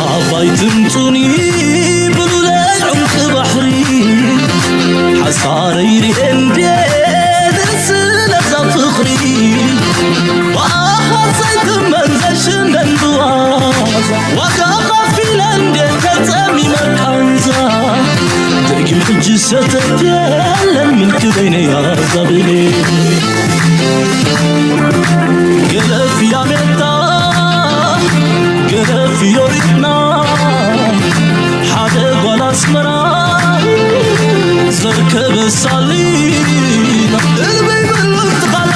ኣባይ ትምጹኒ ብሉለይ ዑምቂ ባሕሪ ሓሳረይ ርኤ እንዴ ደስ ስለዛ ፍቕሪ ብኣኻ ዘይትመን ዘይሽነን ብዋዛ ዋጋ ኸፊለ እንዴ ተጸሚመ ቃንዛ ደጊም ሕጂ ሰተት የለን ምልኪ በይነይ ኣዛብሌ ገለፍ ያሜታ ገለፍ ዮሪትና ሓደ ጓል ኣስመራ ዘርከበ ሳሊና እልበይ በሉን ትኻላ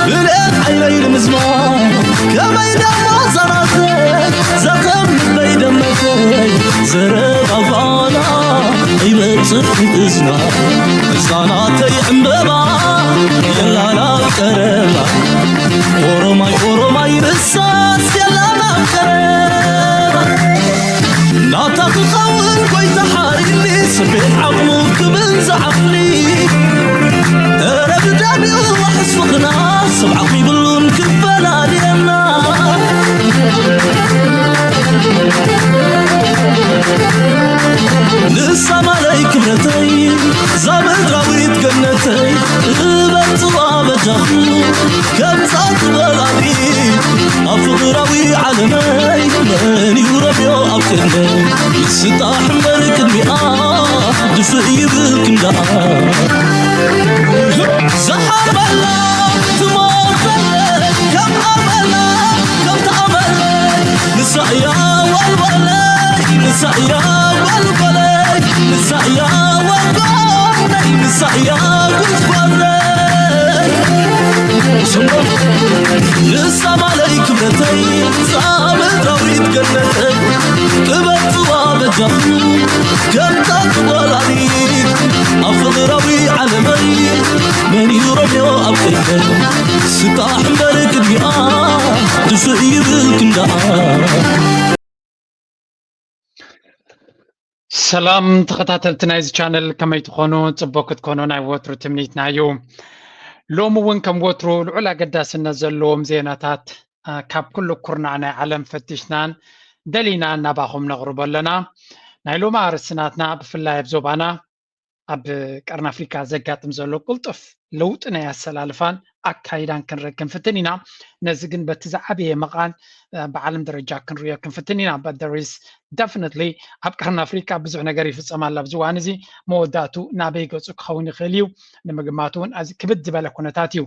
ብልኤት ዓይነይ ንምዝማ ከመይ ደሞ ዘራተይ ዘኸም ልበይ ደመተይ ዘረባ ጓላ ይመጽእ እዝና እዝና ናተይ ዕምበባ የላላ ቀረባ ኦሮማይ ኦሮማይ ርሳስ የላላ ቀረባ ናታ ክኸውን ጎይታ ሓሪኒ ስቤት ዓቕሙ ክብል ዝዓቕሊ እረ ብደሚኡ ዋሕስ ፍቕርና ስብዓት ይብሉን ክፈላልየና ንሳ ማለይ ክብረተይ እዛ ምድራዊት ገነተይ እበጽዋ በጃኹ ከምዛ ትበላሊ ኣብ ፍቕራዊ ዓለመይ መን እዩ ረብዮ ኣብ ቅድመይ ስጣሕ እምበር ቅድሚኣ ድፍእ ይብል ክንዳኣ ዝሓርበላ ትሞት በለ ከም ኣመላ ከም ተኣመለ ንሳ እያ ዋልዋለይ ንሳ እያ ዋልዋለይ ንሳ እያ ዋልዋለይ ንሳ እያ ጉዝጓዘይ ንሳ ማለይ ክብረተይ ንሳ ምድራዊት ገነተይ ጥበብ ጽዋ በጃኹ ከምታ ትወላዲት ኣብ ፍቕራዊ ዓለመይ መን እዩ ረብዮ ኣብ ቅድመይ ስጣሕ እምበር ቅድሚኣ ድፍእ ይብል ክንዳኣ ሰላም ተኸታተልቲ ናይዚ ቻነል ከመይ ትኾኑ? ጽቡቕ ክትኮኑ ናይ ወትሩ ትምኒትና እዩ። ሎሚ እውን ከም ወትሩ ልዑል ኣገዳስነት ዘለዎም ዜናታት ካብ ኩሉ ኩርናዕ ናይ ዓለም ፈቲሽናን ደሊናን ናባኹም ነቕርቦ ኣለና። ናይ ሎሚ ኣርእስቲ ናትና ብፍላይ ኣብ ዞባና ኣብ ቀርኒ ኣፍሪካ ዘጋጥም ዘሎ ቅልጡፍ ለውጢ ናይ ኣሰላልፋን ኣካይዳን ክንርኢ ክንፍትን ኢና። ነዚ ግን በቲ ዝዓበየ መቓን ብዓለም ደረጃ ክንሪኦ ክንፍትን ኢና። But there is definitely ኣብ ቀርኒ ኣፍሪካ ብዙሕ ነገር ይፍፀም ኣሎ ኣብዚ እዋን እዚ። መወዳእቱ ናበይ ገፁ ክኸውን ይኽእል እዩ ንምግማት እውን ኣዚ ክብድ ዝበለ ኩነታት እዩ።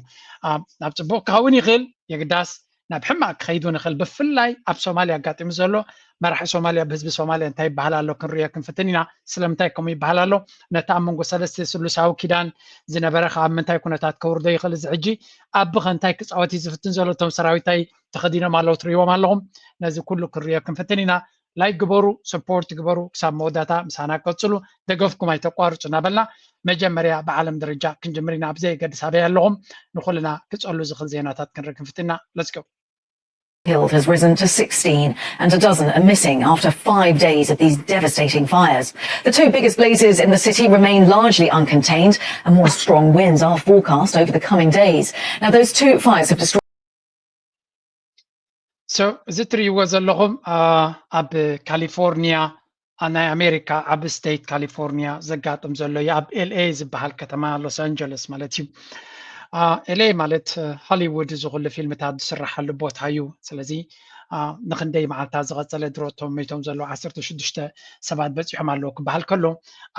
ኣብ ፅቡቕ ክኸውን ይኽእል የግዳስ ናብ ሕማቕ ክኸይድ እውን ይኽእል። ብፍላይ ኣብ ሶማልያ ኣጋጢሙ ዘሎ መራሒ ሶማልያ ብህዝቢ ሶማልያ እንታይ ይበሃል ኣሎ ክንሪኦ ክንፍትን ኢና። ስለምንታይ ከምኡ ይበሃል ኣሎ? ነቲ ኣብ መንጎ ሰለስተ ስሉሳዊ ኪዳን ዝነበረ ከ ኣብ ምንታይ ኩነታት ከውርዶ ይኽእል? እዚ ሕጂ ኣቢ ከ እንታይ ክፃወት እዩ ዝፍትን ዘሎ? እቶም ሰራዊት እንታይ ተኸዲኖም ኣለዉ ትሪእዎም ኣለኹም? ነዚ ኩሉ ክንሪኦ ክንፍትን ኢና። ላይክ ግበሩ፣ ሰፖርት ግበሩ፣ ክሳብ መወዳእታ ምሳና ቀፅሉ፣ ደገፍኩም ኣይተቋርፁ እናበልና መጀመርያ ብዓለም ደረጃ ክንጅምር ኢና። ብዘየገድስ ኣበይ ኣለኹም ንኹልና ክፀሉ ዝኽእል ዜናታት ክንርኢ ክንፍትን ኢና። Let's go. killed has risen to sixteen and a dozen are missing after five days of these devastating fires. The two biggest blazes in the city remain largely uncontained and more strong winds are forecast over the coming days. Now those two fires have destroyed So እዚ ትርእይዎ ዘለኹም ኣብ ካሊፎርኒያ ናይ ኣሜሪካ ዓቢ ስቴት ካሊፎርኒያ ዘጋጥም ዘሎ እዩ። ኣብ ኤልኤ ዝበሃል ከተማ ሎስ ኣንጀለስ ማለት እዩ። ኤልኤ ማለት ሆሊውድ እዚ ኩሉ ፊልምታት ዝስራሓሉ ቦታ እዩ። ስለዚ ንክንደይ መዓልታት ዝቐጸለ ድሮ እቶም መይቶም ዘለዉ ዓሰርተ ሽዱሽተ ሰባት በጺሖም ኣለዉ ክበሃል ከሎ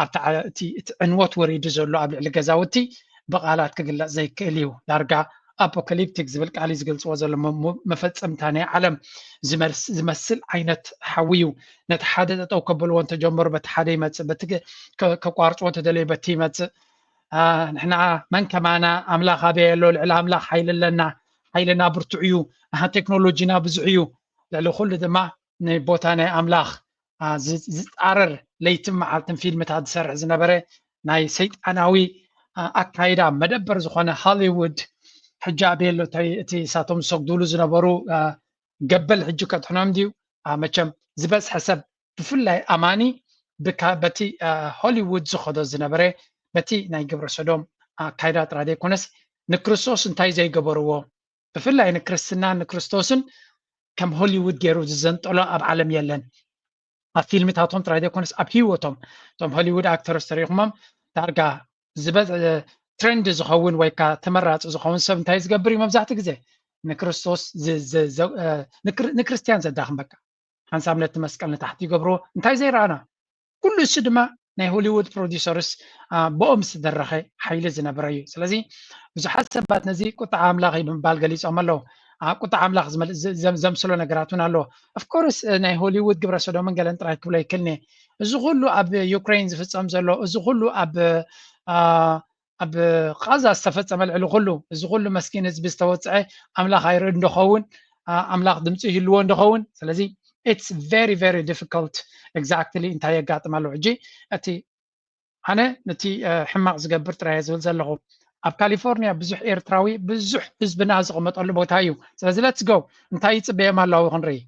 ኣብቲ እቲ ዕንወት ወሪዱ ዘሎ ኣብ ልዕሊ ገዛውቲ ብቓላት ክግለጽ ዘይክእል እዩ። ዳርጋ ኣፖካሊፕቲክ ዝብል ቃል እዩ ዝገልፅዎ ዘሎ። መፈፀምታ ናይ ዓለም ዝመስል ዓይነት ሓዊ እዩ። ነቲ ሓደ ጠጠው ከብልዎ እንተጀመሩ በቲ ሓደ ይመፅእ፣ በቲ ከቋርፅዎ እንተደለዩ በቲ ይመፅእ። ንሕና መን ከማና ኣምላኽ ኣበይ ኣሎ? ልዕሊ ኣምላኽ ሓይሊ ኣለና። ሓይልና ብርቱዕ እዩ። ቴክኖሎጂና ብዙሕ እዩ። ልዕሊ ኩሉ ድማ ንቦታ ናይ ኣምላኽ ዝፃረር ለይትን መዓልትን ፊልምታት ዝሰርሕ ዝነበረ ናይ ሰይጣናዊ ኣካይዳ መደበር ዝኾነ ሆሊውድ ሕጂ ኣበይ ኣሎ እቲ እሳቶም ዝሰግዱሉ ዝነበሩ ገበል ሕጂ ከድሕኖም ድዩ? መቸም ዝበዝሐ ሰብ ብፍላይ ኣማኒ በቲ ሆሊውድ ዝኸዶ ዝነበረ በቲ ናይ ግብረ ሰዶም ኣካይዳ ጥራ ዘይኮነስ ንክርስቶስ እንታይ ዘይገበርዎ ብፍላይ ንክርስትናን ንክርስቶስን ከም ሆሊውድ ገይሩ ዝዘንጠሎ ኣብ ዓለም የለን። ኣብ ፊልምታቶም ጥራይ ዘይኮነስ ኣብ ህይወቶም እቶም ሆሊውድ ኣክተርስ ተሪኹሞም ዳርጋ ዝበ ትሬንድ ዝኸውን ወይ ከዓ ተመራፂ ዝኸውን ሰብ እንታይ ዝገብር እዩ? መብዛሕትኡ ግዜ ንክርስቶስ ንክርስትያን ዘዳኽም፣ በቃ ሓንሳብ ነቲ መስቀል ንታሕቲ ይገብርዎ። እንታይ ዘይረኣና ኩሉ እሱ ድማ ናይ ሆሊውድ ፕሮዲሰርስ ብኦም ዝተደረኸ ሓይሊ ዝነበረ እዩ። ስለዚ ብዙሓት ሰባት ነዚ ቁጣ ኣምላኽ እዩ ብምባል ገሊፆም ኣለዉ። ቁጣ ኣምላኽ ዘምስሎ ነገራት እውን ኣለዎ። ኦፍኮርስ ናይ ሆሊውድ ግብረ ሰዶምን ገለን ጥራይ ክብሎ ይክልኒ። እዚ ኩሉ ኣብ ዩክሬን ዝፍፀም ዘሎ፣ እዚ ኩሉ ኣብ ኣብ ቃዛ ዝተፈፀመ ልዕሊ ኩሉ፣ እዚ ኩሉ መስኪን ህዝቢ ዝተወፅዐ ኣምላኽ ኣይርኢ እንደኸውን፣ ኣምላኽ ድምፂ ይህልዎ እንደኸውን። ስለዚ it's very very difficult exactly እንታይ የጋጥም ኣሎ ሕጂ። እቲ ኣነ ነቲ ሕማቕ ዝገብር ጥራይ ዝብል ዘለኹ። ኣብ ካሊፎርኒያ ብዙሕ ኤርትራዊ ብዙሕ ህዝብና ዝቕመጠሉ ቦታ እዩ። ስለዚ let's go እንታይ ይፅበዮም ኣለዉ ክንርኢ።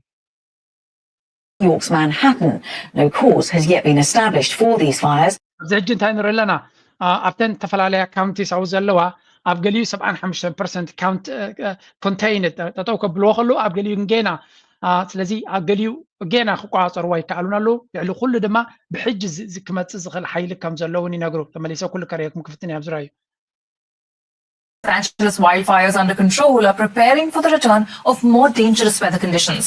York's Manhattan. No cause has yet been established for these fires. ኣብዚ ሕጂ እንታይ ንርኢ ኣለና? ኣብተን ዝተፈላለያ ካውንቲስ ኣብኡ ዘለዋ ኣብ ገሊኡ ሰብዓን ሓሙሽተን ፐርሰንት ካውንት ኮንቴይንድ ጠጠው ከብልዎ ከለዉ ኣብ ገሊኡ ግን ጌና ስለዚ ኣብ ገሊኡ ጌና ክቆፃፀርዎ ኣይከኣሉን ኣለዉ። ልዕሊ ኩሉ ድማ ብሕጂ ክመፅእ ዝኽእል ሓይሊ ከም ዘሎ እውን ይነግሩ። ተመሊሰ ኩሉ ከርእየኩም ክፍትን እየ ኣብዚ ራእዩ። Los Angeles wildfires under control are preparing for the return of more dangerous weather conditions.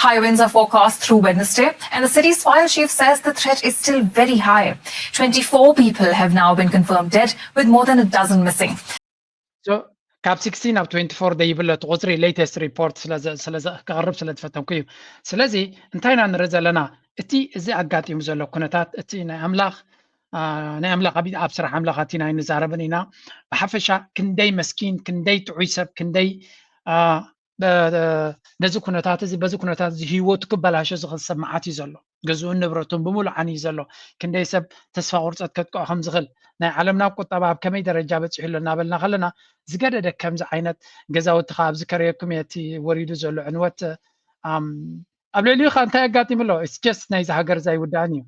High winds are forecast through Wednesday, and the city's fire chief says the threat is still very high. Twenty-four people have now been confirmed dead, with more than a dozen missing. ካብ ሲክስቲን ናብ ትዌንቲ ፎር ደይብለ እቲ ቁፅሪ ሌተስት ሪፖርት ክቐርብ ስለ ዝፈተንኩ እዩ። ስለዚ እንታይ ኢና ንርኢ ዘለና? እቲ እዚ ኣጋጢሙ ዘሎ ኩነታት እቲ ናይ ኣምላኽ ናይ ኣምላኽ ኣብ ኣብ ስራሕ ኣምላኽ ኣቲና ኣይንዛረብን ኢና። ብሓፈሻ ክንደይ መስኪን፣ ክንደይ ጥዑይ ሰብ፣ ክንደይ ነዚ ኩነታት እዚ በዚ ኩነታት እዚ ህይወቱ ክበላሾ ዝኽእል ሰብ መዓት እዩ ዘሎ። ገዝኡን ንብረቱን ብምሉእ ዓንዩ ዘሎ። ክንደይ ሰብ ተስፋ ቁርፀት ከጥቅዖ ከም ዝኽእል ናይ ዓለምና ቁጠባ ኣብ ከመይ ደረጃ በፂሑ ኣሎ እናበልና ከለና ዝገደደ ከምዚ ዓይነት ገዛውቲ ከዓ ኣብዚ ከርእየኩም እየ እቲ ወሪዱ ዘሎ ዕንወት ኣብ ልዕሊኡ ከዓ እንታይ ኣጋጢሙ ኣሎ? It's just ናይዚ ሃገር እዚ ኣይውዳእን እዩ።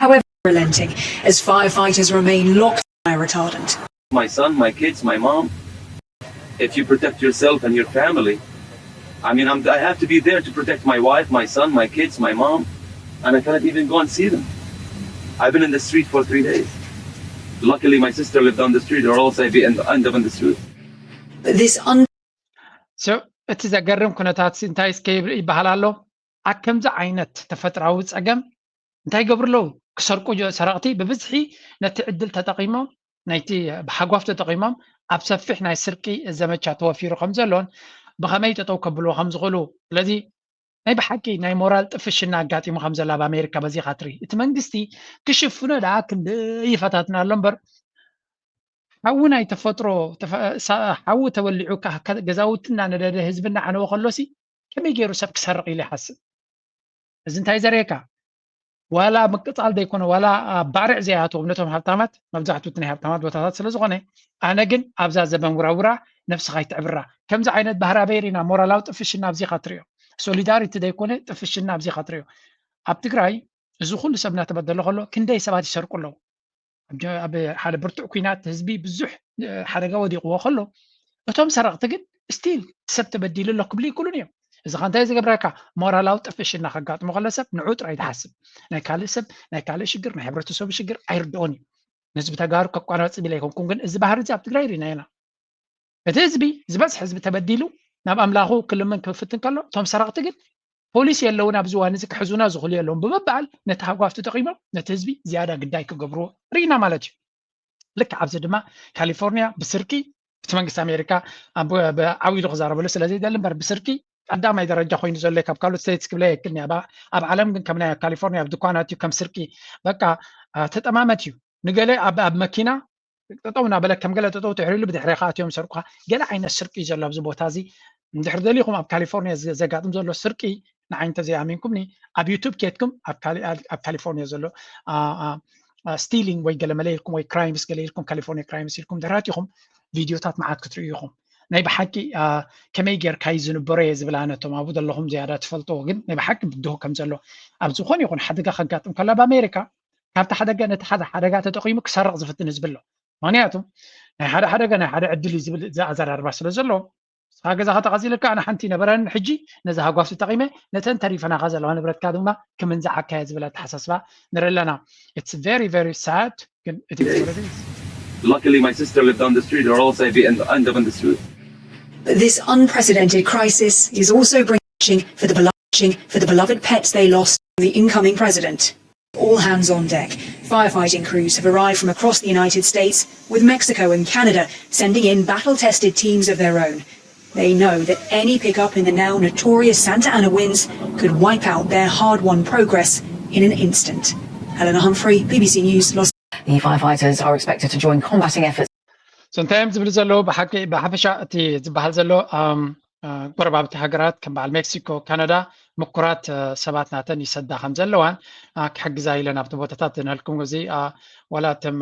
However, relenting as firefighters remain locked in fire retardant. My son, my kids, my mom. If you protect yourself and your family, I mean, I'm, I have to be there to protect my wife, my son, my kids, my mom, and I cannot even go and see them. I've been in the street for three days. Luckily, my sister lived down the street, or else I'd be end, end up in the street. But this un- So እቲ ዘገርም ኩነታት እንታይ እስከ ይብል- ይበሃል ኣሎ? ኣብ ከምዚ ዓይነት ተፈጥራዊ ፀገም እንታይ ይገብሩ ኣለዉ? ክሰርቁ ጀ- ሰረቕቲ ብብዝሒ ነቲ ዕድል ተጠቒሞም ናይቲ ብሓጓፍ ተጠቒሞም ኣብ ሰፊሕ ናይ ስርቂ ዘመቻ ተወፊሩ ከም ዘሎን ብኸመይ ጠጠው ከብልዎ ከም ዝኽእሉ። ስለዚ ናይ ብሓቂ ናይ ሞራል ጥፍሽና ኣጋጢሙ ከም ዘሎ ኣብ ኣሜሪካ በዚኻ ትርኢ። እቲ መንግስቲ ክሽፍኖ ደኣ ክንደይ ይፈታትና ኣሎ እምበር ሓዊ ናይ ተፈጥሮ ተፈ- ሳ- ሓዊ ተወሊዑ ካ- ከ- ገዛውትና ነደደ ህዝብና ዓነወ ከሎሲ ከመይ ገይሩ ሰብ ክሰርቕ ኢሉ ይሓስብ? እዚ እንታይ ዘርእየካ? ዋላ ምቅፃል ዘይኮነ ዋላ ኣብ ባርዕ ዘይኣትዎም ነቶም ሃብታማት መብዛሕትኡ እቲ ናይ ሃብታማት ቦታታት ስለ ዝኾነ ኣነ ግን ኣብዛ ዘበን ውራውራ ነብስኻ ይትዕብራ ከምዚ ዓይነት ባህሪ ኣበይ ርኢና ሞራላዊ ጥፍሽና ኣብዚኻ ትሪኦ ሶሊዳሪቲ ዘይኮነ ጥፍሽና ኣብዚኻ ትሪኦ ኣብ ትግራይ እዚ ኩሉ ሰብ እናተበደለ ከሎ ክንደይ ሰባት ይሰርቁ ኣለዉ ኣብ ሓደ ብርቱዕ ኩናት ህዝቢ ብዙሕ ሓደጋ ወዲቕዎ ከሎ እቶም ሰረቕቲ ግን ስቲል ሰብ ተበዲሉ ኣሎ ክብሉ ይክእሉን እዮም እዚ ከ እንታይ ዝገብረካ ሞራላዊ ጥፍሽና ከጋጥሞ ከሎ ሰብ ንዑ ጥራይ ዝሓስብ ናይ ካልእ ሰብ ናይ ካልእ ሽግር ናይ ሕብረተሰቡ ሽግር ኣይርድኦን እዩ ንህዝቢ ተጋሩ ከቋራፅብ ኢለ ኣይኮንኩን ግን እዚ ባህሪ እዚ ኣብ ትግራይ ርኢና ኢና እቲ ህዝቢ ዝበዝሕ ህዝቢ ተበዲሉ ናብ ኣምላኹ ክልምን ክፍትን ከሎ እቶም ሰረቕቲ ግን ፖሊስ የለውን ኣብዚ ዋን እዚ ክሕዙና ዝኽእሉ የለውን ብምባል ነቲ ሃጓፍ ተጠቒሞም ነቲ ህዝቢ ዝያዳ ግዳይ ክገብርዎ ርኢና ማለት እዩ ልክዕ ኣብዚ ድማ ካሊፎርኒያ ብስርቂ እቲ መንግስቲ ኣሜሪካ ዓዊሉ ክዛረበሉ ስለ ዘይደሊ እምበር ብስርቂ ቀዳማይ ደረጃ ኮይኑ ዘሎ ካብ ካልኦት ስቴትስ ክብለ የክል ኣብ ዓለም ግን ከም ናይ ካሊፎርኒያ ኣብ ድኳናት እዩ ከም ስርቂ በቃ ተጠማመት እዩ ንገለ ኣብ መኪና ጠጠው እናበለ ከም ገለ ጠጠው ትሕሪሉ ብድሕሬ ከዓ እትዮም ሰርቁካ ገለ ዓይነት ስርቂ እዩ ዘሎ ኣብዚ ቦታ እዚ እንድሕር ደሊኹም ኣብ ካሊፎርኒያ ዘጋጥም ዘሎ ስርቂ ንዓይ እንተዘይኣሚንኩምኒ ኣብ ዩቱብ ኬድኩም ኣብ ካሊፎርኒያ ዘሎ ስቲሊንግ ወይ ገለ መለ ኢልኩም ወይ ክራይምስ ገለ ኢልኩም ካሊፎርኒያ ክራይምስ ኢልኩም ድሕረት ኢኹም ቪድዮታት መዓት ክትርእዩ ኢኹም ናይ ብሓቂ ከመይ ጌርካ እዩ ዝንበሮ እየ ዝብል ኣነ እቶም ኣብኡ ዘለኹም ዝያዳ ትፈልጥዎ ግን ናይ ብሓቂ ብድሆ ከም ዘሎ ኣብ ዝኾነ ይኹን ሓደጋ ከጋጥም ከሎ ኣብ ኣሜሪካ ካብቲ ሓደጋ ነቲ ሓደ ሓደጋ ተጠቒሙ ክሰርቕ ዝፍትን ህዝቢ ኣሎ ምክንያቱ ናይ ሓደ ሓደጋ ናይ ሓደ ዕድል እዩ ዝብል ኣዘራርባ ስለ ዘሎ ንስኻ ገዛኻ ተቐጺልካ ኣነ ሓንቲ ነበረን ሕጂ ነዚ ሃጓፍ ተጠቒመ ነተን ተሪፈናኻ ዘለዋ ንብረትካ ድማ ክምንዝዓካየ ዝብል ኣተሓሳስባ ንርኢ ኣለና። It's very very sad ግን it is what it is። Luckily, my sister lived down the street, or else I'd be end, end up in the street. But this unprecedented crisis is also bringing for the beloved, for the beloved pets they lost from the incoming president. All hands on deck. Firefighting crews have arrived from across the United States, with Mexico and Canada sending in battle tested teams of their own. They know that any pickup in the now notorious Santa Ana winds could wipe out their hard won progress in an instant. Helena Humphrey, B B C News, Los The firefighters are expected to join combating efforts. So እንታይ እዮም ዝብል ዘለዉ ብሓቂ ብሓፈሻ እቲ ዝበሃል ዘሎ ጎረባብቲ ሃገራት ከም በዓል ሜክሲኮ፣ ካናዳ ምኩራት ሰባት ናተን ይሰዳ ከም ዘለዋን ክሕግዛ ኢለን ኣብቲ ቦታታት ዝነልኩም እዚ ዋላ እቶም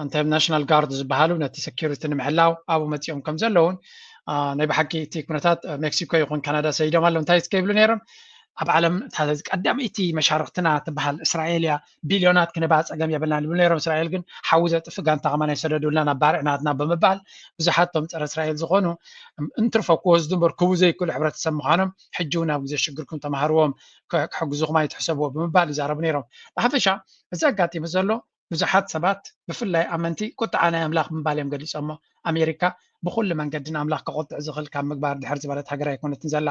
እንታይም ናሽናል ጋርድ ዝበሃሉ ነቲ ሰኪሪቲ ንምሕላው ኣብኡ መፂኦም ከም ዘለውን ናይ ብሓቂ እቲ ኩነታት ሜክሲኮ ይኹን ካናዳ ሰይዶም ኣለዉ እንታይ እስከ ይብሉ ነይሮም ኣብ ዓለም ቀዳመይቲ መሻርክትና ትበሃል እስራኤል እያ ቢልዮናት ክንባ ፀገም የብልና ይብሉ ነይሮም እስራኤል ግን ሓዊ ዘጥፍ ጋንታ ከማን ኣይሰደዱልና ናብ ባርዕ ናትና ብምባል ብዙሓት ቶም ፀረ እስራኤል ዝኾኑ እንትርፎ ክወስዱ እምበር ክቡ ዘይክእሉ ሕብረተሰብ ምዃኖም ሕጂ እውን ኣብ ግዜ ሽግርኩም ተማሃርዎም ክሕግዙኹም ኣይትሕሰብዎ ብምባል ይዛረቡ ነይሮም ብሓፈሻ እዚ ኣጋጢሙ ዘሎ ብዙሓት ሰባት ብፍላይ ኣመንቲ ቁጥዓ ናይ ኣምላኽ ብምባል እዮም ገሊፆሞ ኣሜሪካ ብኩሉ መንገዲ ንኣምላኽ ከቆጥዕ ዝኽእል ካብ ምግባር ድሕር ዝበለት ሃገር ኣይኮነትን ዘላ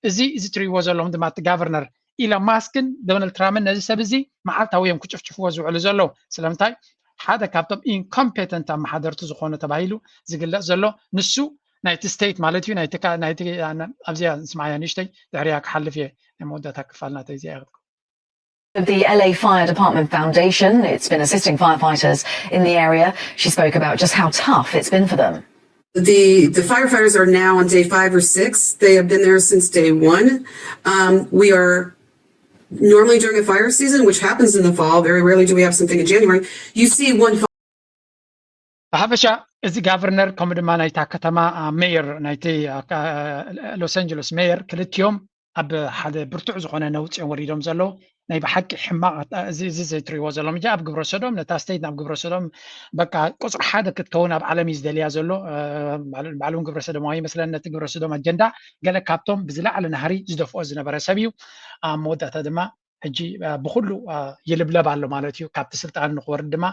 እዚ እዚ ትሪእዎ ዘለኹም ድማ እቲ ጋቨርነር ኢሎን ማስክን ዶናልድ ትራምፕን ነዚ ሰብ እዚ መዓልታዊ እዮም ክጭፍጭፍዎ ዝውዕሉ ዘለዉ ስለምንታይ ሓደ ካብቶም ኢንኮምፔተንት ኣመሓደርቲ ዝኾነ ተባሂሉ ዝግለፅ ዘሎ ንሱ ናይቲ ስቴት ማለት እዩ ናይቲ ኣብዚኣ ንስማዓያ ንእሽተይ ድሕሪያ ክሓልፍ እየ ናይ መወዳእታ ክፋል ናተይ እዚኣ ይኽትኩም of the L A Fire Department Foundation. It's been assisting firefighters in the area. She spoke about just how tough it's been for them. The, the firefighters are now on day five or six. They have been there since day one. Um, we are normally during a fire season, which happens in the fall, very rarely do we have something in January, you see one fire. ብሓፈሻ እዚ ጋቨርነር ከምኡ ድማ ናይታ ከተማ ሜየር ናይቲ ሎስ ኣንጀለስ ሜየር ክልቲኦም ኣብ ሓደ ብርቱዕ ዝኾነ ነውፂ እዮም ወሪዶም ዘለዉ ናይ ብሓቂ ሕማቕ እዚ እዚ ዘይትሪእዎ ዘለኹም እጂ ኣብ ግብረ ሰዶም ነታ ስቴት ናብ ግብረ ሰዶም በቃ ቁፅሪ ሓደ ክትከውን ኣብ ዓለም እዩ ዝደልያ ዘሎ ባዕሉ እውን ግብረ ሰዶማዊ ይመስለኒ ነቲ ግብረ ሰዶም ኣጀንዳ ገለ ካብቶም ብዝለዓለ ናህሪ ዝደፍኦ ዝነበረ ሰብ እዩ ኣብ መወዳእታ ድማ ሕጂ ብኩሉ ይልብለብ ኣሎ ማለት እዩ ካብቲ ስልጣን ንክወርድ ድማ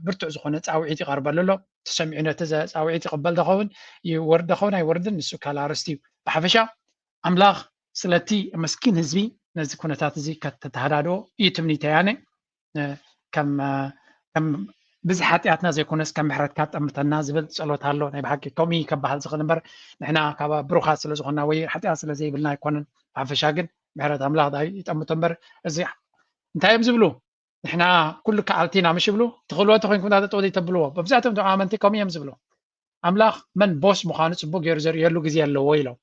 ብርቱዕ ዝኾነ ፃውዒት ይቐርበሉ ኣሎ ተሰሚዑ ነቲ ፃውዒት ይቕበል ዝኸውን ይወርድ ዝኸውን ኣይወርድን ንሱ ካልእ ኣርእስቲ እዩ ብሓፈሻ ኣምላኽ ስለቲ መስኪን ህዝቢ ነዚ ኩነታት እዚ ከተተሃዳድኦ እዩ ትምኒተይ ኣነ ከም ከም ብዚ ሓጢኣትና ዘይኮነስ ከም ምሕረትካ ጠምተና ዝብል ጸሎት ኣሎ ናይ ብሓቂ ከምኡ እዩ ከበሃል ዝኽእል እምበር ንሕና ካብ ብሩኻት ስለ ዝኾንና ወይ ሓጢኣት ስለ ዘይብልና ኣይኮነን ብሓፈሻ ግን ምሕረት ኣምላኽ ዳይ ይጠምቶ እምበር እዚ እንታይ እዮም ዝብሉ ንሕና ኩሉ ከኣልቲ ኢና ምሽ ይብሉ ትኽእልዎ ተኮይንኩም ዳ ጠጠው ዘይተብልዎ መብዛሕትኦም ቶም ኣመንቲ ከምኡ እዮም ዝብሉ ኣምላኽ መን ቦስ ምዃኑ ጽቡቅ ገይሩ ዘርእየሉ ግዜ ኣለዎ ኢሎም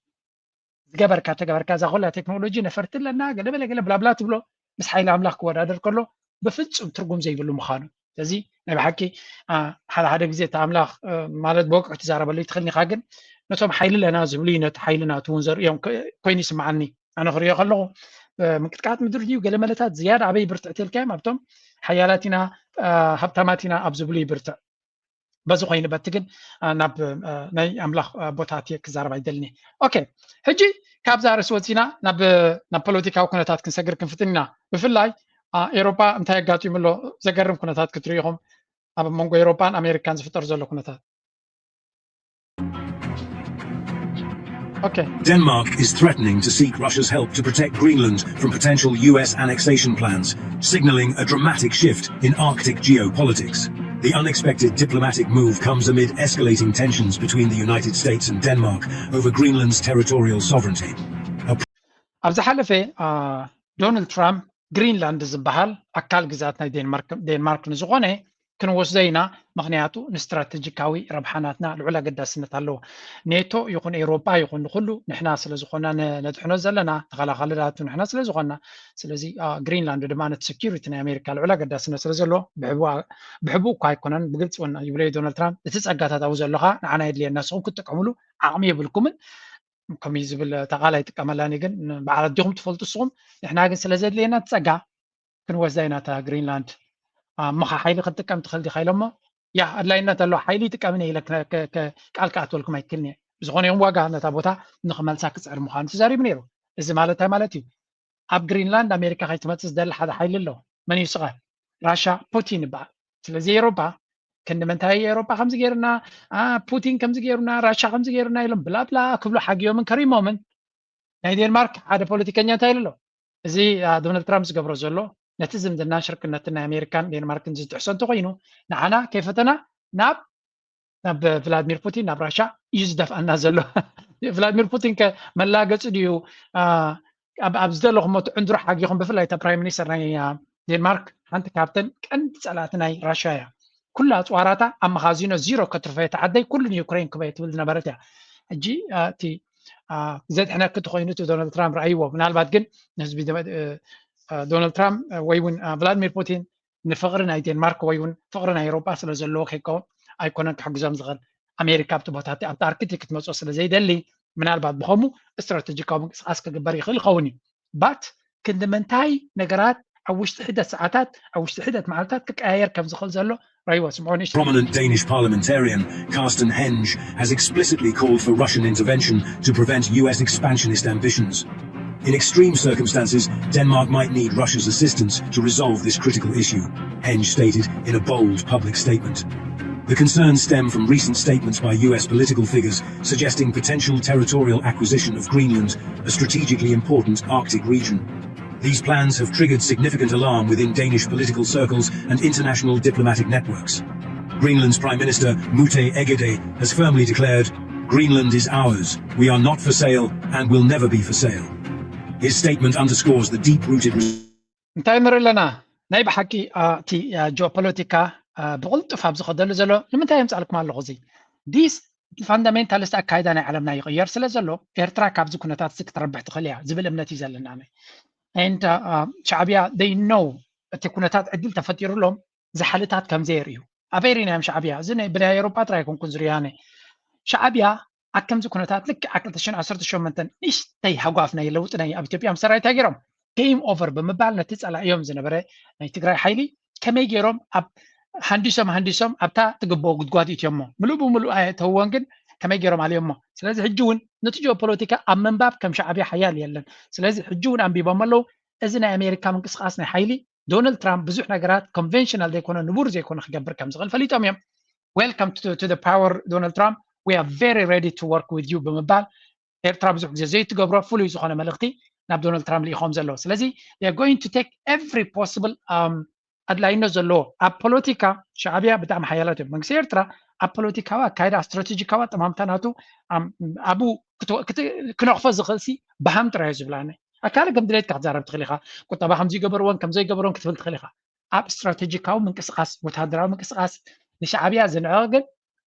ዝገበርካ ተገበርካ እዛ ኩላ ቴክኖሎጂ ነፈርቲ ኣለና ገለበለ ገለ ብላብላ ትብሎ ምስ ሓይሊ ኣምላኽ ክወዳደር ከሎ ብፍጹም ትርጉም ዘይብሉ ምዃኑ ስለዚ ናይ ብሓቂ ሓደ ሓደ ግዜ እቲ ኣምላኽ ማለት ብወቅዑ ትዛረበሉ ይትኽእል ኢኻ ግን ነቶም ሓይሊ ኣለና ዝብሉ ነቲ ሓይሊ ናቱ እውን ዘርእዮም ኮይኑ ይስምዓኒ ኣነ ክሪኦ ከለኹ ምንቅጥቃጥ ምድሪ ድዩ ገለ መለታት ዝያዳ ኣበይ ብርትዕ ተልካዮም ኣብቶም ሓያላት ኢና ሃብታማት ኢና ኣብ ዝብሉ ይብርትዕ በዚ ኮይኑ በቲ ግን ናብ ናይ ኣምላኽ ቦታ ኣትየ ክዛረብ ኣይደልኒ ኦኬ ሕጂ ካብዛ ርእሲ ወፂና ናብ ናብ ፖለቲካዊ ኩነታት ክንሰግር ክንፍትን ኢና ብፍላይ ኤሮፓ እንታይ ኣጋጢሙ ኣሎ ዘገርም ኩነታት ክትርኢኹም ኣብ መንጎ ኤሮፓን ኣሜሪካን ዝፍጠር ዘሎ ኩነታት Okay. Denmark is threatening to seek Russia's help to protect Greenland from potential U S annexation plans, signaling a dramatic shift in Arctic geopolitics. The unexpected diplomatic move comes amid escalating tensions between the United States and Denmark over Greenland's territorial sovereignty. ኣብ ዝሓለፈ ዶናልድ ትራምፕ ግሪንላንድ ዝበሃል ኣካል ግዛት ናይ ዴንማርክ ንዝኾነ ክንወስዶ ኢና፣ ምኽንያቱ ንስትራተጂካዊ ረብሓ ናትና ልዑል ኣገዳስነት ኣለዎ። ኔቶ ይኹን ኤውሮጳ ይኹን ንኹሉ ንሕና ስለ ዝኾንና ነድሕኖ ዘለና ተኸላኻሊ ናቱ ንሕና ስለ ዝኾንና፣ ስለዚ ግሪንላንድ ድማ ነቲ ሰኪሪቲ ናይ ኣሜሪካ ልዑል ኣገዳስነት ስለ ዘለዎ ብሕቡእ እኳ ኣይኮነን ብግልፂ እውን ይብሎ እዩ ዶናልድ ትራምፕ። እቲ ፀጋታት ኣብኡ ዘሎ ከዓ ንዓና የድልየና፣ ንስኹም ክትጥቀምሉ ዓቕሚ የብልኩምን። ከምኡ ዝብል እታ ቃል ኣይጥቀመላን እየ፣ ግን በዓል ኣዲኹም ትፈልጡ ንስኹም። ንሕና ግን ስለ ዘድልየና እቲ ጸጋ ክንወስዳ ኢና እታ ግሪንላንድ። እሞ ኸ ሓይሊ ክትጥቀም ትኽእል ዲኻ ኢሎሞ፣ ያ ኣድላይነት ኣለዎ ሓይሊ ይጥቀም እየ ኢለ ቃል ክኣትወልኩም ኣይክእልን እየ። ብዝኾነ ይኹን ዋጋ ነታ ቦታ ንኽመልሳ ክፅዕር ምዃኑ ተዛሪቡ ነይሩ። እዚ ማለት እንታይ ማለት እዩ? ኣብ ግሪንላንድ ኣሜሪካ ከይትመፅእ ዝደሊ ሓደ ሓይሊ ኣሎ። መን እዩ ስቐ? ራሻ፣ ፑቲን ይበሃል። ስለዚ ኤሮፓ ክንዲ ምንታይ ኤሮፓ ከምዚ ገይርና፣ አ፣ ፑቲን ከምዚ ገይሩና፣ ራሻ ከምዚ ገይሩና ኢሎም ብላብላ ክብሉ ሓጊዮምን ከሪሞምን። ናይ ዴንማርክ ሓደ ፖለቲከኛ እንታይ ኢሉ ኣሎ? እዚ፣ አ፣ ዶናልድ ትራምፕ ዝገብሮ ዘሎ ነቲ ዝምድና ሽርክነትን ናይ ኣሜሪካን ዴንማርክን ዝጥሕሶ እንተኮይኑ፣ ንዓና ከይፈተና ናብ ናብ ቭላድሚር ፑቲን፣ ናብ ራሻ እዩ ዝደፍኣና ዘሎ። ቭላድሚር ፑቲን ከ መላገፂ ድዩ? አ፣ ኣብ ኣብ ዝደለኹሞ ትዕንድሩ ሓጊኹም። ብፍላይ እታ ፕራይም ሚኒስተር ናይ፣ አ፣ ዴንማርክ ሓንቲ ካብተን ቀንዲ ፀላእቲ ናይ ራሻ እያ። ኩላ ኣፅዋራታ ኣብ መኻዚኖ ዚሮ ከትርፈ እያ፣ እታ ዓደይ ኩሉ ንዩክሬን ክበየ ትብል ዝነበረት እያ። ሕጂ፣ አ፣ እቲ፣ አ፣ ዘድሕነኪ ተኾይኑ እቲ ዶናልድ ትራምፕ ረኣይዎ። ምናልባት ግን ንህዝቢ ደ-፣ እ፣ እ፣ ዶናልድ ትራምፕ ወይ እውን፣ አ፣ ቭላድሚር ፑቲን ንፍቕሪ ናይ ዴንማርክ ወይ እውን ፍቕሪ ናይ ኤውሮጳ ስለ ዘለዎ ከይከውን ኣይኮነን ክሕግዞም ዝኽእል። ኣሜሪካ ኣብቲ ቦታቲ ኣብቲ ኣርክቲክ ክትመፅኦ ስለ ዘይደሊ ምናልባት ብኸምኡ ስትራተጂካዊ ምንቅስቃስ ክግበር ይኽእል ይኸውን እዩ። ባት ክንዲ ምንታይ ነገራት ኣብ ውሽጢ ሒደት ሰዓታት ኣብ ውሽጢ ሒደት መዓልታት ክቀያየር ከም ዝኽእል ዘሎ ረይዎ ስምዖ ንእሽቶ Prominent Danish parliamentarian Carsten Henge has explicitly called for Russian intervention to prevent U S expansionist ambitions. In extreme circumstances, Denmark might need Russia's assistance to resolve this critical issue, Henge stated in a bold public statement. The concerns stem from recent statements by U S political figures suggesting potential territorial acquisition of Greenland, a strategically important Arctic region. These plans have triggered significant alarm within Danish political circles and international diplomatic networks. Greenland's Prime Minister Mute Egede has firmly declared, Greenland is ours. We are not for sale and will never be for sale. His statement underscores the deep-rooted እንታይ ንርኢ ኣለና? ናይ ብሓቂ፣ አ፣ እቲ፣ አ፣ ጂኦፖለቲካ፣ አ፣ ብቕልጡፍ ኣብ ዝኸደሉ ዘሎ ንምንታይ የምፃልኩም ኣለኹ? እዚ ዲስ ፋንዳሜንታሊስት ኣካይዳ ናይ ዓለምና ይቕየር ስለ ዘሎ ኤርትራ ካብዚ ኩነታት እዚ ክትረብሕ ትኽእል እያ ዝብል እምነት እዩ ዘለና። ኣነ ኤንድ፣ አ፣ ሻዕብያ they know እቲ ኩነታት ዕድል ተፈጢሩሎም ዝሓልታት ከም ዘየርእዩ ኣበይ ርኢናዮም? ሻዕብያ እዚ ናይ ብናይ ኤውሮጳ ጥራይ ኣይኮንኩን ዝርያነ ሻዕብያ ኣብ ከምዚ ኩነታት ልክዕ ኣብ ክልተ ሽሕን ዓሰርተ ሸሞንተን ንእሽተይ ሃጓፍ ናይ ለውጢ ናይ ኣብ ኢትዮጵያ ምስ ሰራዊት ሃገሮም game over ብምባል ነቲ ጸላእዮም ዝነበረ ናይ ትግራይ ሓይሊ ከመይ ገይሮም ኣብ ሃንዲሶም ሃንዲሶም ኣብታ ትግብኦ ጉድጓድ እትዮሞ ምሉእ ብምሉእ ኣየእተውዎን ግን ከመይ ገይሮም ኣልዮሞ። ስለዚ ሕጂ እውን ነቲ ጂኦፖለቲካ ኣብ ምንባብ ከም ሻዕብያ ሓያል የለን። ስለዚ ሕጂ እውን ኣንቢቦም ኣለዉ። እዚ ናይ ኣሜሪካ ምንቅስቃስ ናይ ሓይሊ ዶናልድ ትራምፕ ብዙሕ ነገራት ኮንቨንሽናል ዘይኮነ ንቡር ዘይኮነ ክገብር ከም ዝኽእል ፈሊጦም እዮም። Welcome to, to the power Donald Trump, we are very ready to work with you ብምባል ኤርትራ ብዙሕ ግዜ ዘይትገብሮ ፍሉይ ዝኾነ መልእኽቲ ናብ ዶናልድ ትራምፕ ልኢኾም ዘለዉ። ስለዚ they are going to take every possible, um, ኣድላይነት ዘለዎ ኣብ ፖለቲካ ሻዕብያ ብጣዕሚ ሓያላት እዮም። መንግስቲ ኤርትራ ኣብ ፖለቲካዊ ኣካይዳ ስትራቴጂካዊ ኣጠማምታ ናቱ ኣብኡ ክነቕፎ ዝኽእል ሲ ብሃም ጥራይ እዩ ዝብላኒ። ኣካል ከም ድሌትካ ክትዛረብ ትኽእል ኢኻ። ቁጠባ ከም ዘይገበርዎን ከም ዘይገበርዎን ክትብል ትኽእል ኢኻ። ኣብ ስትራቴጂካዊ ምንቅስቃስ ወታደራዊ ምንቅስቃስ ንሻዕብያ ዝንዕቕ ግን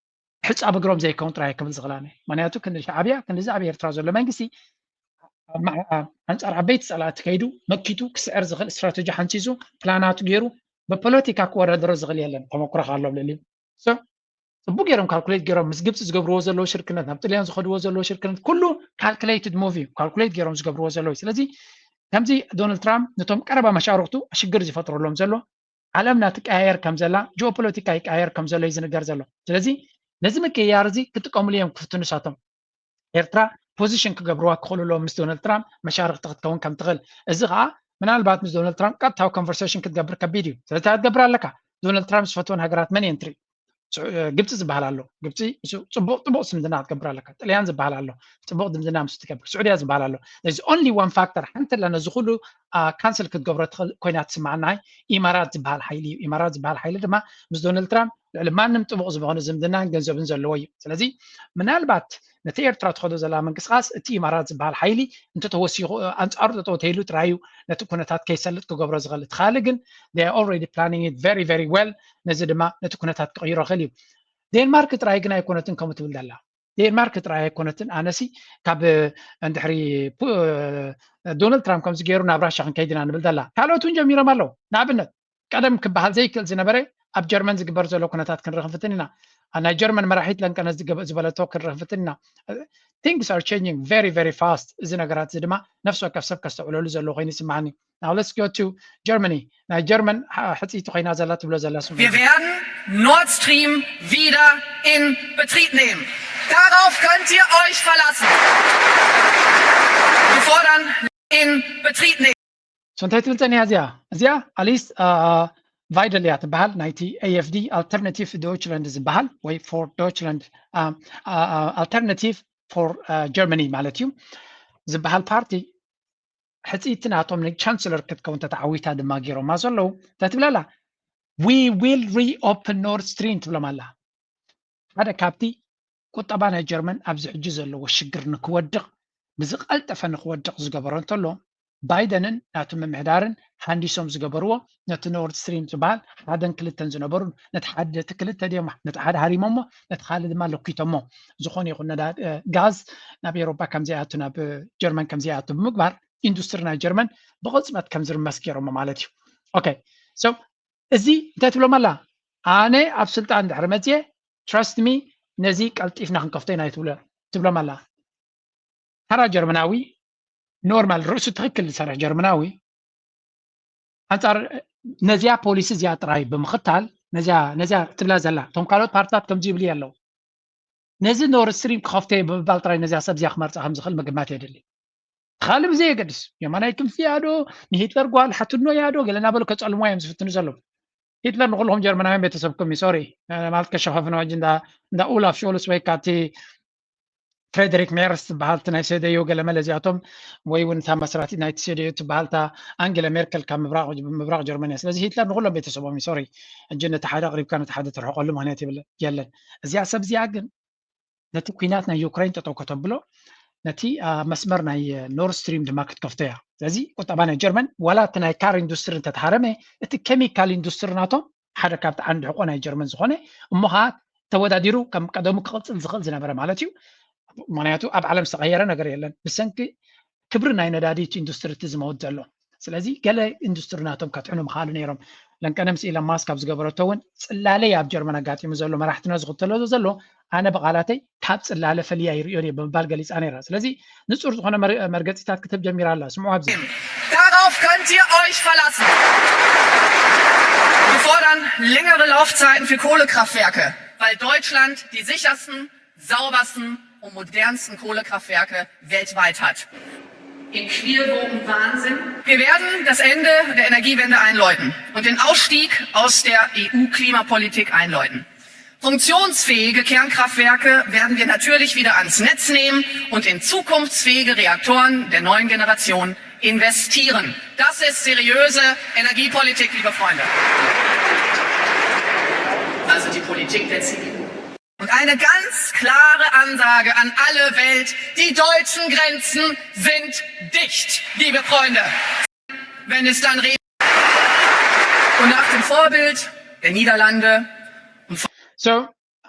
ሕፃ ብግሮም ዘይከውን ጥራይ ክብል ዝኽላኒ። ምክንያቱ ክንዲ ሻዕብያ ክንዲዚ ኣብ ኤርትራ ዘሎ መንግስቲ ኣንጻር ዓበይቲ ጸላእቲ ከይዱ መኪቱ ክስዕር ዝኽእል ስትራቴጂ ሓንሲሱ ፕላናቱ ገይሩ ብፖለቲካ ክወዳደሮ ዝኽእል የለን። ተመኩሮ ካሎም ልዕሊ ጽቡቅ ገይሮም ካልኩሌት ገይሮም ምስ ግብፂ ዝገብርዎ ዘለዉ ሽርክነት ናብ ጥልያን ዝኸድዎ ዘለዉ ሽርክነት ኩሉ ካልኩሌትድ ሙቭ እዩ። ካልኩሌት ገይሮም ዝገብርዎ ዘለዉ ስለዚ ከምዚ ዶናልድ ትራምፕ ነቶም ቀረባ መሻርክቱ ሽግር ዝፈጥረሎም ዘሎ ዓለምና ትቀያየር ከም ዘላ ጂኦፖለቲካ ይቀያየር ከም ዘሎ እዩ ዝንገር ዘሎ። ስለዚ ነዚ ምቅያር እዚ ክጥቀምሉ እዮም ክፍትኑ ሳቶም ኤርትራ ፖዚሽን ክገብርዋ ክኽእሉ ኣለዎም ምስ ዶናልድ ትራምፕ መሻርክቲ ክትከውን ከም ትኽእል። እዚ ከዓ ምናልባት ምስ ዶናልድ ትራምፕ ቀጥታዊ ኮንቨርሴሽን ክትገብር ከቢድ እዩ። ስለዚ እንታይ ክትገብር ኣለካ? ዶናልድ ትራምፕ ዝፈትወን ሃገራት መን እየን ትርኢ? ግብፂ ዝበሃል ኣሎ። ግብፂ ጽቡቕ ጽቡቕ ስምድና ክትገብር ኣለካ። ጥልያን ዝበሃል ኣሎ። ጽቡቕ ዝምድና ምስ ትገብር ስዑድያ ዝበሃል ኣሎ። እዚ ኦንሊ ዋን ፋክተር ሓንቲ ኣላ ነዚ ኩሉ ካንስል ክትገብሮ ትኽእል ኮይና ትስማዓና። ኢማራት ዝበሃል ሓይሊ እዩ። ኢማራት ዝበሃል ሓይሊ ድማ ምስ ዶናልድ ትራምፕ ልዕሊ ማንም ጥቡቕ ዝኾነ ዝምድናን ገንዘብን ዘለዎ እዩ። ስለዚ ምናልባት ነቲ ኤርትራ ትኸዶ ዘላ ምንቅስቃስ እቲ ኢማራት ዝበሃል ሓይሊ እንተተወሲኹ ኣንጻሩ ጠጠው ተይሉ ጥራይ እዩ ነቲ ኩነታት ከይሰልጥ ክገብሮ ዝኽእል። እቲ ካልእ ግን they are already planning it very very well። ነዚ ድማ ነቲ ኩነታት ክቕይሮ ይኽእል እዩ። ዴንማርክ ጥራይ ግን ኣይኮነትን ከምኡ ትብል ዘላ። ዴንማርክ ጥራይ ኣይኮነትን። ኣነሲ ካብ እንድሕሪ ዶናልድ ትራምፕ ከምዚ ገይሩ ናብ ራሻ ክንከይድ ኢና ንብል ዘላ ካልኦት እውን ጀሚሮም ኣለዉ። ንኣብነት ቀደም ክበሃል ዘይክእል ዝነበረ ኣብ ጀርመን ዝግበር ዘሎ ኩነታት ክንርኢ ክንፍትን ኢና። ናይ ጀርመን መራሒት ለንቀነ ዝበለቶ ክንርኢ ክንፍትን ኢና። Things are changing very very fast። እዚ ነገራት እዚ ድማ ነፍሲ ወከፍ ሰብ ከስተውዕለሉ ዘለዎ ኮይኑ ይስምዓኒ። Now let's go to Germany። ናይ ጀርመን ሕፅይቲ ኮይና ዘላ ትብሎ ዘላ ስሙ Wir werden Nord Stream wieder in Betrieb nehmen. Darauf könnt ihr euch verlassen. Wir fordern in Betrieb nehmen. So እንታይ ትብል ጸኒሓ እዚኣ? እዚኣ ኣሊስ ቫይደል እያ ትበሃል፣ ናይቲ ኤ ኤፍ ዲ፣ ኣልተርናቲቭ ዶይችላንድ ዝበሃል ወይ for Deutschland, ኣልተርናቲቭ for Germany ማለት እዩ ዝበሃል ፓርቲ። ሕፅይቲ ናቶም ንቻንስለር ክትከውን ተተዓዊታ ድማ ገይሮማ ዘለዉ። እንታይ ትብለላ? We will reopen Nord Stream ትብሎም ኣላ። ሓደ ካብቲ ቁጠባ ናይ ጀርመን ኣብዚ ሕጂ ዘለዎ ሽግር ንክወድቕ፣ ብዝቐልጠፈ ንክወድቕ ዝገበሮ እንተሎ፣ ባይደንን ናቱ ምምሕዳርን ሃንዲሶም ዝገበርዎ፣ ነቲ ኖርድ ስትሪም ዝበሃል ሓደን ክልተን ዝነበሩ፣ ነቲ ሓደ፣ ነቲ ክልተ ድዮም፣ ነቲ ሓደ ሃሪሞሞ፣ ነቲ ካልእ ድማ ለኪቶሞ። ዝኾነ ይኹን ነዳ-፣ እ፣ ጋዝ ናብ ኤውሮጳ ከም ዘይኣቱ፣ ናብ፣ እ፣ ጀርመን ከም ዘይኣቱ ብምግባር፣ ኢንዱስትሪ ናይ ጀርመን ብቕጽበት ከም ዝርመስ ገይሮሞ ማለት እዩ። ኦኬ፣ so እዚ እንታይ ትብሎም ኣላ? ኣነ ኣብ ስልጣን ድሕሪ መጽየ፣ trust me፣ ነዚ ቀልጢፍና ክንከፍቶ ኢና ትብሎ-፣ ትብሎም ኣላ። ተራ ጀርመናዊ፣ ኖርማል፣ ርእሱ ትኽክል ዝሰርሕ ጀርመናዊ፣ ኣንጻር ነዚኣ ፖሊሲ እዚኣ ጥራይ ብምኽታል፣ ነዚኣ፣ ነዚኣ ትብላ ዘላ፣ እቶም ካልኦት ፓርትታት ከምዚ ይብሉ ኣለዉ። ነዚ ኖርድ ስትሪም ክኸፍቶ እየ ብምባል ጥራይ ነዚኣ ሰብ እዚኣ ክመርጻ ከም ዝኽእል ምግማት የድሊ። ካልእ ብዘየገድስ፣ የማናይ ክንፊ እያ ዶ፣ ንሂትለር ጓል ሓትኖ እያ ዶ፣ ገለ እናበሉ ከጸልምዋ እዮም ዝፍትኑ ዘለዉ። ሂትለር ንኹልኹም ጀርመናውያን ቤተሰብኩም እዩ፣ ሶሪ፣ ማለት ከሸፋፍኖ ሕጂ እንዳ፣ እንዳ ኡላፍ ሾልስ ወይ ካቲ ፍሬደሪክ ሜርስ ትበሃል፣ እቲ ናይ ሰደዮ ገለ መለ እዚኣቶም፣ ወይ እውን እታ መስራቲት ናይቲ ሰደዮ ትበሃል፣ እታ ኣንጌላ ሜርከል ካብ ምብራቕ፣ ምብራቕ ጀርመን እያ። ስለዚ ሂትለር ንኹሎም ቤተሰቦም እዩ፣ ሶሪ። ሕጂ ነቲ ሓደ ኣቕሪብካ ነቲ ሓደ ትርሕቐሉ ምኽንያት የብለ-፣ የለን። እዚኣ ሰብ እዚኣ ግን ነቲ ኲናት ናይ ዩክሬን ጠጠው ከተብሎ፣ ነቲ፣ አ፣ መስመር ናይ ኖርድ ስትሪም ድማ ክትከፍቶ እያ። ስለዚ ቁጠባ ናይ ጀርመን ዋላ እቲ ናይ ካር ኢንዱስትሪ እንተተሃረመ፣ እቲ ኬሚካል ኢንዱስትሪ ናቶም ሓደ ካብቲ ዓንዲ ሕቆ ናይ ጀርመን ዝኾነ፣ እሞ ኸዓ ተወዳዲሩ ከም ቀደሙ ክቕጽል ዝኽእል ዝነበረ ማለት እዩ። ምኽንያቱ ኣብ ዓለም ዝተቐየረ ነገር የለን። ብሰንኪ ክብሪ ናይ ነዳዲ እቲ ኢንዱስትሪ እቲ ዝመውት ዘሎ። ስለዚ ገለ ኢንዱስትሪ ናቶም ከትሕኑ ምኽኣሉ ነይሮም። ለንቀነ ምስ ኢለን ማስክ ኣብ ዝገበረቶ እውን ጽላለይ ኣብ ጀርመን ኣጋጢሙ ዘሎ መራሕትና ዝኽተሎ ዘሎ ኣነ ብቓላተይ ካብ ጽላለ ፈልያ ይርእዮን እየ ብምባል ገሊጻ ነይራ። ስለዚ ንጹር ዝኾነ መር-፣ መርገጺታት ክትህብ ጀሚራ ኣላ። ስምዑ ኣብዚ። Darauf könnt ihr euch verlassen. Wir fordern längere Laufzeiten für Kohlekraftwerke, weil Deutschland die sichersten, saubersten und modernsten Kohlekraftwerke weltweit hat. Im Quierwoken Wahnsinn. Wir werden das Ende der Energiewende einläuten und den Ausstieg aus der E U-Klimapolitik einläuten. Funktionsfähige Kernkraftwerke werden wir natürlich wieder ans Netz nehmen und in zukunftsfähige Reaktoren der neuen Generation investieren. Das ist seriöse Energiepolitik, liebe Freunde. Also die Politik der C D U. Und eine ganz klare Ansage an alle Welt: Die deutschen Grenzen sind dicht, liebe Freunde. Wenn es dann re- und nach dem Vorbild der Niederlande und So,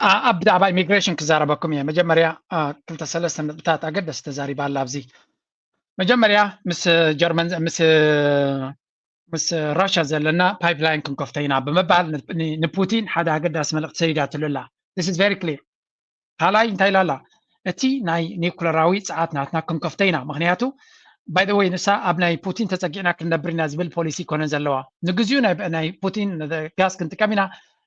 ኣ-፣ ኣብ ብዛዕባ ኢሚግሬሽን ክዛረበኩም እየ። መጀመርያ፣ ኣ፣ ክልተ ሰለስተ ነጥብታት ኣገደስቲ ተዛሪባ ኣላ ኣብዚ። መጀመርያ ምስ ጀርመን፣ ምስ፣ ምስ ራሽያ ዘለና ፓይፕላይን ክንከፍቶ ኢና ብምባል ን-፣ ን-፣ ንፑቲን ሓደ ኣገዳሲ መልእኽቲ ሰዲዳትሉ ኣላ። This is very clear። ካልኣይ እንታይ ኢላ ኣላ? እቲ ናይ ኒኩለራዊ ጸዓት ናትና ክንከፍቶ ኢና። ምኽንያቱ፣ by the way፣ ንሳ ኣብ ናይ ፑቲን ተጸጊዕና ክንነብር ኢና ዝብል ፖሊሲ ኣይኮነን ዘለዋ። ንግዚኡ ናይ፣ ናይ ፑቲን ጋዝ ክንጥቀም ኢና፣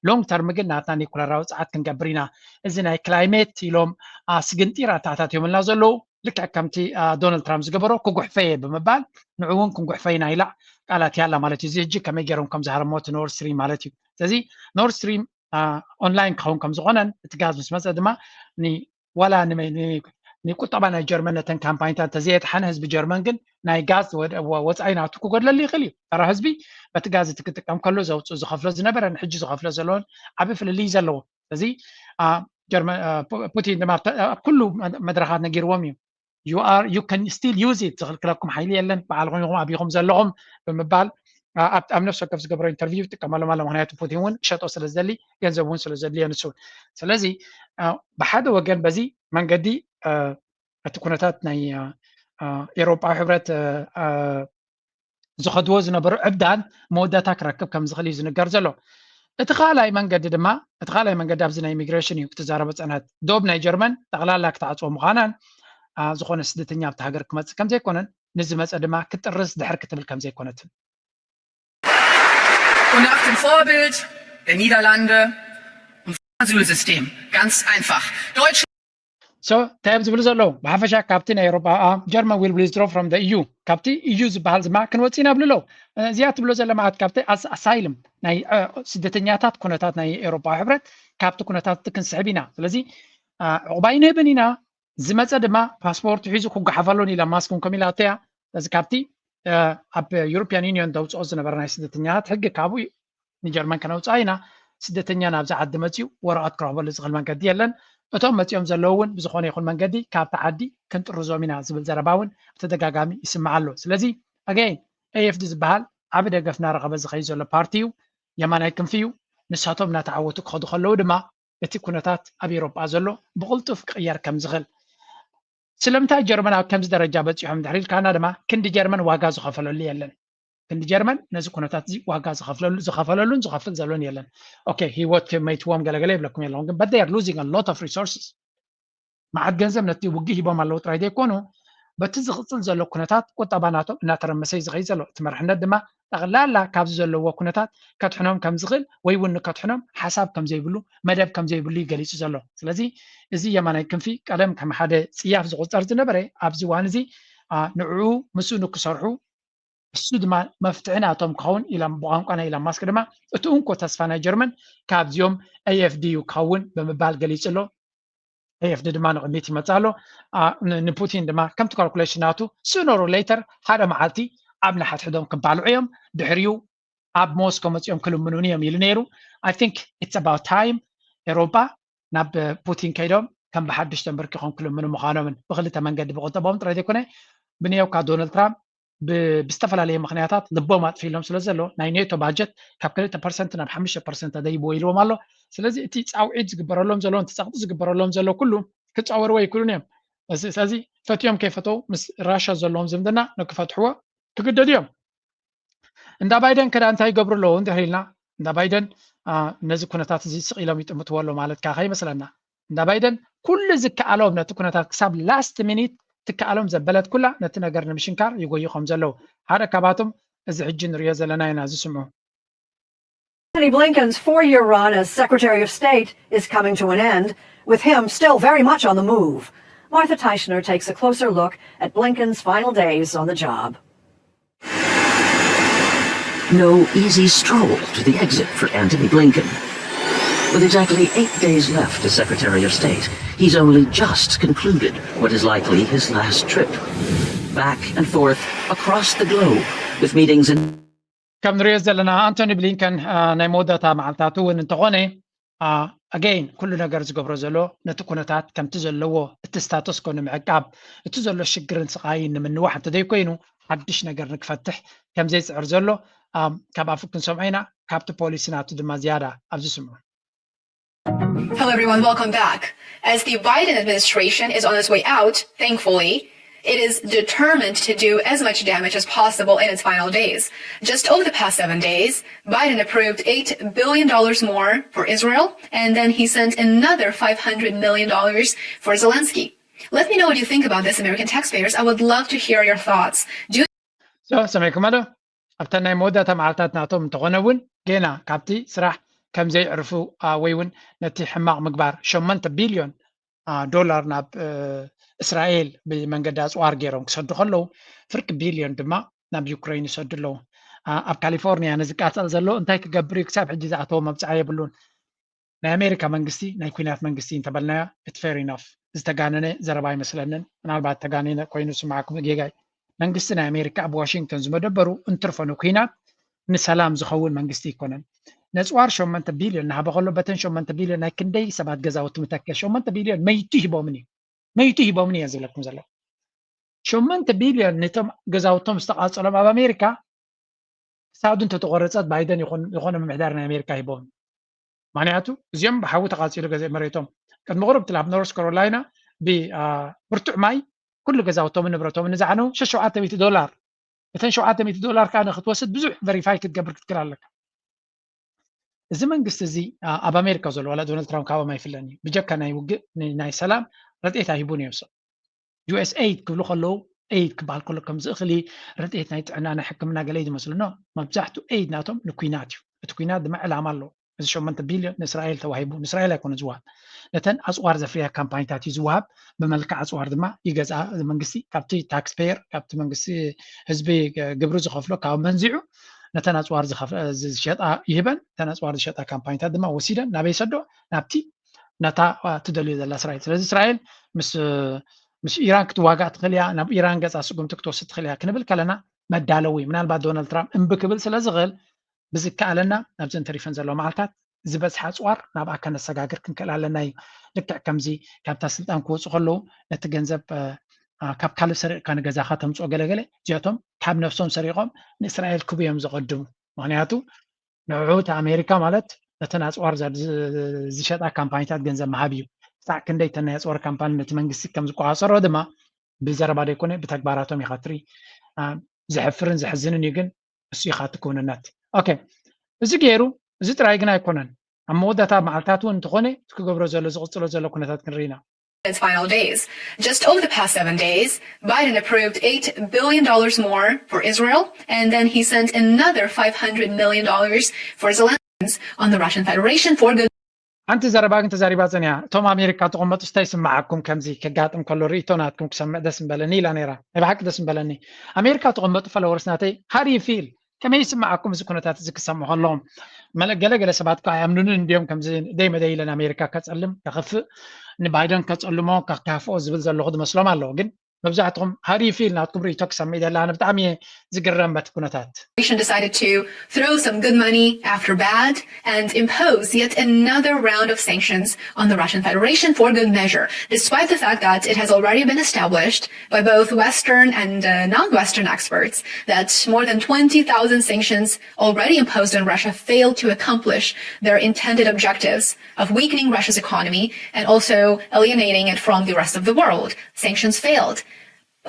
ሎንግ ተርም ግን ናትና ኒኩለራዊ ጸዓት ክንገብር ኢና። እዚ ናይ ክላይሜት ኢሎም፣ ኣ፣ ስግንጢር ኣተኣታትዮምልና ዘለዉ፣ ልክዕ ከምቲ፣ ኣ፣ ዶናልድ ትራምፕ ዝገበሮ ክጉሕፈ እየ ብምባል፣ ንዑ እውን ክንጉሕፈ ኢና ኢላ ቃላት ያላ ማለት እዩ። እዚ ሕጂ ከመይ ገይሮም ከም ዝሃረሞ እቲ ኖርድ ስትሪም ማለት እዩ። ስለዚ ኖርድ ስትሪም፣ ኣ፣ ኦንላይን ክኸውን ከም ዝኾነን እቲ ጋዝ ምስ መጸ ድማ ኒ-፣ ዋላ ንመ-፣ ኒ-፣ ንቁጠባ ናይ ጀርመን ነተን ካምፓኒታት እንተዘየጥሓነ ህዝቢ ጀርመን ግን ናይ ጋዝ ወደ-፣ ወ-፣ ወጻኢ ናቱ ክጎድለሉ ይኽእል እዩ። ተራ ህዝቢ በቲ ጋዝ እቲ ክጥቀም ከሎ ዘውጽእ ዝኸፍሎ ዝነበረን ሕጂ ዝኸፍሎ ዘለዎን ዓቢ ፍልልይ እዩ ዘለዎ። ስለዚ፣ ኣ፣ ጀርመን፣ ኣ፣ ፑ-፣ ፑቲን ድማ ኣብተ-፣ ኣብ ኩሉ መ-፣ መድረኻት ነጊርዎም እዩ። You are, you can still use it፣ ዝኽልክለኩም ሓይሊ የለን፣ በዓልኹም ኢኹም ኣቢኹም ዘለኹም ብምባል፣ ኣ፣ ኣብ፣ ኣብ ነፍሲ ወከፍ ዝገብሮ ኢንተርቪው ይጥቀመሎም ኣሎ። ምኽንያቱ ፑቲን እውን ክሸጦ ስለ ዝደሊ፣ ገንዘብ እውን ስለ ዘድልዮ ንሱ እውን። ስለዚ፣ ኣ፣ ብሓደ ወገን በዚ መንገዲ፣ ኣ፣ እቲ ኩነታት ናይ፣ ኣ፣ ኣ፣ ኤውሮጳዊ ሕብረት፣ ኣ፣ ኣ፣ ዝኸድዎ ዝነበሩ ዕብዳን መወዳእታ ክረክብ ከም ዝኽእል እዩ ዝንገር ዘሎ። እቲ ካልኣይ መንገዲ ድማ፣ እቲ ካልኣይ መንገዲ ኣብዚ ናይ ኢሚግሬሽን እዩ ክትዛረቦ ዝጸንሐት። ዶብ ናይ ጀርመን ጠቕላላ ክትዓጽዎ ምዃናን፣ ኣ፣ ዝኾነ ስደተኛ ኣብቲ ሃገር ክመጽእ ከም ዘይኮነን፣ ንዝመጸ ድማ ክጥርስ ድሕር ክትብል ከም ዘይኮነትን። Und nach dem Vorbild der Niederlande und Asylsystem. Ganz einfach. Deutschland so እንታይ እዮም ዝብሉ ዘለዉ? ብሓፈሻ ካብቲ ናይ ኤሮፓ ጀርመን will withdraw from the E U፣ ካብቲ E U ዝበሃል ድማ ክንወፅእ ኢና ብሉ ኣለዉ። እዚኣ ትብሎ ዘለ ማለት ካብቲ ኣሳይልም ናይ ስደተኛታት ኩነታት ናይ ኤሮፓዊ ሕብረት ካብቲ ኩነታት ክንስሕብ ኢና። ስለዚ ዕቑባ ይንህብን ኢና፣ ዝመፀ ድማ ፓስፖርት ሒዙ ክጓሓፈሉን ኢላ ማስክ ከም ኢላ ኣተያ። ስለዚ ካብቲ ኣብ ዩሮፒያን ዩኒዮን ተውፅኦ ዝነበረ ናይ ስደተኛታት ሕጊ ካብኡ ንጀርመን ከነውፅኣ ኢና። ስደተኛ ናብዚ ዓዲ መፅኡ ወረቐት ክረኽበሉ ዝኽእል መንገዲ የለን። እቶም መፂኦም ዘለዉ እውን ብዝኾነ ይኹን መንገዲ ካብቲ ዓዲ ክንጥርዞም ኢና ዝብል ዘረባ እውን ብተደጋጋሚ ይስማዕ ኣሎ። ስለዚ ኣገይን ኤኤፍዲ ዝበሃል ዓቢ ደገፍ እናረኸበ ዝኸይድ ዘሎ ፓርቲ እዩ፣ የማናይ ክንፊ እዩ። ንሳቶም እናተዓወቱ ክኸዱ ከለዉ ድማ እቲ ኩነታት ኣብ ኤሮጳ ዘሎ ብቕልጡፍ ክቕየር ከም ዝኽእል። ስለምንታይ ጀርመን ኣብ ከምዚ ደረጃ በፂሖም እንድሕር ኢልካና ድማ ክንዲ ጀርመን ዋጋ ዝኸፈለሉ የለን። ክንዲ ጀርመን ነዚ ኩነታት እዚ ዋጋ ዝኸፍለሉ ዝኸፈለሉን ዝኸፍል ዘሎን የለን። ኦኬ፣ ህይወት ከመይትዎም ገለገለ ይብለኩም የለኹም፣ ግን but they are losing a lot of resources። መዓት ገንዘብ ነቲ ውግእ ሂቦም ኣለዉ ጥራይ ዘይኮኑ፣ በቲ ዝቕፅል ዘሎ ኩነታት ቁጠባ ናቶም እናተረመሰ እዩ ዝኸይድ ዘሎ። እቲ መርሕነት ድማ ጠቕላላ ካብዚ ዘለዎ ኩነታት ከድሕኖም ከም ዝኽእል ወይ እውን ንከድሕኖም ሓሳብ ከም ዘይብሉ፣ መደብ ከም ዘይብሉ እዩ ገሊጹ ዘሎ። ስለዚ እዚ የማናይ ክንፊ ቀደም ከም ሓደ ጽያፍ ዝቑጸር ዝነበረ ኣብዚ እዋን እዚ ንዕኡ ምስኡ ንክሰርሑ እሱ ድማ መፍትሒ ናቶም ክኸውን ኢሎም ብቋንቋ ናይ ኢሎን ማስክ ድማ እቲ እንኮ ተስፋ ናይ ጀርመን ካብዚኦም ኤኤፍዲ እዩ ክኸውን ብምባል ገሊጹ ኣሎ። ኤኤፍዲ ድማ ንቕድሚት ይመጽእ ኣሎ። ንፑቲን ድማ ከምቲ ካልኩሌሽን ናቱ sooner or later ሓደ መዓልቲ ኣብ ንሓድሕዶም ክባልዑ እዮም፣ ድሕሪኡ ኣብ ሞስኮ መጺኦም ክልምኑኒ እዮም ኢሉ ነይሩ። I think it's about time ኤሮፓ ናብ ፑቲን ከይዶም ከም ብሓድሽ ተንበርኪኾም ክልምኑ ምዃኖምን ብክልተ መንገዲ ብቁጠቦም ጥራይ ዘይኮነ ብንየውካ ዶናልድ ትራምፕ ብዝተፈላለየ ምክንያታት ልቦም ኣጥፊሎም ስለ ዘሎ ናይ ኔቶ ባጀት ካብ ክልተ ፐርሰንት ናብ ሓሙሽተ ፐርሰንት ኣደይብዎ ኢልዎም ኣሎ። ስለዚ እቲ ፃውዒት ዝግበረሎም ዘሎ እቲ ፀቕጢ ዝግበረሎም ዘሎ ኩሉ ክፃወርዎ ኣይክእሉን እዮም። ስለዚ ፈትዮም ከይፈተው ምስ ራሻ ዘለዎም ዝምድና ንክፈትሕዎ ክግደዱ እዮም። እንዳ ባይደን ከዳ እንታይ ይገብሩ ኣለዉ እንድሕር ኢልና እንዳ ባይደን ነዚ ኩነታት እዚ ስቕ ኢሎም ይጥምትዎ ኣለዉ ማለት ከዓ ከይመስለና። እንዳ ባይደን ኩሉ ዝከኣሎም ነቲ ኩነታት ክሳብ ላስት ሚኒት ትከኣሎም ዘበለት ኩላ ነቲ ነገር ንምሽንካር ይጎዩ ከም ዘለዉ ሓደ ካባቶም እዚ ሕጂ ንሪኦ ዘለና ኢና ዝስምዑ። Antony Blinken's four-year run as Secretary of State is coming to an end, with him still very much on the move. Martha Teichner takes a closer look at Blinken's final days on the job. No easy stroll to the exit for Antony Blinken. With exactly eight days left as Secretary of State, he's only just concluded what is likely his last trip. Back and forth across the globe with meetings in ከም ንሪኦ ዘለና ኣንቶኒ ብሊንከን ናይ መወዳእታ መዓልታቱ እውን እንተኾነ ኣገይን ኩሉ ነገር ዝገብሮ ዘሎ ነቲ ኩነታት ከምቲ ዘለዎ እቲ ስታተስኮ ንምዕቃብ እቲ ዘሎ ሽግርን ስቓይን ንምንዋሕ እንተዘይኮይኑ ሓድሽ ነገር ንክፈትሕ ከምዘይፅዕር ዘሎ ካብ ኣፉ ክንሰምዖ ኢና። ካብቲ ፖሊሲ ናቱ ድማ ዝያዳ ኣብዚ ስምዑ። Hello everyone, welcome back. As the Biden administration is on its way out, thankfully, it is determined to do as much damage as possible in its final days. Just over the past seven days, Biden approved eight billion dollars more for Israel, and then he sent another five hundred million dollars for Zelensky. Let me know what you think about this, American taxpayers. I would love to hear your thoughts. Do ሰሚዕኩማ ዶ? ኣብተን ናይ መወዳእታ መዓልታት ናቶም እንተኾነ እውን ጌና ካብቲ ስራሕ ከም ዘይዕርፉ ወይ እውን ነቲ ሕማቕ ምግባር ሸሞንተ ቢልዮን ዶላር ናብ እስራኤል ብመንገዲ ኣፅዋር ገይሮም ክሰዱ ከለዉ ፍርቂ ቢልዮን ድማ ናብ ዩክሬን ይሰዱ ኣለዉ። ኣብ ካሊፎርኒያ ነዚ ቃፀል ዘሎ እንታይ ክገብር እዩ? ክሳብ ሕጂ ዝኣተዎ መብፅዓ የብሉን። ናይ ኣሜሪካ መንግስቲ ናይ ኩናት መንግስቲ እንተበልናዮ እቲ fair enough ዝተጋነነ ዘረባ ኣይመስለንን። ምናልባት ተጋኒነ ኮይኑ ዝስማዓኩም ጌጋ እዩ። መንግስቲ ናይ ኣሜሪካ ኣብ ዋሽንግተን ዝመደበሩ እንትርፎ ንኩናት ንሰላም ዝኸውን መንግስቲ ኣይኮነን። ነፅዋር ሸሞንተ ቢልዮን እናሃበ ከሎ በተን ሸሞንተ ቢልዮን ናይ ክንደይ ሰባት ገዛውቲ ምተከ ሸሞንተ ቢልዮን መይቱ ሂቦምን እዩ መይቱ ሂቦምን እየ ዝብለኩም ዘለኹ። ሸሞንተ ቢልዮን ነቶም ገዛውቶም ዝተቃፀሎም ኣብ ኣሜሪካ ክሳዱ እንተተቆረፀት ባይደን ዝኾነ ምምሕዳር ናይ ኣሜሪካ ሂቦም። ምክንያቱ እዚኦም ብሓዊ ተቃፂሉ ገዘእ መሬቶም ቅድሚ ቁሩብ ትላብ ኖርስ ካሮላይና ብብርቱዕ ማይ ኩሉ ገዛውቶምን ንብረቶምን ንዝዓነው ሸሸውዓተ ሚእቲ ዶላር እተን ሸውዓተ ሚእቲ ዶላር ከዓ ንክትወስድ ብዙሕ ቨሪፋይ ክትገብር ክትክል ኣለካ። እዚ መንግስቲ እዚ ኣብ ኣሜሪካ ዘሎ ዋላ ዶናልድ ትራምፕ ካብኦም ኣይፍለን እዩ ብጀካ ናይ ውግእ ናይ ሰላም ረድኤት ኣይህቡን እዮም ሰብ ዩኤስ ኤይድ ክብሉ ከለዉ ኤይድ ክበሃል ከሎ ከምዚ እኽሊ ረድኤት ናይ ጥዕና ናይ ሕክምና ገለ ዝመስሉ ኖ መብዛሕትኡ ኤይድ ናቶም ንኩናት እዩ። እቲ ኩናት ድማ ዕላማ ኣለዎ። እዚ ሸሞንተ ቢልዮን ንእስራኤል ተዋሂቡ። ንእስራኤል ኣይኮነ ዝወሃብ፣ ነተን ኣፅዋር ዘፍርያ ካምፓኒታት እዩ ዝወሃብ። ብመልክዕ ኣፅዋር ድማ ይገዝኣ መንግስቲ፣ ካብቲ ታክስ ፔየር፣ ካብቲ መንግስቲ ህዝቢ ግብሪ ዝኸፍሎ ካብ መንዚዑ ነተን ኣፅዋር ዝሸጣ ይህበን። እተን ኣፅዋር ዝሸጣ ካምፓኒታት ድማ ወሲደን ናበይ ይሰዶ? ናብቲ ነታ ትደልዮ ዘላ እስራኤል። ስለዚ እስራኤል ምስ ምስ ኢራን ክትዋጋእ ትኽእል እያ፣ ናብ ኢራን ገፃ ስጉምቲ ክትወስድ ትኽእል እያ ክንብል ከለና መዳለዊ፣ ምናልባት ዶናልድ ትራምፕ እምቢ ክብል ስለ ዝኽእል ብዝከኣለና ናብዘን ተሪፈን ዘለዋ መዓልታት ዝበዝሓ ኣፅዋር ናብኣ ከነሰጋግር ክንክእል ኣለና እዩ። ልክዕ ከምዚ ካብታ ስልጣን ክወፁ ከለዉ ነቲ ገንዘብ ካብ ካልእ ሰሪቕካ ንገዛኻ ተምፅኦ ገለገለ እዚኣቶም ካብ ነፍሶም ሰሪቖም ንእስራኤል ክቡ እዮም ዘቐድሙ። ምክንያቱ ንዑ እቲ ኣሜሪካ ማለት ነተን ኣፅዋር ዝሸጣ ካምፓኒታት ገንዘብ ምሃብ እዩ። ክሳዕ ክንደይ እተን ናይ ኣፅዋር ካምፓኒ ነቲ መንግስቲ ከም ዝቆፃፀሮ ድማ ብዘረባ ዘይኮነ ብተግባራቶም ኢኻ ትርኢ። ዘሕፍርን ዘሕዝንን እዩ፣ ግን እሱ ኢኻ እቲ ክውንነት። ኦኬ፣ እዚ ገይሩ እዚ ጥራይ ግን ኣይኮነን። ኣብ መወዳእታ መዓልታት እውን እንተኾነ ክገብሮ ዘሎ ዝቕፅሎ ዘሎ ኩነታት ክንርኢ ኢና። Its final days. Just over the past seven days, Biden approved eight billion dollars more for Israel, and then he sent another five hundred million dollars for Zelensky on the Russian Federation for good. ሓንቲ ዘረባ ግን ተዛሪባ ጸኒያ። እቶም ኣሜሪካ ተቐመጡ ስታይ ስምዓኩም ከምዚ ከጋጥም ከሎ ርእይቶ ናትኩም ክሰምዕ ደስ ምበለኒ ኢላ ነይራ። ናይ ብሓቂ ደስ ምበለኒ። ኣሜሪካ ተቐመጡ ፎሎወርስ ናተይ how do you feel? ከመይ ይስምዓኩም እዚ ኩነታት እዚ ክሰምዑ ከለዎም? ገለገለ ሰባት ከ ኣይኣምኑንን እንድዮም ከምዚ ደይ መደይ ኢለን ኣሜሪካ ከጸልም ከኽፍእ ንባይደን ከጸልሞ ከካፍኦ ዝብል ዘለኹ ዝመስሎም ኣለዉ ግን መብዛሕትኹም how do you feel ናትኩም ርእይቶ ክሰምዕ ደላ ኣነ ብጣዕሚ እየ ዝግረም በቲ ኩነታት decided to throw some good money after bad and impose yet another round of sanctions on the Russian Federation for good measure, despite the fact that it has already been established by both Western and uh, non-Western experts that more than twenty thousand sanctions already imposed on Russia failed to accomplish their intended objectives of weakening Russia's economy and also alienating it from the rest of the world. Sanctions failed.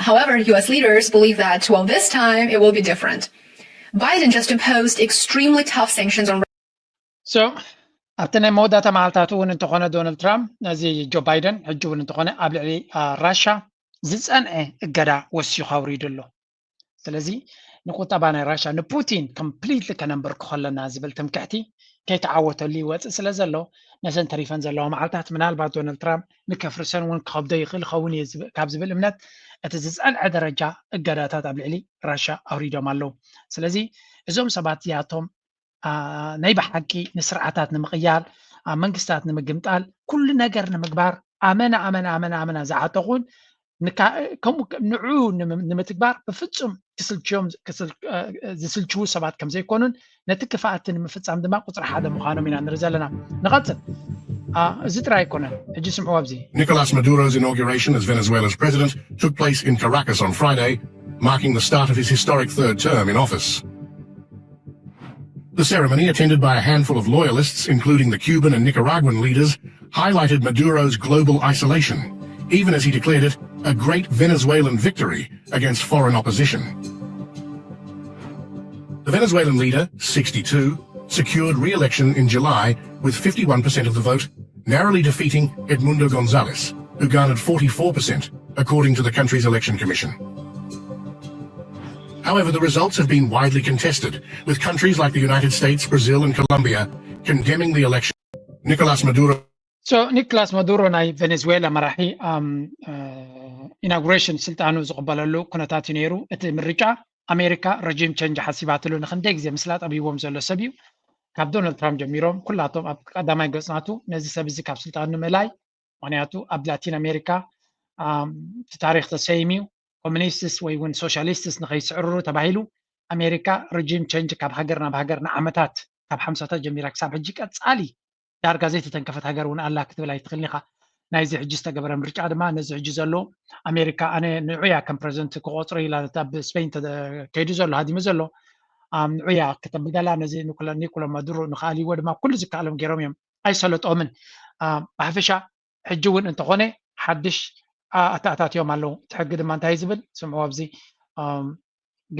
However, U S leaders believe that, well, this time it will be different. Biden just imposed extremely tough sanctions on so ኣብቲ ናይ መወዳእታ መዓልታቱ እውን እንተኾነ ዶናልድ ትራምፕ ነዚ ጆ ባይደን ሕጂ እውን እንተኾነ ኣብ ልዕሊ ራሻ ዝፀንዐ እገዳ ወሲኹ ኣውሪዱ ኣሎ። ስለዚ ንቁጠባ ናይ ራሻ ንፑቲን ኮምፕሊትሊ ከነንበርክኾ ኣለና ዝብል ትምክሕቲ ከይተዓወተሉ ይወፅእ ስለ ዘሎ ነዘን ተሪፈን ዘለዋ መዓልታት ምናልባት ዶናልድ ትራምፕ ንከፍርሰን እውን ክኸብዶ ይኽእል ይኸውን እዩ ካብ ዝብል እምነት እቲ ዝፀንዐ ደረጃ እገዳታት ኣብ ልዕሊ ራሻ ኣውሪዶም ኣለዉ። ስለዚ እዞም ሰባት እዚኣቶም ናይ ብሓቂ ንስርዓታት ንምቕያር መንግስታት ንምግምጣል ኩሉ ነገር ንምግባር ኣመና ኣመና ኣመና ኣመና ዝዓጠቑን ንኡ ንምትግባር ብፍፁም ክስልችዮም ዝስልችዉ ሰባት ከም ዘይኮኑን ነቲ ክፍኣቲ ንምፍፃም ድማ ቁፅሪ ሓደ ምዃኖም ኢና ንርኢ ዘለና። ንቐፅል። እዚ ጥራይ ኣይኮነን። ሕጂ ስምዑ ኣብዚ Nicolas Maduro's inauguration as Venezuela's president took place in Caracas on Friday, marking the start of his historic third term in office. The ceremony, attended by a handful of loyalists, including the Cuban and Nicaraguan leaders, highlighted Maduro's global isolation, even as he declared it a great Venezuelan victory against foreign opposition. The Venezuelan leader, sixty-two, secured re-election in July with fifty-one percent of the vote, narrowly defeating Edmundo Gonzalez, who garnered forty-four percent, according to the country's election commission. However, the results have been widely contested, with countries like the United States, Brazil, and Colombia condemning the election. Nicolas Maduro. So, ኒኮላስ ማዱሮ ናይ ቬኔዙዌላ መራሒ ኢናጉሬሽን ስልጣኑ ዝቕበለሉ ኩነታት እዩ ነይሩ። እቲ ምርጫ ኣሜሪካ ረጂም ቸንጅ ሓሲባትሉ ንክንደይ ግዜ ምስላ ጠቢዎም ዘሎ ሰብ እዩ። ካብ ዶናልድ ትራምፕ ጀሚሮም ኩላቶም ኣብ ቀዳማይ ገጽናቱ ነዚ ሰብ እዚ ካብ ስልጣኑ ንምእላይ፣ ምክንያቱ ኣብ ላቲን ኣሜሪካ እቲ ታሪክ ተሰይም እዩ። ኮሚኒስትስ ወይ እውን ሶሻሊስትስ ንከይስዕርሩ ተባሂሉ ኣሜሪካ ሪጂም ቸንጅ ካብ ሃገር ናብ ሃገር ንዓመታት ካብ ሓምሳታት ጀሚራ ክሳብ ሕጂ ቀፃሊ ዳርጋ ዘይተተንከፈት ሃገር እውን ኣላ ክትብል ኣይትኽእልን ኢኻ። ናይዚ ሕጂ ዝተገበረ ምርጫ ድማ ነዚ ሕጂ ዘሎ ኣሜሪካ ኣነ ንዑያ ከም ፕረዚደንት ክቆፅሮ ኢላ ኣብ ስፔን ከይዱ ዘሎ ሃዲሙ ዘሎ ንዑያ ክተብል ደላ ነዚ ኒኮላ ማዱሮ ንክኣልይዎ ድማ ኩሉ ዝከኣሎም ገይሮም እዮም። ኣይሰለጦምን። ብሓፈሻ ሕጂ እውን እንተኾነ ሓድሽ ኣተኣታትዮም ኣለዉ። እቲ ሕጊ ድማ እንታይ ዝብል ስምዑ ኣብዚ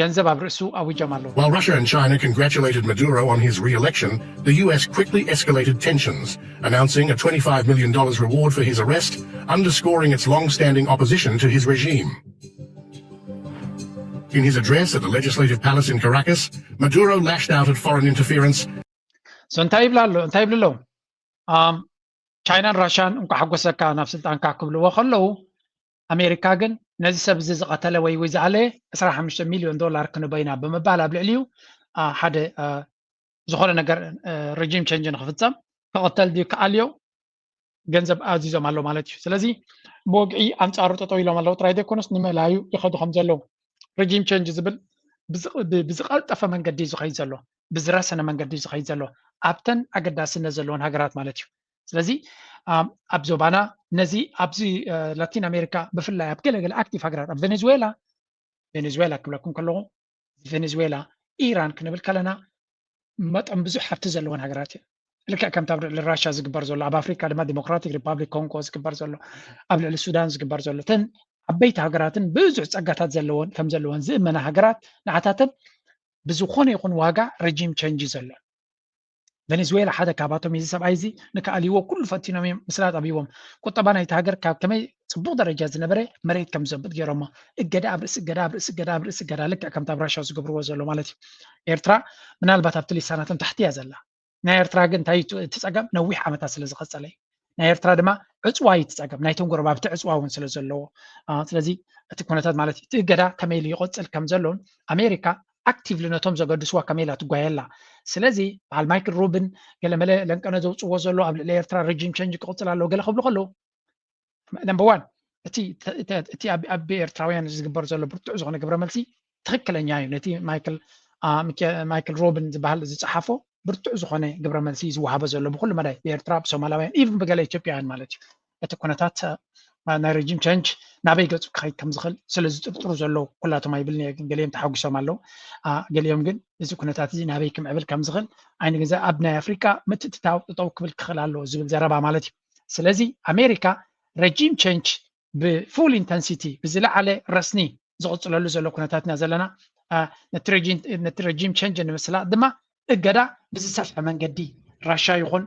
ገንዘብ ኣብ ርእሱ ኣዊጆም ኣለዉ። While Russia and China congratulated Maduro on his re-election, the U S quickly escalated tensions, announcing a twenty-five million dollars reward for his arrest, underscoring its long-standing opposition to his regime. In his address at the Legislative Palace in Caracas, Maduro lashed out at foreign interference እንታይ ይብላ ኣሎ እንታይ ይብሉ ኣለዉ? ቻይናን ራሽያን እንኳ ሓጎሰካ ናብ ስልጣንካ ክብልዎ ከለዉ፣ ኣሜሪካ ግን ነዚ ሰብ እዚ ዝቐተለ ወይ ወይ ዝኣለየ ዕስራ ሓሙሽተ ሚልዮን ዶላር ክንበይና ብምባል ኣብ ልዕሊኡ ሓደ ዝኾነ ነገር ሬጂም ቸንጅ ንክፍፀም ክቐተል ድዩ ክኣልዮ ገንዘብ ኣዚዞም ኣሎ ማለት እዩ። ስለዚ ብወግዒ ኣንፃሩ ጠጠው ኢሎም ኣለዉ ጥራይ ዘይኮነስ ንመላዩ ይኸዱ ከም ዘለዉ። ሬጂም ቸንጅ ዝብል ብዝቐልጠፈ መንገዲ እዩ ዝኸይድ ዘሎ፣ ብዝረሰነ መንገዲ እዩ ዝኸይድ ዘሎ ኣብተን ኣገዳስነት ዘለዎን ሃገራት ማለት እዩ። ስለዚ ኣብ ዞባና ነዚ ኣብዚ ላቲን ኣሜሪካ ብፍላይ ኣብ ገለገለ ኣክቲቭ ሃገራት ኣብ ቬኔዙዌላ ቬኔዙዌላ ክብለኩም ከለኹ ቬኔዙዌላ ኢራን ክንብል ከለና መጠን ብዙሕ ሃብቲ ዘለወን ሃገራት እየን። ልክዕ ከምቲ ኣብ ልዕሊ ራሻ ዝግበር ዘሎ ኣብ ኣፍሪካ ድማ ዲሞክራቲክ ሪፓብሊክ ኮንጎ ዝግበር ዘሎ ኣብ ልዕሊ ሱዳን ዝግበር ዘሎ እተን ዓበይቲ ሃገራትን ብዙሕ ፀጋታት ዘለወን ከም ዘለወን ዝእመና ሃገራት ንዓታተን ብዝኾነ ይኹን ዋጋ ረጂም ቸንጅ ዘሎ ቬኔዙዌላ ሓደ ካብኣቶም እዚ ሰብኣይ እዚ ንክኣልይዎ ኩሉ ፈቲኖም እዮም ምስላጥ ኣብይዎም ቁጠባ ናይቲ ሃገር ካብ ከመይ ፅቡቅ ደረጃ ዝነበረ መሬት ከም ዘብጥ ገይሮሞ እገዳ ኣብ ርእሲ እገዳ ኣብ ርእሲ እገዳ ኣብ ርእሲ እገዳ ልክዕ ከምቲ ኣብ ራሻ ዝገብርዎ ዘሎ ማለት እዩ። ኤርትራ ምናልባት ኣብቲ ሊሳናቶም ታሕቲ እያ ዘላ። ናይ ኤርትራ ግን እንታይ እቲ ፀገም ነዊሕ ዓመታት ስለ ዝቐፀለ እዩ። ናይ ኤርትራ ድማ ዕፅዋ እዩ እቲ ፀገም ናይቶም ጎረባብቲ ዕፅዋ እውን ስለ ዘለዎ ስለዚ እቲ ኩነታት ማለት እዩ እቲ እገዳ ከመይ ኢሉ ይቐፅል ከም ዘሎን ኣሜሪካ ኣክቲቭሊ ነቶም ዘገድስዋ ከመይ ኢላ ትጓየላ። ስለዚ በዓል ማይክል ሩብን ገለመለ ለንቀነ ዘውፅዎ ዘሎ ኣብ ልዕሊ ኤርትራ ረጂም ቸንጅ ክቕፅል ኣለዎ ገለ ክብሉ ከለዉ ነምበር ዋን እቲ ኣብ ኤርትራውያን ዝግበር ዘሎ ብርቱዕ ዝኾነ ግብረ መልሲ ትኽክለኛ እዩ። ነቲ ማይክል ሮብን ዝበሃል ዝፀሓፎ ብርቱዕ ዝኾነ ግብረ መልሲ ዝወሃበ ዘሎ ብኩሉ መዳይ ብኤርትራ ብሶማላውያን ኢቭን ብገለ ኢትዮጵያውያን ማለት እዩ። እቲ ኩነታት ናይ ረጂም ቸንጅ ናበይ ገፁ ክኸይድ ከም ዝኽእል ስለ ዝጥርጥሩ ዘለዉ ኩላቶም ኣይብልን እየ፣ ግን ገሊኦም ተሓጒሶም ኣለዉ። ገሊኦም ግን እዚ ኩነታት እዚ ናበይ ክምዕብል ከም ዝኽእል ኣይንግንዘ ኣብ ናይ ኣፍሪቃ ምትእትታው ጠጠው ክብል ክኽእል ኣለዎ ዝብል ዘረባ ማለት እዩ። ስለዚ ኣሜሪካ ረጂም ቸንጅ ብፉል ኢንተንሲቲ ብዝለዓለ ረስኒ ዝቕፅለሉ ዘሎ ኩነታት ኢና ዘለና። ነቲ ረጂም ቸንጅ ንምስላጥ ድማ እገዳ ብዝሰፍሐ መንገዲ ራሻ ይኹን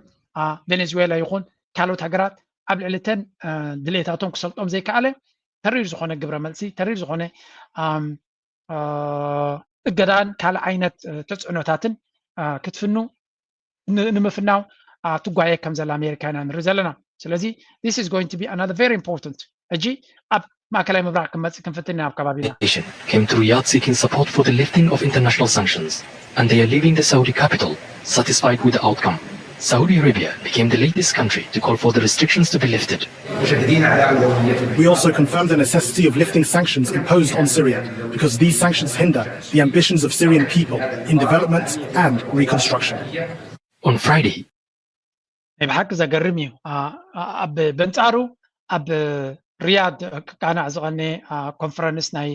ቬኔዙዌላ ይኹን ካልኦት ሃገራት ኣብ ልዕሊ ተን ድሌታቶም ክሰልጦም ዘይከኣለ ተሪር ዝኾነ ግብረ መልሲ ተሪር ዝኾነ እገዳን ካልእ ዓይነት ተፅዕኖታትን ክትፍኑ ንምፍናው ትጓየ ከም ዘላ ኣሜሪካ ኢና ንርኢ ዘለና። ስለዚ this is going to be another very important ሕጂ ኣብ ማእከላይ ምብራቅ ክንመፅእ ክንፍትን ኢና ኣብ ከባቢና። came to Riyadh seeking support for the lifting of international sanctions, and they are leaving the Saudi capital satisfied with the outcome. Saudi Arabia became the latest country to call for the restrictions to be lifted. We also confirmed the necessity of lifting sanctions imposed on Syria because these sanctions hinder the ambitions of Syrian people in development and reconstruction. On Friday, ናይ ብሓቂ ዘገርም እዩ። ኣብ በንጻሩ ኣብ ሪያድ ክቃናዕ ዝቐነ ኮንፈረንስ ናይ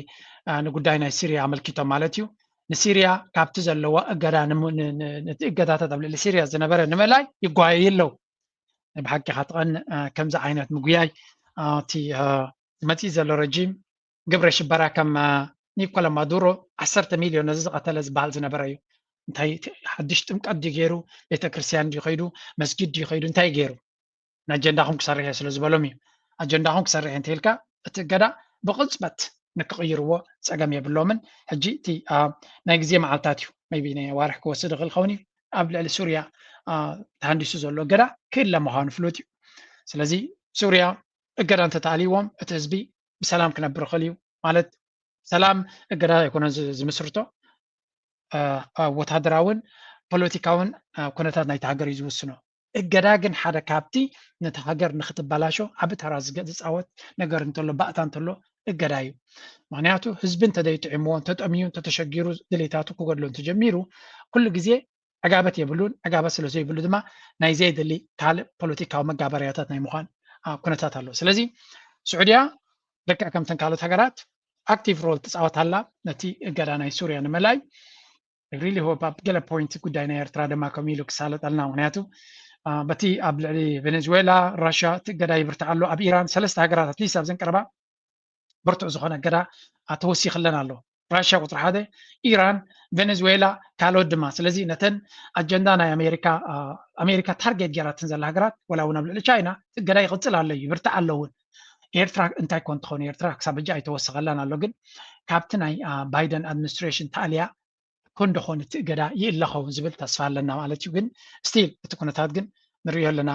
ንጉዳይ ናይ ሲሪያ ኣመልኪቶም ማለት እዩ። ንሲሪያ ካብቲ ዘለዋ እገዳ ነቲ እገዳታት ኣብ ልዕሊ ሲሪያ ዝነበረ ንምእላይ ይጓየዩ ኣለዉ። ናይ ብሓቂ ካትቐን ከምዚ ዓይነት ምጉያይ እቲ መፅኢ ዘሎ ረጂም ግብረ ሽበራ ከም ኒኮላ ማዱሮ ዓሰርተ ሚልዮን ነዚ ዝቐተለ ዝበሃል ዝነበረ እዩ። እንታይ ሓድሽ ጥምቀት ድዩ ገይሩ፣ ቤተክርስትያን ድዩ ከይዱ፣ መስጊድ ድዩ ከይዱ፣ እንታይ ገይሩ? ንኣጀንዳኹም ክሰርሕ እየ ስለ ዝበሎም እዩ። ኣጀንዳኹም ክሰርሕ እየ እንተኢልካ እቲ እገዳ ብቕፅበት ንክቕይርዎ ፀገም የብሎምን። ሕጂ እቲ ናይ ግዜ መዓልታት እዩ፣ maybe ናይ ኣዋርሕ ክወስድ ይኽእል ኸውን እዩ። ኣብ ልዕሊ ሱርያ ተሃንዲሱ ዘሎ እገዳ ክእለ ምዃኑ ፍሉጥ እዩ። ስለዚ ሱርያ እገዳ እንተተኣልይዎም እቲ ህዝቢ ብሰላም ክነብር ይኽእል እዩ ማለት ሰላም እገዳ ኣይኮነን ዝምስርቶ ወታደራውን ፖለቲካውን ኩነታት ናይቲ ሃገር እዩ ዝውስኖ። እገዳ ግን ሓደ ካብቲ ነቲ ሃገር ንክትበላሾ ዓቢ ተራ ዝፃወት ነገር እንተሎ ባእታ እንተሎ እገዳ እዩ። ምክንያቱ ህዝቢ እንተዘይጥዕምዎ እንተጠምዩ እንተተሸጊሩ ድሌታቱ ክገድሎ እንተጀሚሩ ኩሉ ግዜ ዕጋበት የብሉን። ዕጋበት ስለ ዘይብሉ ድማ ናይ ዘየድሊ ካልእ ፖለቲካዊ መጋበርያታት ናይ ምዃን ኩነታት ኣሎ። ስለዚ ስዑድያ ልክዕ ከምተን ካልኦት ሃገራት ኣክቲቭ ሮል ትፃወት ኣላ ነቲ እገዳ ናይ ሱርያ ንምእላይ። ሪሊ ሆፕ ኣብ ገለ ፖይንት ጉዳይ ናይ ኤርትራ ድማ ከምኡ ኢሉ ክሳለጠልና። ምክንያቱ በቲ ኣብ ልዕሊ ቬኔዙዌላ፣ ራሽያ እቲ እገዳ ይብርትዕ ኣሎ። ኣብ ኢራን ሰለስተ ሃገራት ኣትሊስት ኣብዘን ቀረባ ብርቱዕ ዝኾነ እገዳ ተወሲኽለን ኣሎ። ራሽያ ቁፅሪ ሓደ፣ ኢራን፣ ቬኔዙዌላ፣ ካልኦት ድማ። ስለዚ ነተን ኣጀንዳ ናይ ኣሜሪካ ኣሜሪካ ታርጌት ገይራትን ዘላ ሃገራት ወላ እውን ኣብ ልዕሊ ቻይና እገዳ ይቕፅል ኣሎ እዩ፣ ይብርትዕ ኣሎ እውን። ኤርትራ እንታይ ኮን ትኸውን? ኤርትራ ክሳብ ሕጂ ኣይተወሰኸላን ኣሎ፣ ግን ካብቲ ናይ ባይደን ኣድሚኒስትሬሽን ተኣልያ ኮን ደኾን እቲ እገዳ ይእለ ኸውን ዝብል ተስፋ ኣለና ማለት እዩ። ግን ስቲል እቲ ኩነታት ግን ንሪኦ ኣለና።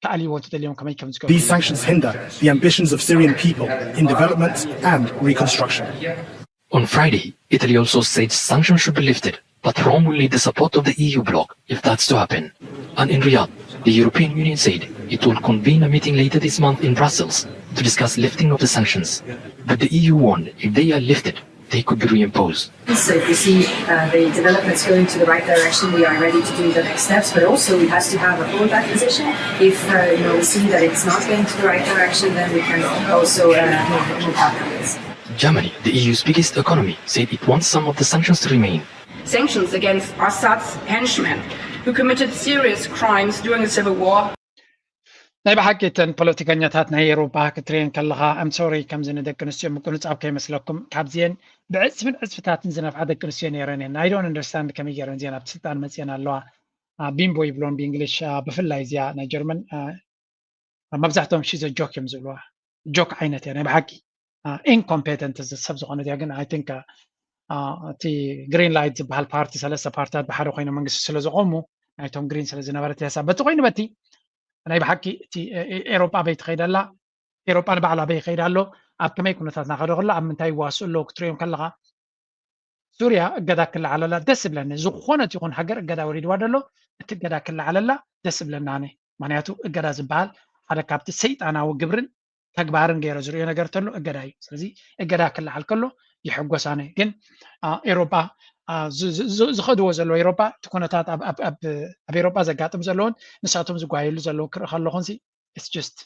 ከኣልይዎ እንተደልዮም ከመይ ከም ዝገብሩ These sanctions hinder the ambitions of Syrian people in development and reconstruction. On Friday, Italy also said sanctions should be lifted, but Rome will need the support of the E U bloc if that's to happen. And in Riyadh, the European Union said it will convene a meeting later this month in Brussels to discuss lifting of the sanctions. But the E U warned if they are lifted, they could be reimposed. So if we see uh, the developments going to the right direction, we are ready to do the next steps. But also, it has to have a fallback position. If uh, you know we see that it's not going to the right direction, then we can also uh, move, move out of this. Germany, the E U's biggest economy, said it wants some of the sanctions to remain. Sanctions against Assad's henchmen who committed serious crimes during the civil war. ናይ ብሓቂ እተን ፖለቲከኛታት ናይ ኤሮፓ ክትሪኤን ከለኻ ኣም ሶሪ ከምዚ ንደቂ ኣንስትዮ ምቁንጻብ ከይመስለኩም ካብዚኤን ብዕፅፍን ዕፅፍታትን ዝነፍዓ ደቂ ኣንስትዮ ነይረን እየን። I don't understand ከመይ ገይረን እዚኤን ኣብ ስልጣን መፅኤን ኣለዋ። ቢምቦ ይብሎን ብእንግሊሽ ብፍላይ እዚኣ ናይ ጀርመን መብዛሕትኦም ሺዘ ጆክ እዮም ዝብልዋ። ጆክ ዓይነት እያ ናይ ብሓቂ ኢንኮምፔተንት ሰብ ዝኾነት እያ። ግን I think እቲ ግሪን ላይት ዝበሃል ፓርቲ ሰለስተ ፓርትታት ብሓደ ኮይኖም መንግስቲ ስለ ዘቆሙ ናይቶም ግሪን ስለ ዝነበረት እያ። በቲ ኮይኑ በቲ ናይ ብሓቂ እቲ ኤሮጳ ኣበይ ትኸይድ ኣላ? ኤሮጳ ንባዕላ ኣበይ ይኸይድ ኣሎ? ኣብ ከመይ ኩነታት እናኸደ ከሎ ኣብ ምንታይ ይዋስኡ ኣለዉ ክትሪኦም ከለኻ ሱርያ እገዳ ክለዓለላ ደስ ይብለኒ። ዝኾነት ይኹን ሃገር እገዳ ወሪድዋ ደሎ እቲ እገዳ ክለዓለላ ደስ ይብለኒ ኣነ። ምክንያቱ እገዳ ዝበሃል ሓደ ካብቲ ሰይጣናዊ ግብርን ተግባርን ገይረ ዝሪኦ ነገር ተሎ እገዳ እዩ። ስለዚ እገዳ ክለዓል ከሎ ይሕጎስ ኣነ። ግን ኤሮጳ ዝኸድዎ ዘለዉ ኤሮጳ እቲ ኩነታት ኣብ ኤሮጳ ዘጋጥም ዘለውን ንሳቶም ዝጓየሉ ዘለዉ ክርኢ ከለኹንሲ it's just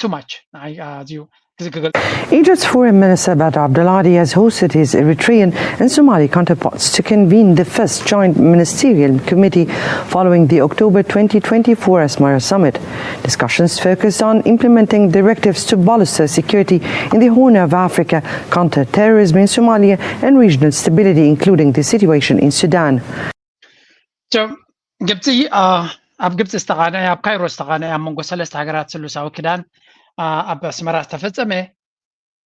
too much ንዓይ ኣዝዩ ክዝግግል Egypt's Foreign Minister Badr Abdulhadi has hosted his Eritrean and Somali counterparts to convene the first joint ministerial committee following the October twenty twenty-four Asmara summit. Discussions focused on implementing directives to bolster security in the Horn of Africa, counter terrorism in Somalia, and regional stability, including the situation in Sudan. ግብፂ ኣብ ግብፂ ዝተቃነየ ኣብ ካይሮ ዝተቃነየ ኣብ መንጎ ሰለስተ ሃገራት ስሉሳዊ ክዳን ኣብ ኣስመራ ዝተፈፀመ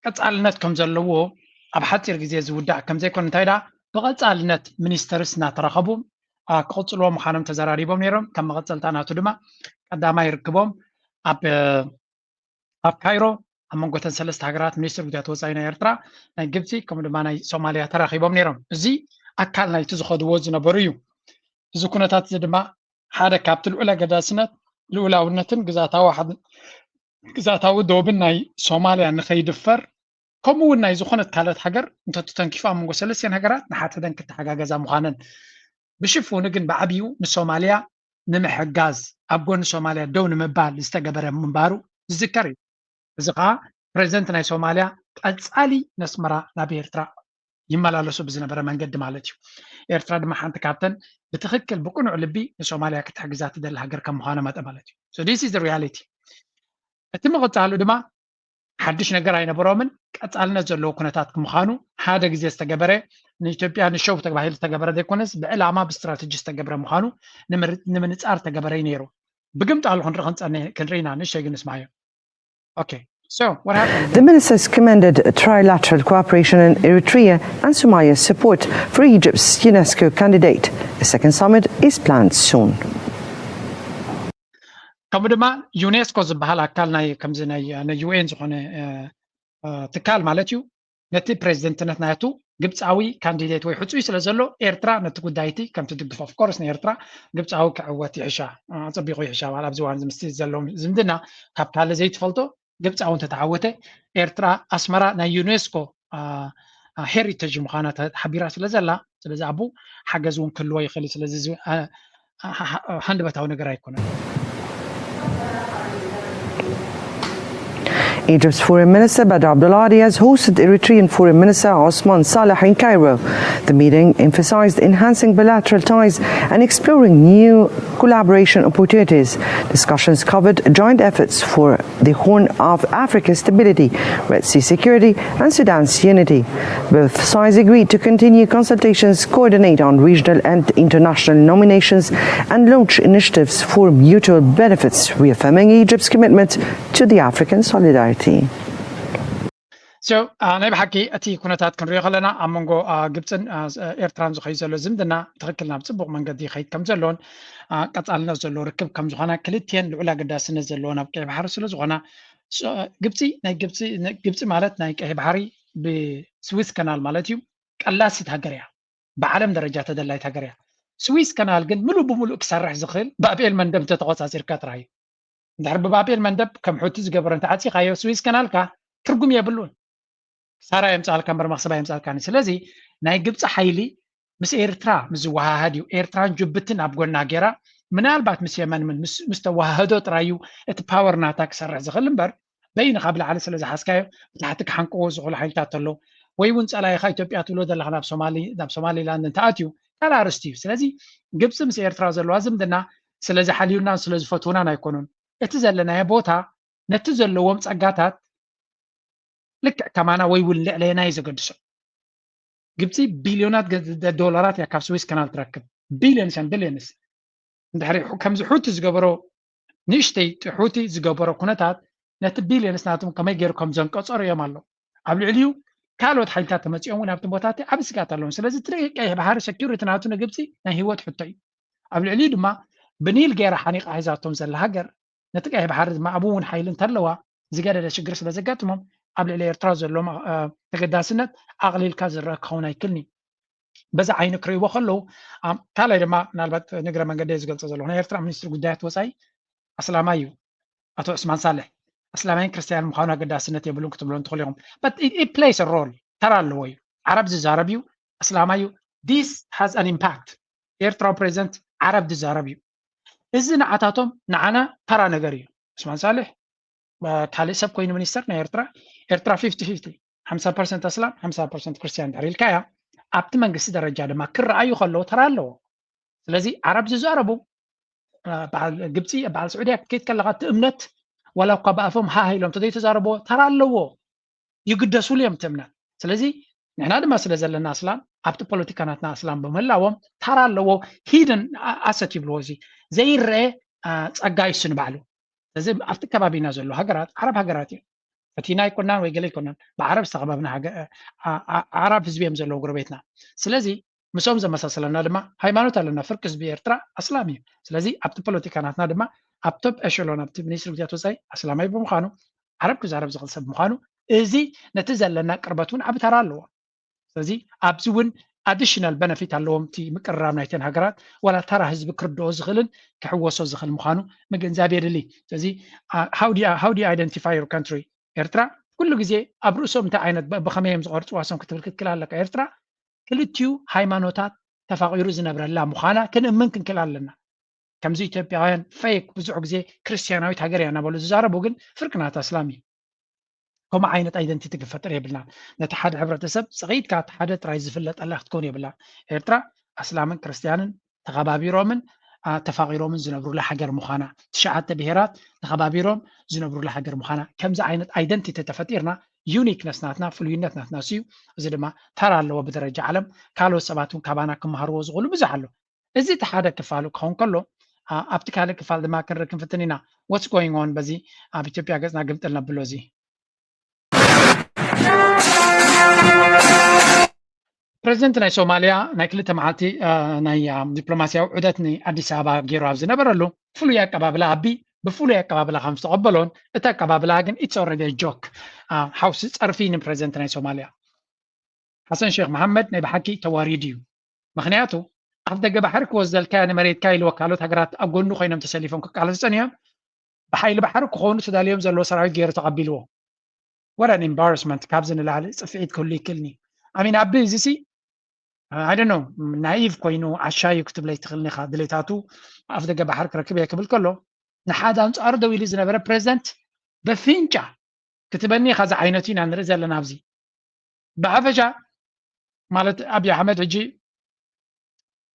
ቀፃልነት ከም ዘለዎ ኣብ ሓፂር ግዜ ዝውዳእ ከም ዘይኮነ እንታይ ደኣ ብቐፃልነት ሚኒስተርስ እናተራኸቡ ክቕፅልዎ ምዃኖም ተዘራሪቦም ነይሮም። ከም መቐፀልታ ናቱ ድማ ቀዳማይ ርክቦም ኣብ ኣብ ካይሮ ኣብ መንጎ ተን ሰለስተ ሃገራት ሚኒስትር ጉዳያት ወፃኢ ናይ ኤርትራ ናይ ግብፂ ከምኡ ድማ ናይ ሶማልያ ተራኺቦም ነይሮም። እዚ ኣካል ናይቲ ዝኸድዎ ዝነበሩ እዩ። እዚ ኩነታት እዚ ድማ ሓደ ካብቲ ልዑል ኣገዳስነት ልኡላውነትን ግዛታዊ ግዛታዊ ዶብን ናይ ሶማልያ ንኸይድፈር ከምኡ እውን ናይ ዝኾነት ካልኦት ሃገር እንተተተንኪፉ ኣብ መንጎ ሰለስቲኤን ሃገራት ንሓተደን ክተሓጋገዛ ምዃነን ብሽፉኑ ግን ብዓብዩ ንሶማልያ ንምሕጋዝ ኣብ ጎኒ ሶማልያ ደው ንምባል ዝተገበረ ምንባሩ ዝዝከር እዩ። እዚ ከዓ ፕሬዚደንት ናይ ሶማልያ ቀፃሊ ነስመራ ናብ ኤርትራ ይመላለሱ ብዝነበረ መንገዲ ማለት እዩ። ኤርትራ ድማ ሓንቲ ካብተን ብትክክል ብቅኑዕ ልቢ ንሶማልያ ክትሕግዛ ትደሊ ሃገር ከም ምዃና መጠን ማለት እዩ። So this is the reality። እቲ ምቕፃሉ ድማ ሓድሽ ነገር ኣይነበሮምን። ቀፃልነት ዘለዎ ኩነታት ምዃኑ ሓደ ግዜ ዝተገበረ ንኢትዮጵያ ንሸው ተባሂሉ ዝተገበረ ዘይኮነስ ብዕላማ ብስትራተጂ ዝተገብረ ምዃኑ ንምንፃር ዝተገበረ እዩ ነይሩ። ብግምጣሉ ክንርኢ ክንፀንሕ ክንርኢና ንእሽተይ ግን ንስማዮ። Okay. So what happened? The ministers commended trilateral cooperation in Eritrea and Somalia's support for Egypt's UNESCO candidate. A second summit is planned soon. ከምኡ ድማ ዩኔስኮ ዝበሃል ኣካል ናይ ከምዚ ናይ ዩኤን ዝኾነ ትካል ማለት እዩ ነቲ ፕሬዚደንትነት ናቱ ግብፃዊ ካንዲዴት ወይ ሕፁይ ስለ ዘሎ ኤርትራ ነቲ ጉዳይ እቲ ከም ትድግፎ of course ንኤርትራ ግብፃዊ ክዕወት ይሕሻ ኣፀቢቑ ይሕሻ በሃል ኣብዚ እዋን እዚ ምስቲ ዘለዎም ዝምድና ካብ ካልእ ዘይትፈልጦ ግብፃዊ እንተተዓወተ ኤርትራ ኣስመራ ናይ ዩኔስኮ ሄሪቴጅ ምዃና ተሓቢራ ስለ ዘላ ስለዚ ኣብኡ ሓገዝ እውን ክህልዎ ይኽእል እዩ ስለዚ እዚ ሃንደበታዊ ነገር ኣይኮነን። Egypt's Foreign Minister Badr Abdulhadi has hosted Eritrean Foreign Minister Osman Saleh in Cairo. The meeting emphasized enhancing bilateral ties and exploring new collaboration opportunities. Discussions covered joint efforts for the Horn of Africa stability, Red Sea security, and Sudan's unity. Both sides agreed to continue consultations, coordinate on regional and international nominations, and launch initiatives for mutual benefits, reaffirming Egypt's commitment to the African solidarity. So ናይ ብሓቂ እቲ ኩነታት ክንሪኦ ከለና ኣብ መንጎ ግብፅን ኤርትራን ዝኸዩ ዘሎ ዝምድና ትኽክል ናብ ፅቡቕ መንገዲ ይኸይድ ከም ዘሎን ቀፃልነት ዘለዎ ርክብ ከም ዝኾነ ክልቲኤን ልዑል ኣገዳስነት ዘለዎ ናብ ቀይ ባሕሪ ስለ ዝኾና ግብፂ ናይ ግብፂ ግብፂ ማለት ናይ ቀይ ባሕሪ ብስዊስ ከናል ማለት እዩ ቀላሲት ሃገር እያ። ብዓለም ደረጃ ተደላይት ሃገር እያ። ስዊስ ከናል ግን ምሉእ ብምሉእ ክሰርሕ ዝኽእል ባብኤል መንደብ እንተተቆፃፂርካ ጥራይ እዩ። እንድሕር ብባብኤል መንደብ ከም ሑቲ ዝገበሮ እንተዓፂኻዮ ስዊስ ከናልካ ትርጉም የብሉን። ክሳራ የምፃልካ እምበር መክሰባ የምፃልካኒ። ስለዚ ናይ ግብፂ ሓይሊ ምስ ኤርትራ ምስ ዝወሃሃድ እዩ። ኤርትራን ጅቡትን ኣብ ጎና ገይራ ምናልባት ምስ የመን ምን ምስ ተዋህዶ ጥራይ እዩ እቲ ፓወር ናታ ክሰርሕ ዝኽእል እምበር በይንኻ ብላዕሊ ስለ ዝሓዝካዮ ብታሕቲ ክሓንቅዎ ዝኽእሉ ሓይልታት ተሎ ወይ እውን ፀላኢኻ ኢትዮጵያ ትብሎ ዘለኻ ናብ ሶማሊ ናብ ሶማሊላንድ እንተኣትዩ ካልእ ኣርስቲ እዩ። ስለዚ ግብፂ ምስ ኤርትራ ዘለዋ ዝምድና ስለ ዝሓልዩናን ስለ ዝፈትውናን ኣይኮኑን። እቲ ዘለናዮ ቦታ ነቲ ዘለዎም ፀጋታት ልክዕ ከማና ወይ እውን ልዕለና እዩ ዘገድሶም። ግብፂ ቢልዮናት ዶላራት እያ ካብ ስዊስ ከናል ትረክብ። ቢልዮንስ ን ቢልዮንስ እንድሕሪ ከምዚ ሑቲ ዝገበሮ ንእሽተይ ሑቲ ዝገበሮ ኩነታት ነቲ ቢልዮንስ ናቶም ከመይ ገይሩ ከም ዘንቀፀሩ እዮም ኣለዉ። ኣብ ልዕሊኡ ካልኦት ሓይልታት ተመፂኦም እውን ኣብቲ ቦታቲ ዓብ ስጋት ኣለዎም። ስለዚ እቲ ቀይሕ ባሕሪ ሰኪሪቲ ናቱ ንግብፂ ናይ ህይወት ሕቶ እዩ። ኣብ ልዕሊኡ ድማ ብኒል ገይራ ሓኒቓ ሒዛቶም ዘላ ሃገር ነቲ ቀይሕ ባሕሪ ድማ ኣብኡ እውን ሓይሊ እንተለዋ ዝገደደ ሽግር ስለ ዘጋጥሞም ኣብ ልዕሊ ኤርትራ ዘለዎም ተገዳስነት ኣቕሊልካ ዝረአ ክኸውን ኣይክልኒ። በዛ ዓይኒ ክርእይዎ ከለዉ ካልኣይ ድማ ምናልባት ንግረ መንገዲ ዝገልፆ ዘለኹ ናይ ኤርትራ ሚኒስትሪ ጉዳያት ወፃኢ ኣስላማይ እዩ ኣቶ ዑስማን ሳልሕ። ኣስላማይን ክርስትያንን ምዃኑ ኣገዳስነት የብሉን ክትብሎ እንትኽእሉ ኢኹም። ፕሌይስ ሮል ተራ ኣለዎ እዩ። ዓረብ ዝዛረብ እዩ፣ ኣስላማይ እዩ። This has an impact። ኤርትራዊ ፕሬዚደንት ዓረብ ዝዛረብ እዩ። እዚ ንዓታቶም ንዓና ተራ ነገር እዩ። ዑስማን ሳልሕ ካልእ ሰብ ኮይኑ ሚኒስተር ናይ ኤርትራ ኤርትራ ፊፍቲ ፊፍቲ ሓምሳ ፐርሰንት ኣስላም ሓምሳ ፐርሰንት ክርስትያን ድሕር ኢልካያ ኣብቲ መንግስቲ ደረጃ ድማ ክረኣዩ ከለዎ ተራ ኣለዎ። ስለዚ ዓረብ ዝዛረቡ በዓል ግብፂ በዓል ስዑድያ ክትከይድ ከለካ እቲ እምነት ዋላ እኳ ብኣፎም ሃሃ ኢሎም ተዘይተዛረብዎ ተራ ኣለዎ። ይግደሱሉ እዮም እቲ እምነት። ስለዚ ንሕና ድማ ስለ ዘለና ኣስላም ኣብቲ ፖለቲካ ናትና ኣስላም ብምህላዎም ተራ ኣለዎ። ሂድን ኣሰት ይብልዎ እዚ ዘይረአ ፀጋ ይሱ ንባዕሉ። ስለዚ ኣብቲ ከባቢና ዘሎ ሃገራት ዓረብ ሃገራት እዮም። ፈቲና ኣይኮናን ወይ ገለ ኣይኮናን ብዓረብ ዝተኸበብና ዓረብ ህዝቢ እዮም ዘለዉ ጎረቤትና። ስለዚ ምስኦም ዘመሳሰለና ድማ ሃይማኖት ኣለና። ፍርቂ ህዝቢ ኤርትራ ኣስላም እዩ። ስለዚ ኣብቲ ፖለቲካ ናትና ድማ ኣብ ቶፕ ኤሸሎን ኣብቲ ሚኒስትሪ ጉዳያት ወፃኢ ኣስላማይ ብምዃኑ ዓረብ ክዛረብ ዝኽእል ሰብ ምዃኑ እዚ ነቲ ዘለና ቅርበት እውን ዓቢ ተራ ኣለዎ። ስለዚ ኣብዚ እውን ኣዲሽናል በነፊት ኣለዎም እቲ ምቅርራብ ናይተን ሃገራት ዋላ ተራ ህዝቢ ክርድኦ ዝኽእልን ክሕወሶ ዝኽእል ምዃኑ ምግንዛብ የድሊ። ስለዚ how do you identify your country? ኤርትራ ኩሉ ግዜ ኣብ ርእሶም እንታይ ዓይነት ብኸመይ እዮም ዝቐርፅዋ እሶም ክትብል ክትክል ኣለካ። ኤርትራ ክልቲኡ ሃይማኖታት ተፋቒሩ ዝነብረላ ምዃና ክንእምን ክንክል ኣለና። ከምዚ ኢትዮጵያውያን ፌክ ብዙሕ ግዜ ክርስትያናዊት ሃገር እያ እናበሉ ዝዛረቡ ግን ፍርቂ ናታ እስላም እዩ። ከምኡ ዓይነት ኣይደንቲቲ ክፈጥር የብልናን። ነቲ ሓደ ሕብረተሰብ ፀቒጥካ እቲ ሓደ ጥራይ ዝፍለጠላ ክትከውን የብላን። ኤርትራ ኣስላምን ክርስትያንን ተኸባቢሮምን ተፋቒሮምን ዝነብሩላ ሃገር ምዃና፣ ትሽዓተ ብሄራት ተኸባቢሮም ዝነብሩላ ሃገር ምዃና፣ ከምዚ ዓይነት ኣይደንቲቲ ተፈጢርና ዩኒክነስ ናትና ፍሉይነት ናትና ስዩ። እዚ ድማ ተራ ኣለዎ ብደረጃ ዓለም ካልኦት ሰባት እውን ካባና ክመሃርዎ ዝኽእሉ ብዙሕ ኣሎ። እዚ እቲ ሓደ ክፋሉ ክኸውን ከሎ ኣብቲ ካልእ ክፋል ድማ ክንርኢ ክንፍትን ኢና። What's going on በዚ ኣብ ኢትዮጵያ ገፅና ግምጥል ነብሎ እዚ ፕሬዚደንት ናይ ሶማልያ ናይ ክልተ መዓልቲ ናይ ዲፕሎማስያዊ ዑደት ንኣዲስ ኣበባ ገይሩ ኣብ ዝነበረሉ ፍሉይ ኣቀባብላ ኣቢ ብፍሉይ ኣቀባብላ ከም ዝተቐበሎን እቲ ኣቀባብላ ግን it's already joke ሓውሲ ፀርፊ ንፕሬዚደንት ናይ ሶማልያ ሓሰን ሼክ መሓመድ ናይ ብሓቂ ተዋሪዱ እዩ። ምክንያቱ ኣፍ ደገ ባሕሪ ክወስደልካ ንመሬትካ ኢልዎ ካልኦት ሃገራት ኣብ ጎኑ ኮይኖም ተሰሊፎም ክቃለሱ ፀኒሖም ብሓይሊ ባሕሪ ክኾኑ ተዳልዮም ዘለዎ ሰራዊት ገይሩ ተቐቢልዎ። What an embarrassment። ካብዚ ንላዕሊ ፅፍዒት ክህሉ ይክእልኒ። ኣሚን ኣቢ እዚ ሲ I don't know ናይቭ ኮይኑ ዓሻ እዩ ክትብለይ ትኽእልኒ ኢኻ። ድሌታቱ ኣፍ ደገ ባሕሪ ክረክብ እየ ክብል ከሎ ንሓደ ኣንፃሩ ደው ኢሉ ዝነበረ ፕሬዚደንት በፍንጫ ክትበኒ ኢኻ ዝዓይነቱ ኢና ንርኢ ዘለና ኣብዚ ብሓፈሻ ማለት ኣብዪ ኣሕመድ ሕጂ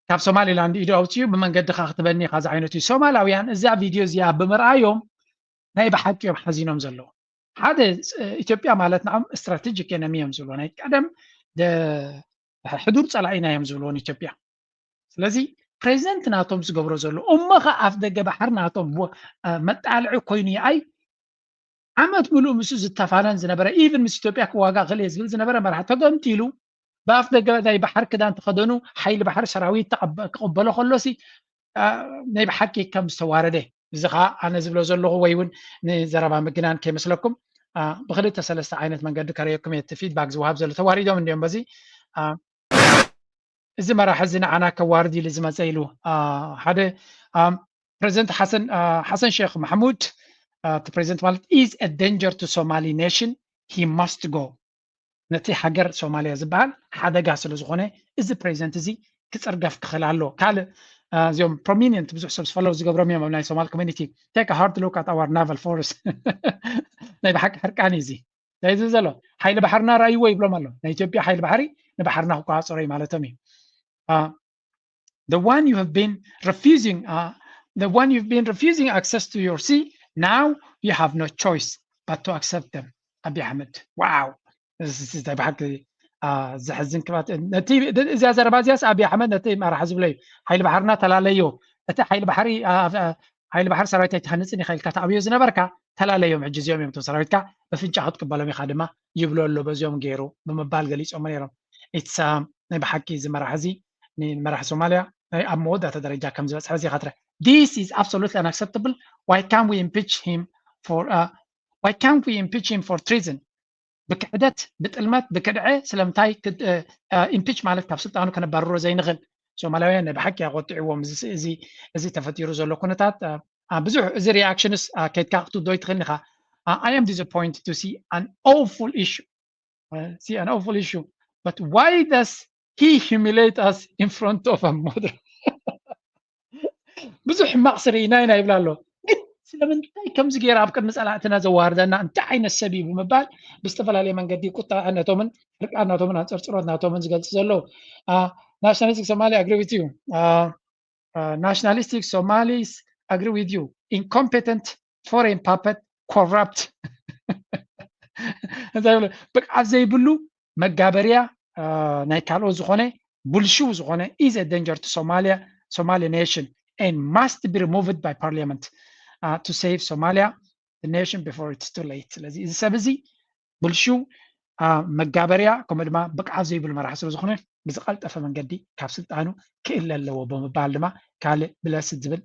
ካብ ሶማሊላንድ ኢዱ ኣውፅኡ ብመንገድኻ ክትበኒ ኢኻ ዝዓይነቱ እዩ። ሶማላውያን እዛ ቪድዮ እዚኣ ብምርኣዮም ናይ ብሓቂ እዮም ሓዚኖም ዘለዉ። ሓደ ኢትዮጵያ ማለት ንዓም ስትራቴጂክ ኤነሚ እዮም ዝብልዎ ናይ ቀደም ሕዱር ፀላኢና እዮም ዝብልዎ ንኢትዮጵያ። ስለዚ ፕሬዚደንት ናቶም ዝገብሮ ዘሎ እሞ ኸ ኣፍ ደገ ባሕሪ ናቶም መጣልዒ ኮይኑ ይኣይ ዓመት ምሉእ ምስኡ ዝተፋነን ዝነበረ፣ ኢቭን ምስ ኢትዮጵያ ክዋጋእ ክእል እየ ዝብል ዝነበረ መራሒ ተገምጢሉ፣ ብኣፍ ደገ ናይ ባሕሪ ክዳን ተኸደኑ ሓይሊ ባሕሪ ሰራዊት ተቐበ- ክቕበሎ ከሎሲ፣ አ፣ ናይ ብሓቂ ከም ዝተዋረደ፣ እዚ ኸዓ ኣነ ዝብሎ ዘለኹ ወይ እውን ንዘረባ ምግናን ከይመስለኩም፣ አ፣ ብክልተ ሰለስተ ዓይነት መንገዲ ከርእየኩም እየ። እቲ ፊድባክ ዝወሃብ ዘሎ ተዋሪዶም እንዲዮም በዚ፣ አ፣ እዚ መራሒ እዚ ንዓና ከዋርድ ኢሉ ዝመፀ ኢሉ፣ አ፣ ሓደ፣ አ፣ ፕሬዚደንት ሓሰን፣ አ፣ ሓሰን ሼክ ማሕሙድ፣ አ፣ እቲ ፕሬዚደንት ማለት is a danger to Somali nation, he must go። ነቲ ሃገር ሶማልያ ዝበሃል ሓደጋ ስለ ዝኾነ፣ እዚ ፕሬዚደንት እዚ ክፅርገፍ ክኽእል ኣሎ። ካልእ፣ አ፣ እዚኦም ፕሮሚኒየንት ብዙሕ ሰብ ዝፈለው ዝገብሮም እዮም ኣብ ናይ ሶማል ኮሚኒቲ። Take a hard look at our naval force። ናይ ብሓቂ ሕርቃን እዩ እዚ። እንታይ ዝብል ዘሎ? ሓይሊ ባሕርና ራእይዎ ይብሎም ኣሎ። ናይ ኢትዮጵያ ሓይሊ ባሕሪ ንባሕርና ክቆፃፀሮ እዩ ማለቶም እዩ። አ፣ the one you have been refusing, uh, the one you've been refusing access to your sea, now you have no choice but to accept them. ኣቢ ኣሕመድ፣ ዋው! እዚ፣ እዚ፣ እዚ ብሓቂ፣ አ፣ ዘሕዝን ክባት። ነቲ፣ እዚኣ ዘረባ እዚኣስ ኣቢ ኣሕመድ ነቲ መራሒ ዝብሎ እዩ። ሓይሊ ባሕርና ተላለዮ። እቲ ሓይሊ ባሕሪ፣ አ፣ አ፣ ሓይሊ ባሕሪ ሰራዊት ኣይትሃንፅን ኢኻ ኢልካ ትኣብዮ ዝነበርካ፣ ተላለዮም። ሕጂ እዚኦም እዮም እቶም ሰራዊትካ፣ በፍንጫ ክትቅበሎም ኢኻ ድማ ይብሎ ኣሎ፣ በዚኦም ገይሩ ብምባል ገሊፆሞ ነይሮም። It's, አ፣ ናይ ብሓቂ እዚ መራሒ እዚ ንመራሒ ሶማልያ ናይ ኣብ መወዳእታ ደረጃ ከም ዝበፅሐ እዚ ኸትረ። This is absolutely unacceptable. Why can't we impeach him for, uh, why can't we impeach him for treason? ብክሕደት፣ ብጥልመት፣ ብክድዐ ስለምንታይ ክድ-፣ እ፣ እ፣ ኢምፒች ማለት ካብ ስልጣኑ ከነባርሮ ዘይንኽእል? ሶማላውያን ናይ ብሓቂ ኣቆጢዕዎም እዚ፣ እዚ፣ እዚ ተፈጢሩ ዘሎ ኩነታት። እ፣ እ፣ ብዙሕ እዚ ሪኣክሽንስ፣ እ፣ ከይድካ ክትውዶ ይትኽእል ኢኻ። እ፣ I am disappointed to see an awful issue. እ፣ see an awful issue. But why does he humiliate us in front of a mother? ብዙሕ ሕማቕ ስርኢና ኢና ይብላ ኣሎ። ግን ስለምንታይ ከምዚ ገይራ ኣብ ቅድሚ ጸላእትና ዘዋርደና እንታይ ዓይነት ሰብ እዩ ብምባል ብዝተፈላለየ መንገዲ ቁጣ ናቶምን ሕርቃን ናቶምን ኣንጸርጽሮት ናቶምን ዝገልጽ ዘለዉ። አ፣ ናሽናሊስቲክ ሶማሊ agree with you. አ፣ አ፣ ናሽናሊስቲክ ሶማሊስ agree with you. Incompetent, foreign puppet, corrupt። እንታይ ብሎ? ብቕዓት ዘይብሉ መጋበርያ፣ አ፣ ናይ ካልኦት ዝኾነ፣ ብልሽው ዝኾነ is a danger to Somalia, Somali nation and must be removed by parliament, አ፣ to save Somalia, the nation before it's too late. ስለዚ እዚ ሰብ እዚ ብልሽው፣ አ፣ መጋበርያ ከምኡ ድማ ብቕዓት ዘይብሉ መራሒ ስለ ዝኾነ ብዝቐልጠፈ መንገዲ ካብ ስልጣኑ ክእለ ኣለዎ ብምባል ድማ ካልእ ብለስ ዝብል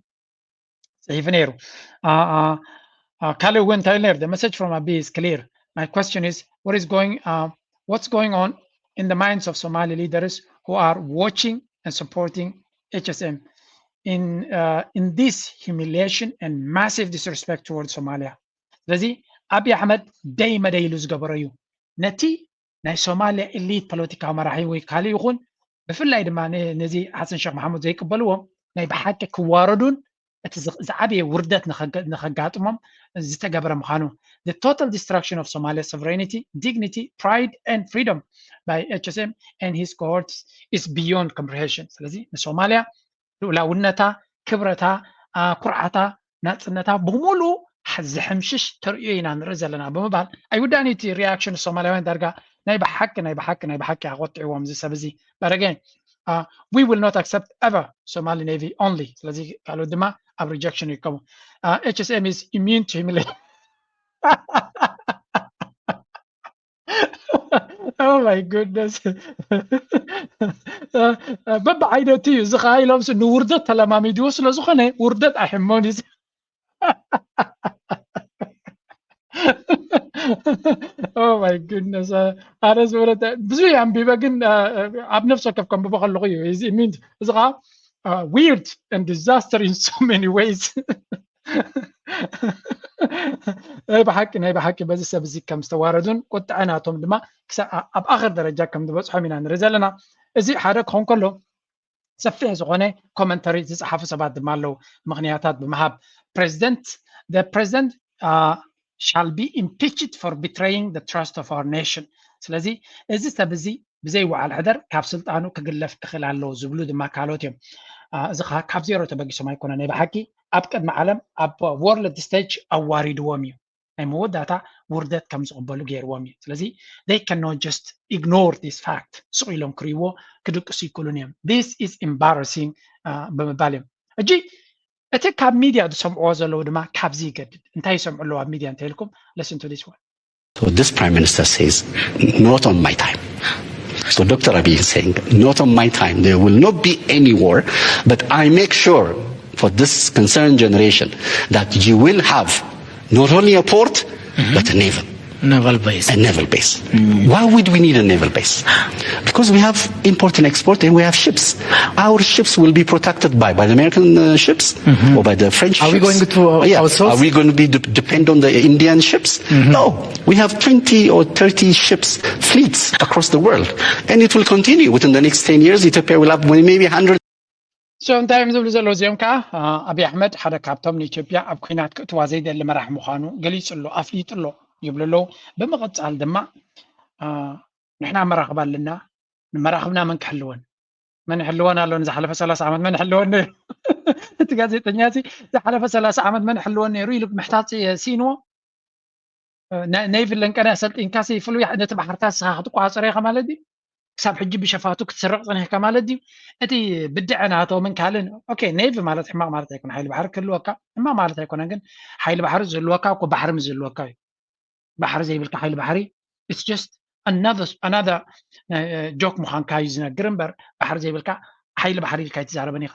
ጽሒፉ ነይሩ። አ፣ አ፣ አ፣ ካልእ እውን እንታይ ኢሉ ነይሩ? The message from Abiy is clear. My question is, what is going, uh, what's going on in the minds of Somali leaders who are watching and supporting H S M in, uh, in this humiliation and massive disrespect towards Somalia? ስለዚ ኣቢ ኣሕመድ ደይ መደይ ኢሉ ዝገበሮ እዩ። ነቲ ናይ ሶማልያ ኤሊት ፖለቲካዊ መራሒ ወይ ካልእ ይኹን፣ ብፍላይ ድማ ነ-፣ ነዚ ሓሰን ሸክ መሓሙድ ዘይቅበልዎ ናይ ብሓቂ ክዋረዱን እቲ ዝ-፣ ዝዓበየ ውርደት ንኸገ-፣ ንኸጋጥሞም ዝተገብረ ምዃኑ። The total destruction of Somalia sovereignty, dignity, pride and freedom by H S M and his cohorts is beyond comprehension. ስለዚ ንሶማልያ ልኡላውነታ፣ ክብረታ፣ አ፣ ኩርዓታ፣ ናጽነታ ብምሉኡ ሐ-፣ ዝሕምሽሽ ተርእዮ ኢና ንርኢ ዘለና ብምባል ኣይውዳእን እዩ እቲ ሪኣክሽን ሶማላውያን ዳርጋ ናይ ብሓቂ፣ ናይ ብሓቂ፣ ናይ ብሓቂ ኣቆጢዕዎም እዚ ሰብ እዚ። But again, uh, we will not accept ever Somali Navy only። ስለዚ ካልኦት ድማ ኣብ ሪጀክሽን ይርከቡ። Uh, H S M is immune to humiliation. Oh my goodness። በብዓይነቱ እዩ። እዚ ኸዓ ኢሎም ንውርደት ተለማሚድዎ ስለ ዝኾነ ውርደት ኣይሕሞን እዩ። Oh my goodness። ኣነ ዝበለጠ ብዙሕ ኣንቢበ ግን፣ አ፣ ኣብ ነፍሲ ወከፍ ከንብቦ ከለኹ እዩ። እዚ ሚን፣ እዚ ኸዓ፣ አ፣ weird and disaster in so many ways። ናይ ብሓቂ፣ ናይ ብሓቂ በዚ ሰብ እዚ ከም ዝተዋረዱን ቁጥዐ ናቶም ድማ ክሳ-፣ ኣ-፣ ኣብ ኣኽር ደረጃ ከም ዝበጽሖም ኢና ንርኢ ዘለና። እዚ ሓደ ክኸውን ከሎ፣ ሰፊሕ ዝኾነ ኮመንተሪ ዝጸሓፉ ሰባት ድማ ኣለዉ። ምኽንያታት ብምሃብ፣ ፕሬዚደንት፣ the president, uh, shall be impeached for betraying the trust of our nation። ስለዚ እዚ ሰብ እዚ ብዘይ ወዓል ሕደር ካብ ስልጣኑ ክግለፍ ክኽእል ኣለዎ ዝብሉ ድማ ካልኦት እዮም። አ፣ እዚ ኸዓ ካብ ዜሮ ተበጊሶም ኣይኮነን። ናይ ብሓቂ ኣብ ቅድሚ ዓለም ኣብ ወርልድ ስቴጅ ኣዋሪድዎም እዩ። ናይ መወዳእታ ውርደት ከም ዝቕበሉ ገይርዎም እዩ። ስለዚ they cannot just ignore this fact። ስቕ ኢሎም ክርእይዎ ክድቅሱ ይክእሉን እዮም። This is embarrassing፣ አ፣ ብምባል እዮም። ሕጂ እቲ ካብ ሚድያ ዝሰምዕዎ ዘለዉ ድማ ካብዚ ይገድድ። እንታይ ይሰምዑ ኣለዉ ኣብ ሚድያ እንተኢልኩም? Listen to this one. So this prime minister says, not on my time. So Doctor Abiy is saying, not on my time. There will not be any war, but I make sure for this concerned generation that you will have not only a port, but a naval. Naval base. A naval base. Why would we need a naval base? Because we have import and export and we have ships. Our ships will be protected by, by the American uh, ships or by the French Are we ships. going to, uh, Yeah. outsource? Are we going to be de- depend on the Indian ships? No. We have twenty or thirty ships, fleets across the world. And it will continue within the next ten years. Ethiopia will have maybe one hundred. So እንታይ እዮም ዝብሉ ዘለዉ እዚኦም ከዓ? ኣቢ ኣሕመድ ሓደ ካብቶም ንኢትዮጵያ ኣብ ኩናት ክእትዋ ዘይደሊ መራሕ ምዃኑ ገሊጹ ኣሎ፣ ኣፍሊጡ ኣሎ ይብሉ ኣለዉ። ብምቕጻል ድማ ንሕና መራኽብ ኣለና፣ ንመራኽብና መን ክሕልወን? መን ይሕልወን ኣሎ? ንዝሓለፈ ሰላሳ ዓመት መን ይሕልወን ነይሩ? እቲ ጋዜጠኛ እዚ ዝሓለፈ ሰላሳ ዓመት መን ይሕልወን ነይሩ ኢሉ ምሕታት ስኢንዎ። ነይቪ ለንቀነ ሰልጢንካ ሲ ፍሉይ ነቲ ባሕርታት ስኻ ክትቋፀር ኢኻ ማለት ድዩ? ክሳብ ሕጂ ብሸፋቱ ክትስረቕ ፀኒሕካ ማለት ድዩ? እቲ ብድዐ ናቶምን ካልእን okay፣ ኔቪ ማለት ሕማቕ ማለት ኣይኮነ፣ ሓይሊ ባሕሪ ክህልወካ ሕማቕ ማለት ኣይኮነን። ግን ሓይሊ ባሕሪ ዝህልወካ እኮ ባሕሪ ምስ ዝህልወካ እዩ። ባሕሪ ዘይብልካ ሓይሊ ባሕሪ it's just another another joke ምዃንካ እዩ ዝነግር እምበር ባሕሪ ዘይብልካ ሓይሊ ባሕሪ ኢልካ ኣይትዛረብን ኢኻ።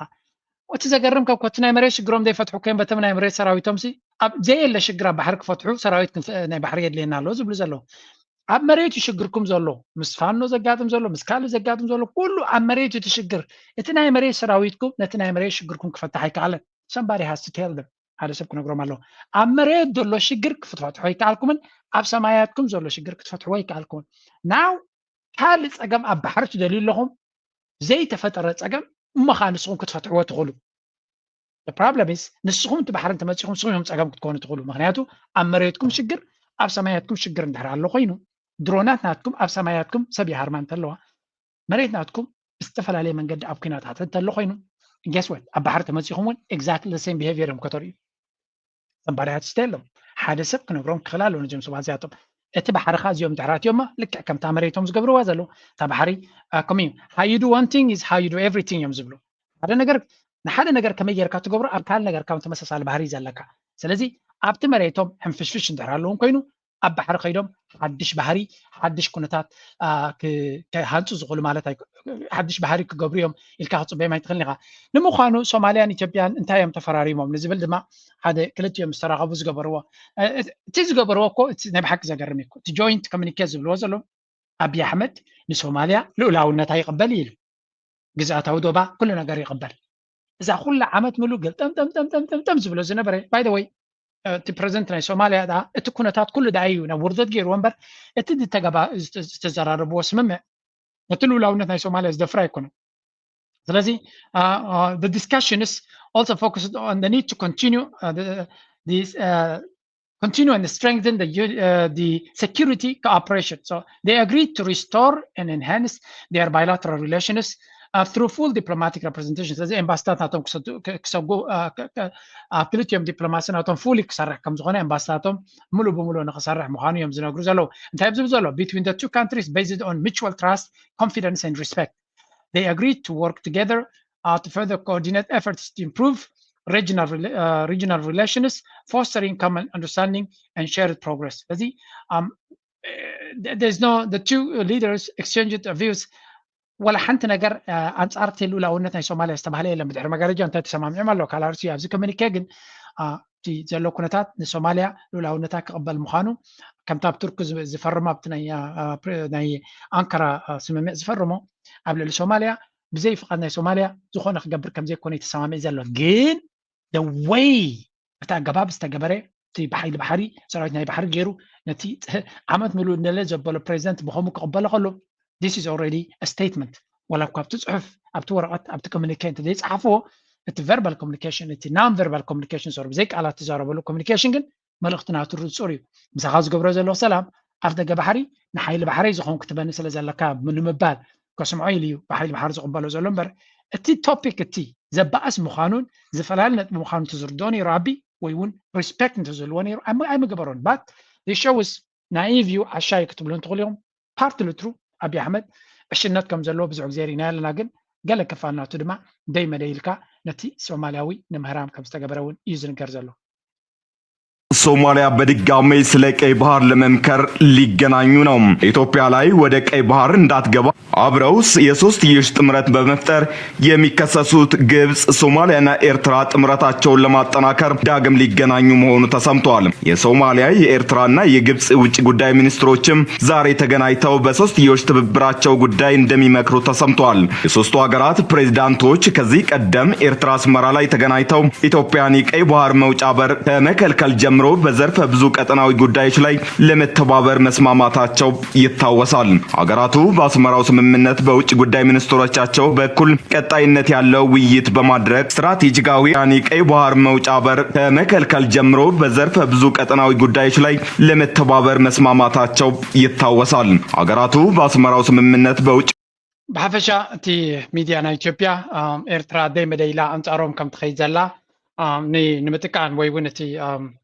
እቲ ዘገርም ከ እቲ ናይ መሬት ሽግሮም ዘይፈትሑ ከዮም በቶም ናይ መሬት ሰራዊቶም ሲ ኣብ ዘየለ ሽግር ኣብ ባሕሪ ክፈትሑ ሰራዊት ክንፍ- ናይ ባሕሪ የድልየና ኣሎ ዝብሉ ዘለዉ። ኣብ መሬት እዩ ሽግርኩም ዘሎ፣ ምስ ፋኖ ዘጋጥም ዘሎ፣ ምስ ካልእ ዘጋጥም ዘሎ ኩሉ ኣብ መሬት እዩ እቲ ሽግር። እቲ ናይ መሬት ሰራዊትኩም ነቲ ናይ መሬት ሽግርኩም ክፈትሕ ኣይከኣለን። Somebody has to tell them። ሓደ ሰብ ክነግሮም ኣለዎ። ኣብ መሬት ዘሎ ሽግር ክትፈትሖ ኣይከኣልኩምን፣ ኣብ ሰማያትኩም ዘሎ ሽግር ክትፈትሕዎ ኣይከኣልኩምን። Now ካልእ ፀገም ኣብ ባሕሪ ትደልዩ ኣለኹም፣ ዘይተፈጠረ ፀገም እሞ ከዓ ንስኹም ክትፈትሕዎ ትኽእሉ። The problem is ንስኹም እቲ ባሕሪ እንተመፂኹም ንስኹም እዮም ፀገም ክትኮኑ ትኽእሉ። ምክንያቱ ኣብ መሬትኩም ሽግር ኣብ ሰማያትኩም ሽግር እንድሕር ኣሎ ኮይኑ ድሮናት ናትኩም ኣብ ሰማያትኩም ሰብ ይሃርማ እንተለዋ መሬት ናትኩም ብዝተፈላለየ መንገዲ ኣብ ኩናት ኣተ እንተሎ ኮይኑ guess what ኣብ ባሕሪ ተመፂኹም እውን exactly the same behavior እዮም ከተርእዩ። Somebody has to tell them። ሓደ ሰብ ክነግሮም ክኽእል ኣለዎ ነዞም ሰባት እዚኣቶም። እቲ ባሕሪ ኸዓ እዚኦም ድሕር ኣትዮማ ልክዕ ከምታ መሬቶም ዝገብርዋ ዘለዉ እታ ባሕሪ ከምኡ እዩ። How you do one thing is how you do everything እዮም ዝብሉ። ሓደ ነገር ንሓደ ነገር ከመይ ጌርካ ትገብሮ ኣብ ካልእ ነገር ካብ ተመሳሳሊ ባህሪ እዩ ዘለካ። ስለዚ ኣብቲ መሬቶም ሕንፍሽፍሽ እንድሕር ኣለዎም ኮይኑ ኣብ ባሕሪ ከይዶም ሓድሽ ባህሪ ሓድሽ ኩነታት ክሃንፁ ዝኽእሉ ማለት ሓድሽ ባህሪ ክገብሩ እዮም ኢልካ ክፅበዮም ኣይትኽእልን ኢኻ። ንምዃኑ ሶማልያን ኢትዮጵያን እንታይ እዮም ተፈራሪሞም ንዝብል ድማ ሓደ ክልቲኦም ዝተራኸቡ ዝገበርዎ እቲ ዝገበርዎ እኮ ናይ ብሓቂ ዘገርም እዩ። እቲ joint communique ዝብልዎ ዘሎ ኣብይ ኣሕመድ ንሶማልያ ልኡላውነታ ይቕበል እዩ ኢሉ ግዝኣታዊ ዶባ ኩሉ ነገር ይቕበል። እዛ ኩላ ዓመት ምሉ ገልጠምጠምጠምጠምጠም ዝብሎ ዝነበረ by the way እቲ ፕረዚደንት ናይ ሶማልያ ዳ እቲ ኩነታት ኩሉ ዳ እዩ ናብ ውርደት ገይርዎ እምበር እቲ ዝተዘራረብዎ ስምምዕ ነቲ ልኡላውነት ናይ ሶማልያ ዝደፍር ኣይኮነን። ስለዚ the discussion is also focused on the need to continue uh, the, these uh, continue and strengthen the, uh, the security cooperation. So they agreed to restore and enhance their bilateral relations uh, through full diplomatic representation. ስለዚ ኤምባሲታት ናቶም ክሰጉ ኣብ ክልቲኦም ዲፕሎማሲ ናቶም fully ክሰርሕ ከም ዝኾነ ኤምባሲታቶም ሙሉ ብሙሉ ንክሰርሕ ምዃኑ እዮም ዝነግሩ ዘለዉ። እንታይ ዝብል ዘሎ between the two countries based on mutual trust, confidence and respect. They agreed to work together uh, to further coordinate efforts to improve regional, uh, regional relations, fostering common understanding and shared progress. ስለዚ um, there's no the two leaders exchanged views. ወላ ሓንቲ ነገር ኣንፃር እቲ ልኡላውነት ናይ ሶማልያ ዝተባህለ የለን። ብድሕሪ መጋረጃ እንታይ ተሰማሚዖም ኣለዉ ካልእ ኣርእስቲ ኣብዚ ኮሚኒኬ ግን እቲ ዘሎ ኩነታት ንሶማልያ ልኡላውነታ ክቕበል ምዃኑ ከምቲ ኣብ ቱርኪ ዝፈርሞ ኣብቲ ናይ ኣንካራ ስምምዕ ዝፈርሞ ኣብ ልዕሊ ሶማልያ ብዘይ ፍቓድ ናይ ሶማልያ ዝኾነ ክገብር ከም ዘይኮነ እዩ ተሰማሚዑ ዘሎ። ግን the way እቲ ኣገባብ ዝተገበረ እቲ ብሓይሊ ባሕሪ ሰራዊት ናይ ባሕሪ ገይሩ ነቲ ዓመት ምሉእ እንደለ ዘበሎ ፕሬዚደንት ብኸምኡ ክቕበሎ ከሎ this is already a statement። ወላ እኳ ኣብቲ ፅሑፍ ኣብቲ ወረቐት ኣብቲ ኮሚኒኬ እንተ ዘይፀሓፍዎ እቲ verbal communication እቲ non verbal communication ሶሪ ብዘይ ቃላት ትዛረበሉ ኮሚኒኬሽን ግን መልእኽቲ ናቱ ርፁር እዩ። ምሳኻ ዝገብሮ ዘለኹ ሰላም ኣፍ ደገ ባሕሪ ንሓይሊ ባሕረይ ዝኾንኩ ትበኒ ስለ ዘለካ ንምባል ከስምዖ ኢሉ እዩ ብሓይሊ ባሕሪ ዝቕበሎ ዘሎ እምበር እቲ ቶፒክ እቲ ዘባእስ ምዃኑን ዝፈላለ ነጥቢ ምዃኑ እንተዝርድኦ ነይሩ ኣቢ ወይ እውን ሪስፔክት እንተዝህልዎ ነይሩ ኣይምገበሮን። But this shows naive እዩ ዓሻ እዩ ክትብሉ እንትኽእሉ ኢኹም። Partly true። ኣቢ ኣሕመድ ዕሽነት ከም ዘለዎ ብዙሕ ግዜ ርኢና ኣለና። ግን ገለ ክፋል ናቱ ድማ ደይ መደይ ኢልካ ነቲ ሶማልያዊ ንምህራም ከም ዝተገበረ እውን እዩ ዝንገር ዘሎ። ሶማሊያ በድጋሜ ስለ ቀይ ባህር ለመምከር ሊገናኙ ነው። ኢትዮጵያ ላይ ወደ ቀይ ባህር እንዳትገባ አብረው የሶስትዮሽ ጥምረት በመፍጠር የሚከሰሱት ግብጽ፣ ሶማሊያና ኤርትራ ጥምረታቸውን ለማጠናከር ዳግም ሊገናኙ መሆኑ ተሰምቷል። የሶማሊያ የኤርትራና የግብጽ ውጭ ጉዳይ ሚኒስትሮችም ዛሬ ተገናኝተው በሶስትዮሽ ትብብራቸው ጉዳይ እንደሚመክሩ ተሰምቷል። የሶስቱ ሀገራት ፕሬዚዳንቶች ከዚህ ቀደም ኤርትራ አስመራ ላይ ተገናኝተው ኢትዮጵያን የቀይ ባህር መውጫ በር ከመከልከል ጀምሮ በዘርፈ ብዙ ቀጠናዊ ጉዳዮች ላይ ለመተባበር መስማማታቸው ይታወሳል። ሀገራቱ በአስመራው ስምምነት በውጭ ጉዳይ ሚኒስትሮቻቸው በኩል ቀጣይነት ያለው ውይይት በማድረግ ስትራቴጂካዊ የቀይ ባህር መውጫ በር ከመከልከል ጀምሮ በዘርፈ ብዙ ቀጠናዊ ጉዳዮች ላይ ለመተባበር መስማማታቸው ይታወሳል። ሀገራቱ በአስመራው ስምምነት በውጭ ብሓፈሻ እቲ ሚድያ ናይ ኢትዮጵያ ኤርትራ ደይ መደይላ ኣንፃሮም ከም ትኸይድ ዘላ ንምጥቃን ወይ እውን እቲ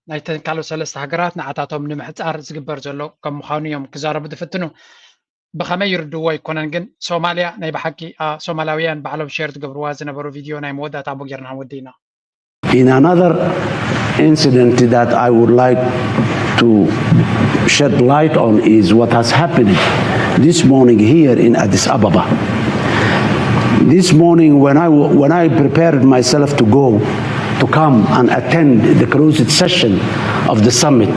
ናይተን ካልኦት ሰለስተ ሃገራት ንዓታቶም ንምሕፃር ዝግበር ዘሎ ከም ምዃኑ እዮም ክዛረቡ ዝፍትኑ። ብኸመይ ይርድዎ ኣይኮነን ግን ሶማልያ ናይ ብሓቂ ሶማላውያን ባዕሎም ሼር ዝገብርዋ ዝነበሩ ቪድዮ ናይ መወዳእታ ኣቦ ጌርና ወዲና። In another incident that I would like to shed light on is what has happened this morning here in Addis Ababa. This morning, when I, when I prepared myself to go to come and attend the closed session of the summit,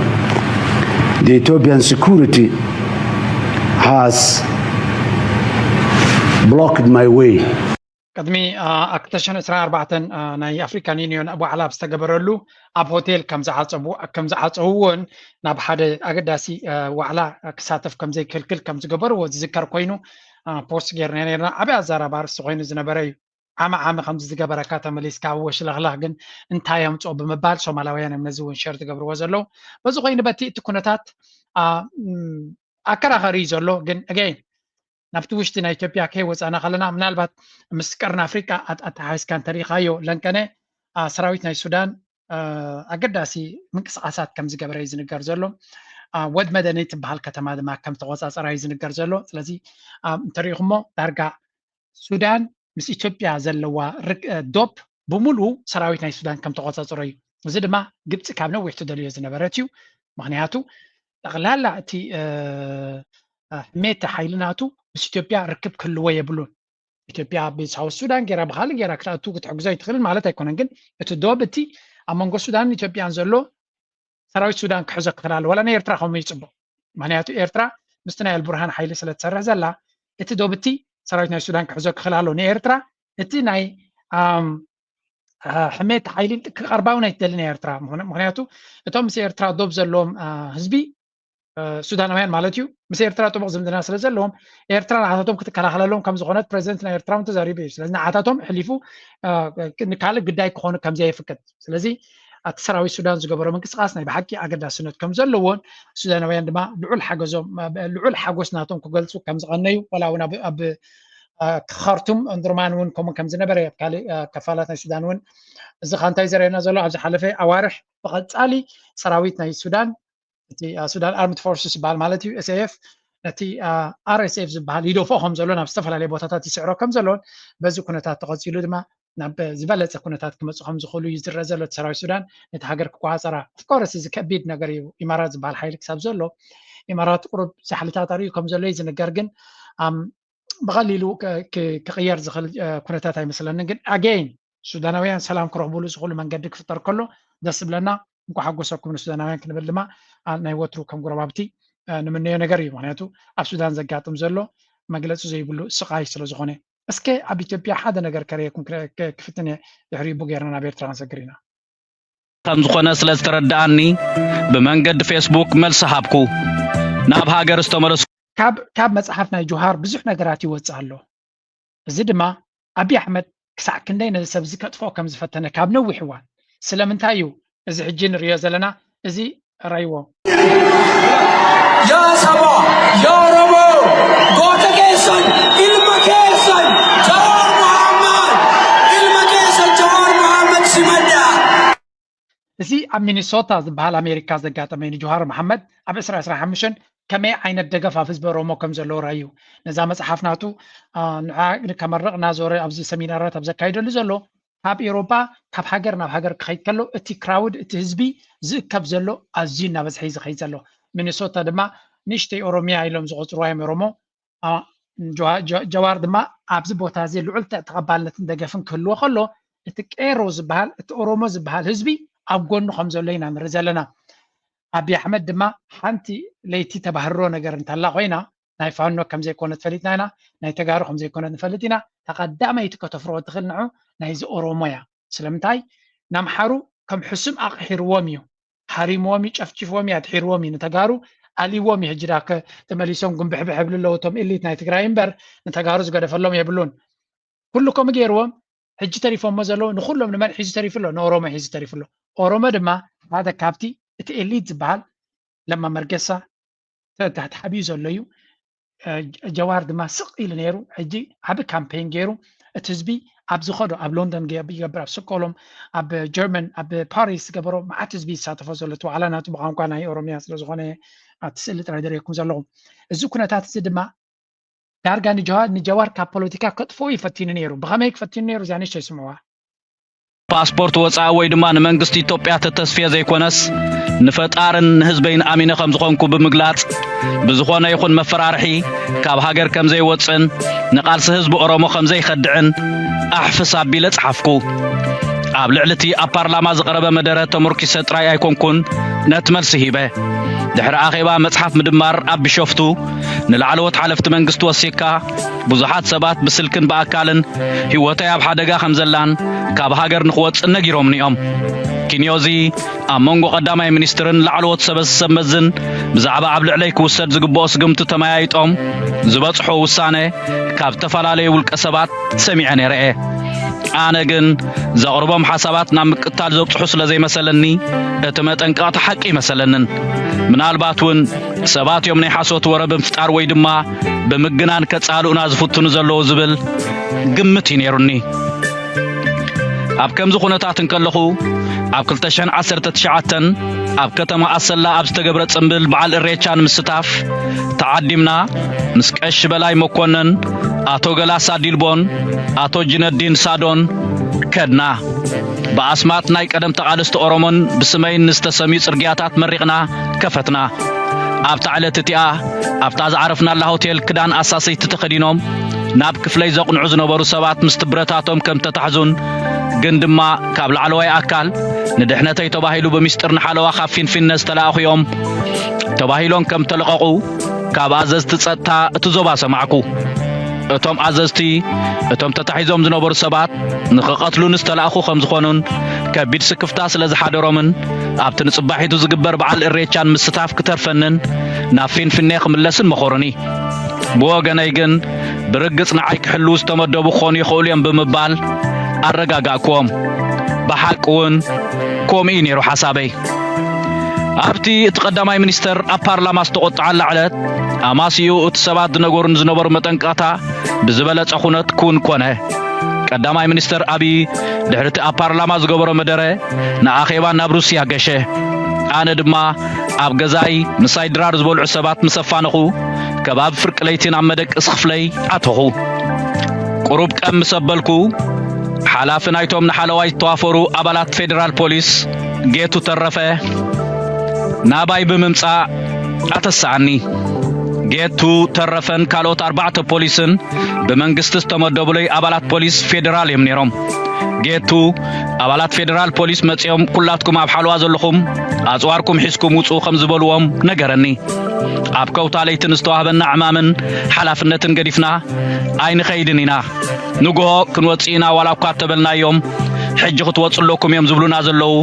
the Ethiopian security has blocked my way. ቅድሚ ክልተ ሽሕን ዕስራን ኣርባዕተን ናይ ኣፍሪካን ዩኒዮን ዋዕላ ኣብ ዝተገበረሉ ኣብ ሆቴል ከም ዝዓፀውዎን ናብ ሓደ ኣገዳሲ ዋዕላ ክሳተፍ ከም ዘይክልክል ከም ዝገበርዎ ዝዝከር ኮይኑ ፖስት ጌርና ነርና። ዓብይ ኣዛራቢ ኣርእስቲ ኮይኑ ዝነበረ እዩ። ዓመ ዓመ ከምዚ ዝገበረካ ተመሊስካ ወሽለኽለኽ ግን እንታይ ኣምፅኦ ብምባል ሶማላውያን እዮም ነዚ እውን ሸር ዝገብርዎ ዘለዉ። በዚ ኮይኑ በቲ እቲ ኩነታት ኣከራኸሪ እዩ ዘሎ ግን ኣገይን ናብቲ ውሽጢ ናይ ኢትዮጵያ ከይወፃና ከለና ምናልባት ምስ ቀርኒ ኣፍሪቃ ኣተሓሒዝካ እንተሪኢኻዮ ለንቀነ ሰራዊት ናይ ሱዳን ኣገዳሲ ምንቅስቃሳት ከም ዝገበረ እዩ ዝንገር ዘሎ። ወድ መደነይ ትበሃል ከተማ ድማ ከም ተቆፃፀራ እዩ ዝንገር ዘሎ። ስለዚ እንተሪኢኹሞ ዳርጋ ሱዳን ምስ ኢትዮጵያ ዘለዋ ዶብ ብምሉኡ ሰራዊት ናይ ሱዳን ከም ተቆፃፀሮ እዩ። እዚ ድማ ግብፂ ካብ ነዊሕ ትደልዮ ዝነበረት እዩ። ምክንያቱ ጠቕላላ እቲ ሕሜቲ ሓይሊ ናቱ ምስ ኢትዮጵያ ርክብ ክህልዎ የብሉን። ኢትዮጵያ ብሳውት ሱዳን ገይራ ብካልእ ገይራ ክትኣቱ ክትሕግዞ ኣይትኽእልን ማለት ኣይኮነን። ግን እቲ ዶብ እቲ ኣብ መንጎ ሱዳንን ኢትዮጵያን ዘሎ ሰራዊት ሱዳን ክሕዞ ክኽእል ኣሎ። ዋላ ናይ ኤርትራ ከምኡ ይፅቡቕ። ምክንያቱ ኤርትራ ምስቲ ናይ ኣልቡርሃን ሓይሊ ስለ ትሰርሕ ዘላ እቲ ዶብ እቲ ሰራዊት ናይ ሱዳን ክሕዞ ክኽእል ኣሎ። ንኤርትራ እቲ ናይ ሕሜት ሓይሊ ክቐርባ እውን ኣይትደልን ኤርትራ። ምክንያቱ እቶም ምስ ኤርትራ ዶብ ዘለዎም ህዝቢ ሱዳናውያን ማለት እዩ ምስ ኤርትራ ጥቡቕ ዝምድና ስለ ዘለዎም ኤርትራ ንዓታቶም ክትከላኸለሎም ከም ዝኾነት ፕሬዚደንት ናይ ኤርትራ እውን ተዛሪቡ እዩ። ስለዚ ንዓታቶም ሕሊፉ ንካልእ ግዳይ ክኾኑ ከም ዘየፍቅድ ስለዚ እቲ ሰራዊት ሱዳን ዝገበሮ ምንቅስቃስ ናይ ብሓቂ ኣገዳስነት ከም ዘለዎን ሱዳናውያን ድማ ልዑል ሓገዞም ልዑል ሓጎስ ናቶም ክገልፁ ከም ዝቐነዩ ዋላ እውን ኣብ ካርቱም እንድርማን እውን ከምኡ ከም ዝነበረ ኣብ ካልእ ክፋላት ናይ ሱዳን እውን እዚ ካ እንታይ ዘርእየና ዘሎ ኣብ ዝሓለፈ ኣዋርሕ ብቐፃሊ ሰራዊት ናይ ሱዳን እቲ ሱዳን ኣርምድ ፎርስስ ዝበሃል ማለት እዩ ኤስኤፍ ነቲ ኣርኤስኤፍ ዝበሃል ይደፍኦ ከም ዘሎ ናብ ዝተፈላለየ ቦታታት ይስዕሮ ከም ዘሎን በዚ ኩነታት ተቐፂሉ ድማ ናብ ዝበለፀ ኩነታት ክመፁ ከም ዝኽእሉ እዩ ዝረአ ዘሎ እቲ ሰራዊት ሱዳን ነቲ ሃገር ክቆፃፀራ ኦፍኮርስ እዚ ከቢድ ነገር እዩ ኢማራት ዝበሃል ሓይሊ ክሳብ ዘሎ ኢማራት ቁሩብ ዛሕልታት ኣርእዩ ከም ዘሎ እዩ ዝንገር ግን ብቐሊሉ ክቕየር ዝኽእል ኩነታት ኣይመስለንን ግን ኣገይን ሱዳናውያን ሰላም ክረኽብሉ ዝኽእሉ መንገዲ ክፍጠር ከሎ ደስ ዝብለና እንኳ ሓጎሰኩም ንሱዳናውያን ክንብል ድማ ናይ ወትሩ ከም ጎረባብቲ ንምነዮ ነገር እዩ ምክንያቱ ኣብ ሱዳን ዘጋጥም ዘሎ መግለፂ ዘይብሉ ስቓይ ስለ ዝኾነ እስከ ኣብ ኢትዮጵያ ሓደ ነገር ከረየኩም ክፍትን እየ ድሕሪኡ ቡ ገይርና ናብ ኤርትራ ክንሰግር ኢና ከም ዝኾነ ስለ ዝተረድኣኒ ብመንገዲ ፌስቡክ መልሲ ሃብኩ ናብ ሃገር ዝተመለስኩ ካብ መፅሓፍ ናይ ጆሃር ብዙሕ ነገራት ይወፅእ ኣሎ እዚ ድማ ኣብይ ኣሕመድ ክሳዕ ክንደይ ነዚ ሰብ እዚ ከጥፍኦ ከም ዝፈተነ ካብ ነዊሕ እዋን ስለምንታይ እዩ እዚ ሕጂ ንሪኦ ዘለና እዚ ራይዎ ያ ሰባ ያ ኦሮሞ ጎተ keessan ilma keessan Jawaar Mohammad ilma keessan Jawaar Mohammad simadha እዚ ኣብ ሚኒሶታ ዝበሃል ኣሜሪካ ዘጋጠመ ንጆሃር መሓመድ ኣብ ዕስራ ዕስራ ሓሙሽተ ከመይ ዓይነት ደገፍ ኣብ ህዝቢ ኦሮሞ ከም ዘለዎ ራዩ። ነዛ መጽሓፍ ናቱ ንዓ ከመርቕ እናዞረ ኣብዚ ሰሚናራት ኣብ ዘካይደሉ ዘሎ ካብ ኤሮጳ ካብ ሃገር ናብ ሃገር ክኸይድ ከሎ እቲ ክራውድ እቲ ህዝቢ ዝእከብ ዘሎ ኣዝዩ እናበዝሐ እዩ ዝኸይድ ዘሎ። ሚኒሶታ ድማ ንእሽተይ ኦሮሚያ ኢሎም ዝቆፅርዋ እዮም ኦሮሞ። ጀዋር ድማ ኣብዚ ቦታ እዚ ልዑል ተቐባልነትን ደገፍን ክህልዎ ከሎ እቲ ቄሮ ዝበሃል እቲ ኦሮሞ ዝበሃል ህዝቢ ኣብ ጎኑ ከም ዘሎ ኢና ንርኢ ዘለና። ኣብይ ኣሕመድ ድማ ሓንቲ ለይቲ ተባህሮ ነገር እንተላ ኮይና ናይ ፋኖ ከም ዘይኮነት ፈሊጥና ኢና፣ ናይ ተጋሩ ከም ዘይኮነት ንፈልጥ ኢና። ተቐዳመይቲ ከተፍርሆ ትኽእል ንዑ ናይዚ ኦሮሞ እያ። ስለምንታይ ናምሓሩ ከም ሕሱም ኣቕሒርዎም እዩ፣ ሃሪምዎም እዩ፣ ጨፍጭፍዎም እዩ፣ ኣድሒርዎም እዩ። ንተጋሩ ኣልዎም እዩ። ሕጂ ዳ ተመሊሶም ጉንብሕብሕ ይብሉ ኣለዉ እቶም ኤሊት ናይ ትግራይ እምበር ንተጋሩ ዝገደፈሎም የብሉን። ኩሉ ከምኡ ገይርዎም ሕጂ ተሪፎሞ ዘለዉ ንኩሎም ንመን ሒዙ ተሪፉ ኣሎ? ንኦሮሞ ሒዙ ተሪፉ ኣሎ። ኦሮሞ ድማ ሓደ ካብቲ እቲ ኤሊት ዝበሃል ለማ መርገሳ ተሓቢኡ ዘሎ እዩ። ጀዋር ድማ ስቕ ኢሉ ነይሩ። ሕጂ ዓቢ ካምፔን ገይሩ እቲ ህዝቢ ኣብ ዝኸዶ ኣብ ሎንደን ይገብር፣ ኣብ ስኮሎም፣ ኣብ ጀርመን፣ ኣብ ፓሪስ ዝገበሮ መዓት ህዝቢ ይሳተፎ ዘሎ። እቲ ዋዕላ ናቱ ብቋንቋ ናይ ኦሮምያ ስለ ዝኾነ ኣብቲ ስእሊ ጥራይ ደሪኩም ዘለኹም። እዚ ኩነታት እዚ ድማ ዳርጋ ንጀዋር ካብ ፖለቲካ ከጥፍኡ እዩ ፈቲኑ ነይሩ። ብኸመይ ክፈቲኑ ነይሩ? እዚኣ ንእሽተይ ስምዕዋ። ፓስፖርት ወፃኢ ወይ ድማ ንመንግስቲ ኢትዮጵያ ተተስፍየ ዘይኮነስ ንፈጣርን ንህዝበይን ኣሚነ ከም ዝኾንኩ ብምግላፅ ብዝኾነ ይኹን መፈራርሒ ካብ ሃገር ከም ዘይወፅእን ንቓልሲ ህዝቢ ኦሮሞ ከም ዘይኸድዕን ኣሕፍስ ኣቢለ ፀሓፍኩ። ኣብ ልዕሊ እቲ ኣብ ፓርላማ ዝቐረበ መደረ ተመርኪሰ ጥራይ ኣይኮንኩን ነቲ መልሲ ሂበ። ድሕሪ ኣኼባ መፅሓፍ ምድማር ኣብ ቢሾፍቱ ንላዕለዎት ሓለፍቲ መንግስቲ ወሲኽካ ብዙሓት ሰባት ብስልክን ብኣካልን ህይወተይ ኣብ ሓደጋ ከም ዘላን ካብ ሃገር ንክወፅእ ነጊሮምኒ እዮም። ኪንዮዚ ኣብ መንጎ ቀዳማይ ሚኒስትርን ላዕለዎት ሰበ ሰብ መዝን ብዛዕባ ኣብ ልዕለይ ክውሰድ ዝግብኦ ስግምቲ ተመያይጦም ዝበፅሖ ውሳነ ካብ ዝተፈላለዩ ውልቀ ሰባት ሰሚዐ ነይረ እየ። ኣነ ግን ዘቕርቦም ሓሳባት ናብ ምቅታል ዘብፅሑ ስለ ዘይመሰለኒ እቲ መጠንቀቕታ ሓቂ ይመሰለንን። ምናልባት እውን ሰባት እዮም ናይ ሓሶት ወረ ብምፍጣር ወይ ድማ ብምግናን ከፃልኡና ዝፍትኑ ዘለዉ ዝብል ግምት እዩ ነይሩኒ። ኣብ ከምዚ ኩነታት እንከለኹ ኣብ ክልተ ሽሕን ዓሰርተ ትሽዓተን ኣብ ከተማ ኣሰላ ኣብ ዝተገብረ ፅምብል በዓል እሬቻ ንምስታፍ ተዓዲምና ምስ ቀሺ በላይ መኮነን፣ ኣቶ ገላሳ ዲልቦን ኣቶ ጅነዲን ሳዶን ከድና። ብኣስማት ናይ ቀደም ተቓለስቲ ኦሮሞን ብስመይን ንዝተሰምዩ ጽርግያታት መሪቕና ከፈትና። ኣብታ ዕለት እቲኣ ኣብታ ዝዓረፍናላ ሆቴል ክዳን ኣሳሰይቲ ተኸዲኖም ናብ ክፍለይ ዘቕንዑ ዝነበሩ ሰባት ምስቲ ብረታቶም ከም ተታሕዙን ግን ድማ ካብ ላዕለዋይ ኣካል ንድሕነተይ ተባሂሉ ብሚስጥር ንሓለዋ ካብ ፊንፊነ ዝተላእኹ እዮም ተባሂሎም ከም ተለቐቑ ካብ ኣዘዝቲ ጸጥታ እቲ ዞባ ሰማዕኩ። እቶም ኣዘዝቲ እቶም ተታሒዞም ዝነበሩ ሰባት ንኽቐትሉኒ ዝተላእኹ ከም ዝኾኑን ከቢድ ስክፍታ ስለ ዝሓደሮምን ኣብቲ ንጽባሒቱ ዝግበር በዓል እሬቻን ምስታፍ ክተርፈንን ናብ ፊንፊኔ ክምለስን መኸሩኒ። ብወገነይ ግን ብርግጽ ንዓይ ክሕልዉ ዝተመደቡ ክኾኑ ይኽእሉ እዮም ብምባል ኣረጋጋእክዎም። ብሓቂ እውን ከምኡ እዩ ነይሩ ሓሳበይ። ኣብቲ እቲ ቀዳማይ ሚኒስተር ኣብ ፓርላማ ዝተቖጥዓላ ዕለት ኣማሲኡ እቲ ሰባት ዝነገሩኒ ዝነበሩ መጠንቀቕታ ብዝበለጸ ኩነት ክውን ኮነ። ቀዳማይ ሚኒስተር ኣብዪ ድሕሪ እቲ ኣብ ፓርላማ ዝገበሮ መደረ ንኣኼባ ናብ ሩስያ ገሸ። ኣነ ድማ ኣብ ገዛይ ምሳይ ድራር ዝበልዑ ሰባት ምስ ኣፋነኹ ከባቢ ፍርቂ ለይቲ ናብ መደቀሲ ክፍለይ ኣተኹ። ቁሩብ ቀም ምስ ኣበልኩ ሓላፊ ናይቶም ንሓለዋይ ዝተዋፈሩ ኣባላት ፌደራል ፖሊስ ጌቱ ተረፈ ናባይ ብምምጻእ ኣተሰኣኒ። ጌቱ ተረፈን ካልኦት ኣርባዕተ ፖሊስን ብመንግስቲ ዝተመደቡለይ ኣባላት ፖሊስ ፌደራል እዮም ነይሮም። ጌቱ ኣባላት ፌደራል ፖሊስ መጺኦም ኩላትኩም ኣብ ሓለዋ ዘለኹም ኣጽዋርኩም ሒዝኩም ውጹ ከም ዝበልዎም ነገረኒ። ኣብ ከውታ ለይቲ ንዝተዋህበና ዕማምን ሓላፍነትን ገዲፍና ኣይንኸይድን ኢና። ንግሆ ክንወጽእ ኢና ዋላ እኳ እተበልናዮም ሕጂ ክትወጹ ኣለኩም እዮም ዝብሉና ዘለዉ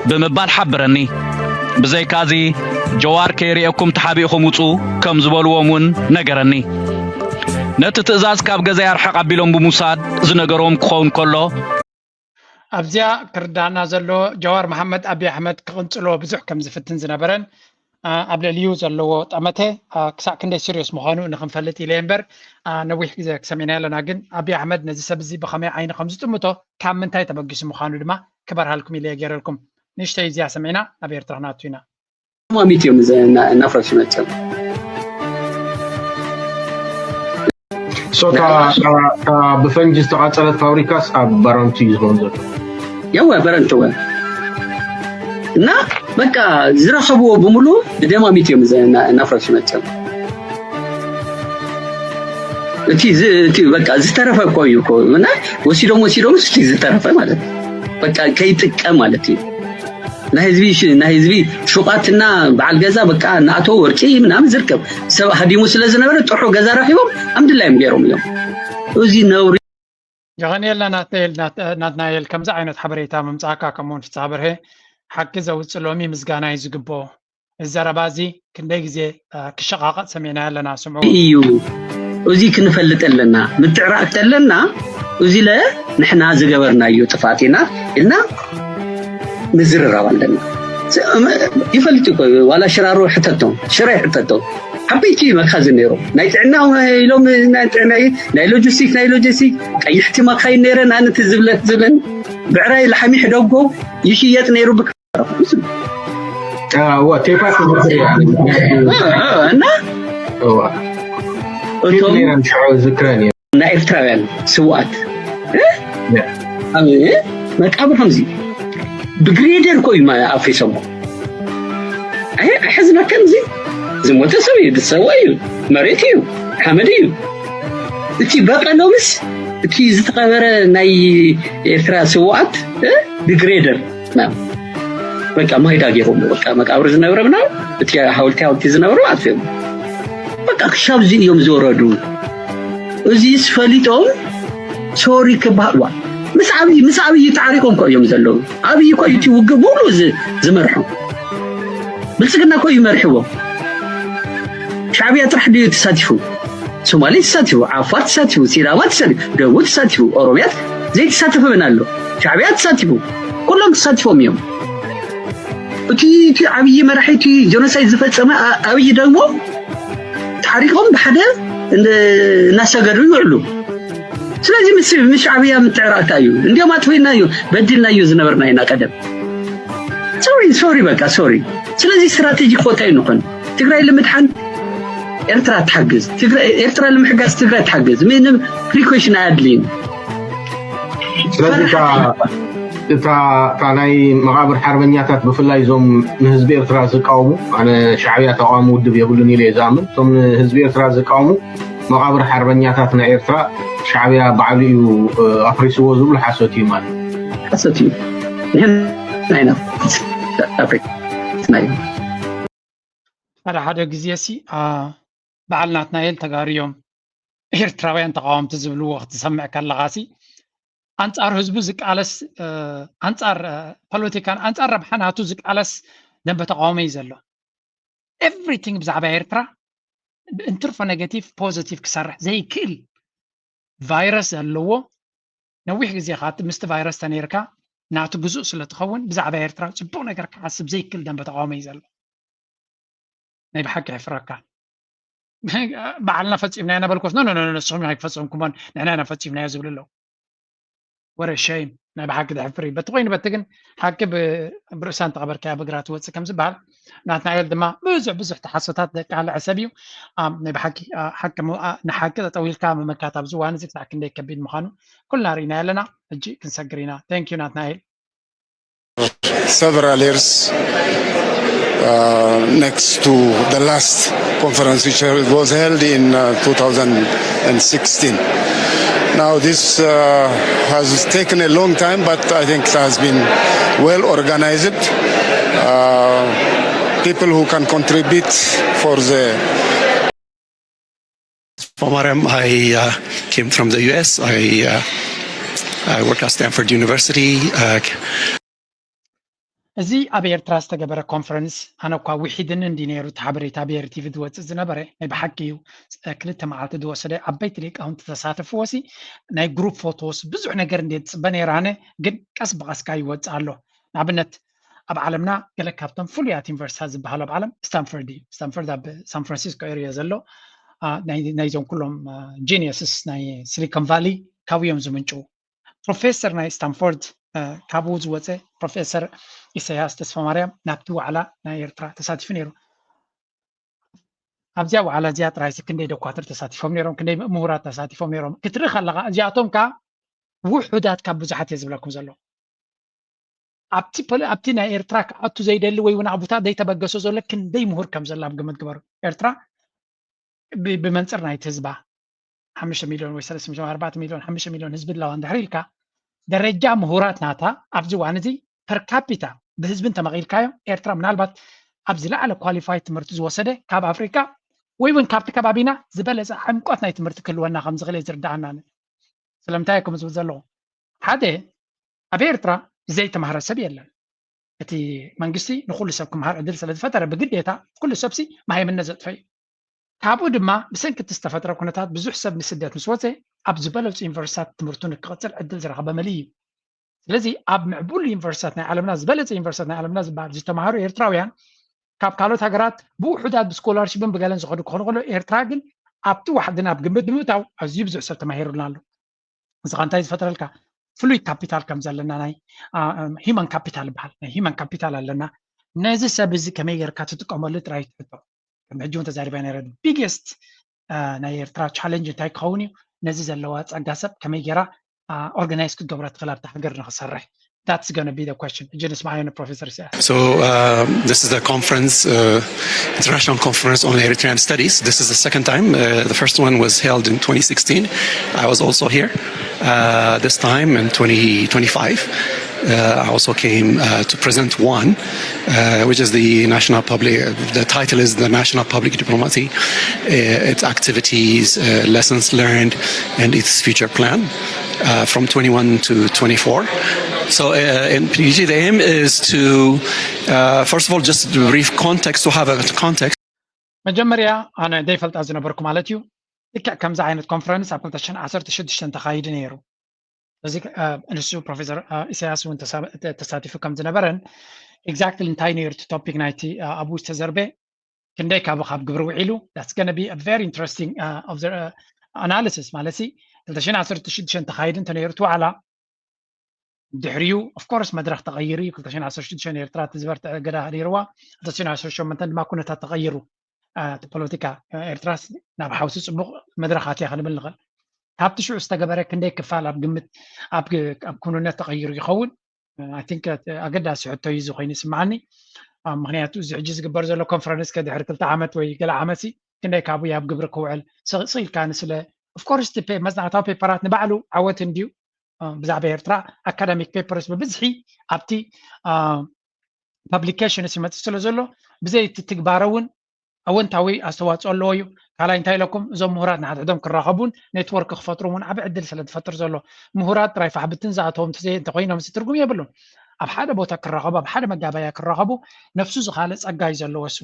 ብምባል ሓበረኒ። ብዘይካዚ ጀዋር ከይርእየኩም ተሓቢእኹም ውጹ ከም ዝበልዎም እውን ነገረኒ። ነቲ ትእዛዝ ካብ ገዛይ ኣርሕቕ ኣቢሎም ብምውሳድ ዝነገርዎም ክኸውን ከሎ፣ ኣብዚኣ ክርዳእና ዘሎ ጀዋር መሓመድ ኣብይ ኣሕመድ ክቕንጽሎ ብዙሕ ከም ዝፍትን ዝነበረን ኣብ ልዕሊኡ ዘለዎ ጠመተ ክሳዕ ክንደይ ሲሪዮስ ምዃኑ ንክንፈልጥ ኢለ እምበር ነዊሕ ግዜ ክሰሚዕና ኣለና። ግን ኣብይ ኣሕመድ ነዚ ሰብ እዚ ብኸመይ ዓይኒ ከም ዝጥምቶ ካብ ምንታይ ተበጊሱ ምዃኑ ድማ ክበርሃልኩም ኢለ እየ ገይረልኩም። ንእሽተይ እዚኣ ሰሚዕና ናብ ኤርትራ ክነኣቱ ኢና። ማሚት እዮም እናፍረሱ መፅኦም። ሶታ ብፈንጂ ዝተቃጸለት ፋብሪካስ ኣብ ባረንቱ እዩ ዝኸውን ዘሎ። የወ በረንትወ እና በቃ ዝረኸብዎ ብምሉ ብደማሚት እዮም እናፍረሱ መፅኦም። እቲ በቃ ዝተረፈ እኮ እዩ እኮ እና ወሲዶም ወሲዶም እቲ ዝተረፈ ማለት በቃ ከይጥቀም ማለት እዩ። ናይ ህዝቢ ናይ ህዝቢ ሹቃትና በዓል ገዛ በቃ እናኣተው ወርቂ ምናምን ዝርከብ ሰብ ሃዲሙ ስለ ዝነበረ ጥሑ ገዛ ረኪቦም ኣምድላዮም ገይሮም እዮም። እዚ ነውሪ። የቐንየልና ናትናኤል። ናትናኤል ከምዚ ዓይነት ሓበሬታ ምምፃእካ ከምኡውን ፍትሓ በርሀ ሓቂ ዘውፅእ ሎሚ ምስጋና እዩ ዝግብኦ። እዚ ዘረባ እዚ ክንደይ ግዜ ክሸቓቐጥ ሰሚዕናዮ ኣለና። ስምዑ እዩ። እዚ ክንፈልጥ ኣለና፣ ምትዕራቕ ኣለና። እዚ ለ ንሕና ዝገበርናዮ ጥፋት ኢና ኢልና ምዝርራብ ኣለና። ይፈልጥ እኮ ዋላ ሽራሮ ሕተቶም ሽረ ሕተቶም ዓበይቲ መካዝን ነይሮም ናይ ጥዕና ኢሎም ናይ ጥዕና ናይ ሎጂስቲክ ናይ ሎጂስቲክ ቀይሕቲ መካይን ነይረን ኣነ ትዝ ዝብለት ዝብለን ብዕራይ ላሕሚ ሕደጎ ይሽየጥ ነይሩ። ቴፓ እና ዝክረን ናይ ኤርትራውያን ስውኣት መቃብሮም እዚ ብግሬደር እኮ እዩ ኣፍሪሶሞ። ኣይ ኣሕዝነከን እዚ ዝሞተ ሰብ እዩ ዝሰዋ እዩ መሬት እዩ ሓመድ እዩ። እቲ በቀሎምስ እቲ ዝተቐበረ ናይ ኤርትራ ስውኣት ብግሬደር በቃ ማይዳ ገይሮም በቃ መቃብር ዝነበረ ምና እቲ ሓወልቲ ሓወልቲ ዝነበሩ ኣጥፊኦም በቃ ክሻብ እዚ እዮም ዝወረዱ። እዚስ ፈሊጦም ሶሪ ክበሃልዋ ምስ ዓብዪ ምስ ዓብዪ ተዓሪቆም እኮ እዮም ዘለዉ። ዓብዪ እኮ እዩ እቲ ውግእ ሙሉ ዝመርሑ ብልፅግና እኮ እዩ መርሕዎ። ሻዕብያ ጥራሕ ድዩ ተሳቲፉ? ሶማሌ ተሳቲፉ፣ ዓፋር ተሳቲፉ፣ ሲዳማ ተሳቲፉ፣ ደቡብ ተሳቲፉ፣ ኦሮሚያ ዘይተሳተፈ መን ኣሎ? ሻዕብያ ተሳቲፉ፣ ኩሎም ተሳቲፎም እዮም። እቲ እቲ ዓብዪ መራሒ እቲ ጀኖሳይድ ዝፈፀመ ኣብይ ደግሞ ተሓሪቆም ብሓደ እናሰገዱ ይውዕሉ። ስለዚ ምስ ምስ ሻዕብያ ምትዕራቅካ እዩ። እንዲኦም ኣጥፊእናዮ በዲልናዮ ዝነበርና ኢና ቀደም። ሶሪ ሶሪ በቃ ሶሪ። ስለዚ ስትራቴጂ ኮታ ይንኾን ትግራይ ንምድሓን ኤርትራ ትሓግዝ፣ ኤርትራ ንምሕጋዝ ትግራይ ትሓግዝ። ምንም ሪኩዌሽን ኣያድልይን። ስለዚ እታ ናይ መቓብር ሓርበኛታት ብፍላይ እዞም ንህዝቢ ኤርትራ ዝቃወሙ ኣነ ሻዕብያ ተቃዋሚ ውድብ የብሉን ኢለ እየ ዝኣምን። እቶም ንህዝቢ ኤርትራ ዝቃወሙ መቓብር ሓርበኛታት ናይ ኤርትራ ሻዕብያ ባዕሉ እዩ ኣፍሪስዎ ዝብሉ ሓሶት እዩ ማለት ሓሶት እዩ። ንሕና ኢና ኣፍሪስናዮ። ሓደ ሓደ ግዜ ሲ በዓል ናትናኤል ተጋሩ እዮም ኤርትራውያን ተቃወምቲ ዝብልዎ ክትሰምዕ ከለኻ ሲ ኣንጻር ህዝቡ ዝቃለስ ኣንጻር ፖለቲካን ኣንጻር ረብሓ ናቱ ዝቃለስ ደንበ ተቃውሞ እዩ ዘሎ። ኤቭሪቲንግ ብዛዕባ ኤርትራ እንትርፎ ኔጌቲቭ ፖዚቲቭ ክሰርሕ ዘይክእል ቫይረስ ዘለዎ ነዊሕ ግዜ ከዓ ምስቲ ቫይረስ ተነይርካ ናቱ ግዙእ ስለ ትኸውን ብዛዕባ ኤርትራ ፅቡቅ ነገር ክሓስብ ዘይክእል ደንበ ተቃውሞ እዩ ዘሎ። ናይ ብሓቂ የሕፍረካ። ባዕልና ፈፂምና ኢና በልኮስ ኖ ንስኹም ኢኻ ፈፀምኩሞን ንሕና ኢና ፈፂምናዮ ዝብል ኣለዉ። ወረ ሸይም ናይ ብሓቂ ዘሕፍር እዩ። በቲ ኮይኑ በቲ ግን ሓቂ ብርእሳ እንተቐበርካያ ብእግራ ትወፅእ ከም ዝበሃል ናትናኤል ድማ ብዙሕ ብዙሕ ተሓሶታት ዘቃልዐ ሰብ እዩ። ናይ ብሓቂ ሓቂ ንሓቂ ጠጠው ኢልካ ምምካት ኣብዚ እዋን እዚ ክሳዕ ክንደይ ከቢድ ምዃኑ ኩልና ርኢና ኣለና። ሕጂ ክንሰግር ኢና። ቴንክ ዩ ናትናኤል። Several years uh, next to the last conference which was held in uh, two thousand sixteen. Now this uh, has taken a long time, but I think it has been well organized. Uh, people who can contribute for the Mariam, I uh, came from the U S. I, uh, I work at Stanford University. Uh, እዚ ኣብ ኤርትራ ዝተገበረ ኮንፈረንስ ኣነ እኳ ውሒድን እንዲ ነይሩ እቲ ሓበሬታ ብኤር ቲቪ ዝወፅእ ዝነበረ ናይ ብሓቂ እዩ። ክልተ መዓልቲ ዝወሰደ ዓበይቲ ሊቃውንቲ ተሳተፍዎ ሲ ናይ ግሩፕ ፎቶስ ብዙሕ ነገር እንደ ዝፅበ ነይረ ኣነ ግን ቀስ ብቐስካ ይወፅእ ኣሎ። ንኣብነት ኣብ ዓለምና ገለ ካብቶም ፍሉያት ዩኒቨርሲታት ዝበሃሉ ኣብ ዓለም ስታንፈርድ እዩ። ስታንፈርድ ኣብ ሳን ፍራንሲስኮ ኤሪያ ዘሎ ናይዞም ኩሎም ጂኒየስስ ናይ ሲሊኮን ቫሊ ካብኡ እዮም ዝምንጭው። ፕሮፌሰር ናይ ስታንፎርድ ካብኡ ዝወፀ ፕሮፌሰር ኢሳያስ ተስፋማርያም ናብቲ ዋዕላ ናይ ኤርትራ ተሳቲፉ ነይሩ። ኣብዚኣ ዋዕላ እዚኣ ጥራይ ክንደይ ደኳትር ተሳቲፎም ነይሮም፣ ክንደይ ምሁራት ተሳቲፎም ነይሮም ክትርኢ ከለኻ፣ እዚኣቶም ከኣ ውሑዳት ካብ ብዙሓት እየ ዝብለኩም ዘሎ። ኣብቲ ፖለ-፣ ኣብቲ ናይ ኤርትራ ክኣቱ ዘይደሊ ወይ እውን ኣብታ ዘይተበገሶ ዘሎ ክንደይ ምሁር ከም ዘሎ ኣብ ግምት ግበሩ። ኤርትራ ብ-፣ ብመንጽር ናይቲ ህዝባ ሓሙሽተ ሚልዮን ወይ ሰለስተ ሚልዮን፣ ኣርባዕተ ሚልዮን፣ ሓሙሽተ ሚልዮን ህዝቢ ኣለዋ እንድሕር ኢልካ፣ ደረጃ ምሁራት ናታ ኣብዚ እዋን እዚ per capita ብህዝቢ እንተመቒልካዮ፣ ኤርትራ ምናልባት ኣብ ዝለዓለ qualified ትምህርቲ ዝወሰደ ካብ ኣፍሪቃ ወይ እውን ካብቲ ከባቢና ዝበለጸ ዕምቆት ናይ ትምህርቲ ክህልወና ከም ዝኽእል እየ ዝርድኣና። ስለምንታይ እየ ከምኡ ዝብል ዘለኹ? ሓደ፣ ኣብ ኤርትራ ዘይተማህረ ሰብ የለን። እቲ መንግስቲ ንኹሉ ሰብ ክመሃር ዕድል ስለ ዝፈጠረ፣ ብግዴታ ኩሉ ሰብሲ መሃይምነት ዘጥፈ እዩ። ካብኡ ድማ ብሰንኪ እቲ ዝተፈጥረ ኩነታት ብዙሕ ሰብ ንስደት ምስ ወፀ፣ ኣብ ዝበለጹ ዩኒቨርሲታት ትምህርቱ ንክቕጽል ዕድል ዝረኸበ መሊ እዩ። ስለዚ ኣብ ምዕቡል ዩኒቨርሲታት ናይ ዓለምና፣ ዝበለጸ ዩኒቨርሲታት ናይ ዓለምና ዝበሃል ዝተማሃሩ ኤርትራውያን ካብ ካልኦት ሃገራት ብውሑዳት ብስኮላርሺፕን ብገለን ዝኸዱ ክኾኑ ከሎ፣ ኤርትራ ግን ኣብቲ ዋሕዲ ናብ ግምት ብምእታው ኣዝዩ ብዙሕ ሰብ ተማሂሩልና ኣሎ። እዚ ኸ እንታይ ዝፈጥረልካ? ፍሉይ ካፒታል ከም ዘለና፣ ናይ፣ አ፣ አ፣ ሂማን ካፒታል ይበሃል። ናይ ሂማን ካፒታል ኣለና። ነዚ ሰብ እዚ ከመይ ጌርካ ትጥቀመሉ ጥራይ ትሕቶ። ከም ሕጂ እውን ተዛሪባ ነይረ። ቢግስት፣ አ፣ ናይ ኤርትራ ቻለንጅ እንታይ ክኸውን እዩ? ነዚ ዘለዋ ጸጋ ሰብ ከመይ ጌራ፣ አ፣ ኦርጋናይዝ ክትገብራ ትኽእል ኣብቲ ሃገር ንኽሰርሕ? That's gonna be the question. ሕጂ ንስማዓዮ ንፕሮፌሰር ኢሳያስ። So, uh, this is the conference, uh, International Conference on Eritrean Studies. This is the second time. Uh, the first one was held in twenty sixteen. I was also here. Uh, this time in twenty twenty-five, uh, I also came, uh, to present one, uh, which is the National Public, the title is the National Public Diplomacy, uh, its activities, uh, lessons learned, and its future plan, uh, from twenty-one to twenty-four. So, uh, in P G, the aim is to, uh, first of all, just a brief context, to have a context. መጀመርያ ኣነ ዘይፈልጣ ዝነበርኩ ማለት እዩ። ልክዕ ከምዚ ዓይነት ኮንፈረንስ ኣብ ክልተ ሽሕን ዓሰርተ ሽዱሽተን ተኻይዱ ነይሩ። እዚ፣ እ፣ ንሱ ፕሮፌሰር፣ እ፣ ኢሳያስ እውን ተሳ-፣ ተ-፣ ተሳቲፉ ከም ዝነበረን፣ ኤግዛክትሊ እንታይ ነይሩ እቲ ቶፒክ ናይቲ፣ እ፣ ኣብኡ ዝተዘርበ፣ ክንደይ ካብ፣ ካብ ግብሪ ውዒሉ፣ that's gonna be a very interesting, እ፣ obser-፣ እ፣ analysis ማለት ሲ፣ ክልተ ሽሕን ዓሰርተ ሽዱሽተን ተኻይዱ እንተነይሩ እቲ ዋዕላ፣ ድሕሪኡ ኦፍኮርስ መድረኽ ተቐይሩ እዩ። ክልተ ሽሕን ዓሰርተ ሽዱሽተን ኤርትራ እቲ ዝበርትዐ እገዳ ነይርዋ፣ ክልተ ሽሕን ዓሰርተ ሸሞንተን ድማ ኩነታት ተቐይሩ፣ እ፣ እቲ ፖለቲካ፣ እ፣ ኤርትራስ ናብ ሓውሲ ጽቡቕ መድረኽ ኣትያ ክንብል ንኽእል። ካብቲ ሽዑ ዝተገበረ ክንደይ ክፋል ኣብ ግምት ኣብ ግ-፣ ኣብ ክውንነት ተቐይሩ ይኸውን? እ፣ I think፣ እ፣ ኣገዳሲ ሕቶ እዩ እዚ ኮይኑ ይስምዓኒ። እ፣ ምኽንያቱ እዚ ሕጂ ዝግበር ዘሎ ኮንፈረንስ ከ ድሕሪ ክልተ ዓመት ወይ ገለ ዓመት ሲ ክንደይ ካብኡ ኣብ ግብሪ ክውዕል? ስቕ፣ ስቕ ኢልካ ንስለ ኦፍኮርስ እቲ ፔ-፣ መጽናዕታዊ ፔፐራት ንባዕሉ ዓወት እንድዩ፣ እ፣ ብዛዕባ ኤርትራ ኣካዳሚክ ፔፐርስ ብብዝሒ ኣብቲ፣ እ፣ ፐብሊኬሽንስ ይመጽእ ስለ ዘሎ፣ ብዘይ እቲ ትግባረ እውን ኣወንታዊ ኣስተዋጽኦ ኣለዎ እዩ። ካልኣይ እንታይ ኢለኩም፣ እዞም ምሁራት ንሓድሕዶም ክራኸቡን ኔትወርክ ክፈጥሩ እውን ዓቢ ዕድል ስለ ዝፈጥር ዘሎ፣ ምሁራት ጥራይ ፋሕ ብትን ዝኣተዎም እንተዘይ-፣ እንተኾይኖም እዚ ትርጉም የብሉን። ኣብ ሓደ ቦታ ክራኸቡ፣ ኣብ ሓደ መጋባእያ ክራኸቡ፣ ነፍሱ ዝኻለ ጸጋ እዩ ዘለዎ እሱ።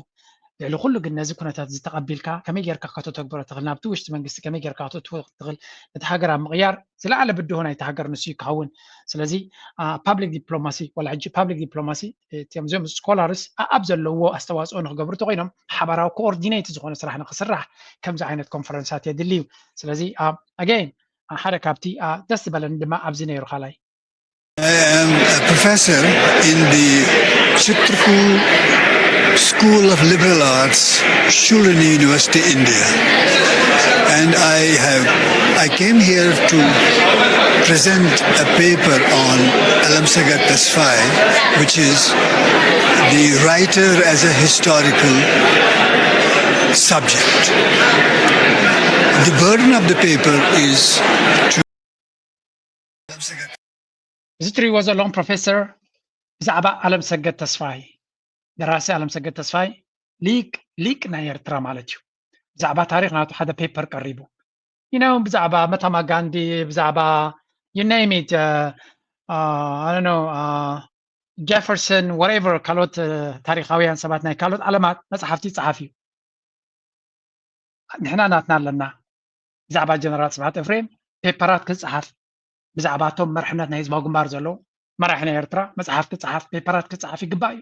ልዕሊ ኩሉ ግን ነዚ ኩነታት እዚ ተቐቢልካ ከመይ ጌርካ ከተተግብሮ ትኽእል፣ ናብቲ ውሽጢ መንግስቲ ከመይ ጌርካ ከተእትዎ ትኽእል፣ ነቲ ሃገር ኣብ ምቕያር ዝለዓለ ብድሆ ናይቲ ሃገር ንሱ እዩ ክኸውን። ስለዚ፣ አ፣ ፓብሊክ ዲፕሎማሲ፣ ዋላ ሕጂ ፓብሊክ ዲፕሎማሲ፣ እቲኦም እዚኦም ስኮላርስ ኣኣብ ዘለዎ ኣስተዋጽኦ ንክገብሩ እንተኾይኖም፣ ሓባራዊ ኮኦርዲኔት ዝኾነ ስራሕ ንክስራሕ ከምዚ ዓይነት ኮንፈረንሳት የድሊ እዩ። ስለዚ፣ አ፣ ኣገይን፣ አ፣ ሓደ ካብቲ፣ አ፣ ደስ ዝበለኒ ድማ ኣብዚ ነይሩ ካልኣይ። I am a professor in the Chitrakoot School of Liberal Arts, Shullini University, India. And I have, I came here to present a paper on Alamsagad Tesfaye, which is the writer as a historical subject. The burden of the paper is to እዚ ትሪእዎ ዘለኹም ፕሮፌሰር ብዛዕባ ኣለምሰገድ ተስፋይ፣ ደራሲ ኣለምሰገድ ተስፋይ፣ ሊቅ፣ ሊቅ ናይ ኤርትራ ማለት እዩ። ብዛዕባ ታሪኽ ናቱ ሓደ ፔፐር ቀሪቡ። You know፣ ብዛዕባ መታማ ጋንዲ፣ ብዛዕባ you name it፣ አ፣ አ፣ I don't know፣ አ፣ ጀፈርሰን፣ whatever፣ ካልኦት፣ አ፣ ታሪኻውያን ሰባት ናይ ካልኦት ዓለማት መጽሓፍቲ ይጸሓፍ እዩ። ንሕና ናትና ኣለና። ብዛዕባ ጀነራል ስብሓት ኤፍሬም ፔፐራት ክጸሓፍ፣ ብዛዕባ እቶም መርሕነት ናይ ህዝባዊ ግንባር ዘለዉ መራሒ ናይ ኤርትራ መጽሓፍ ክጸሓፍ፣ ፔፐራት ክጸሓፍ ይግባእ እዩ።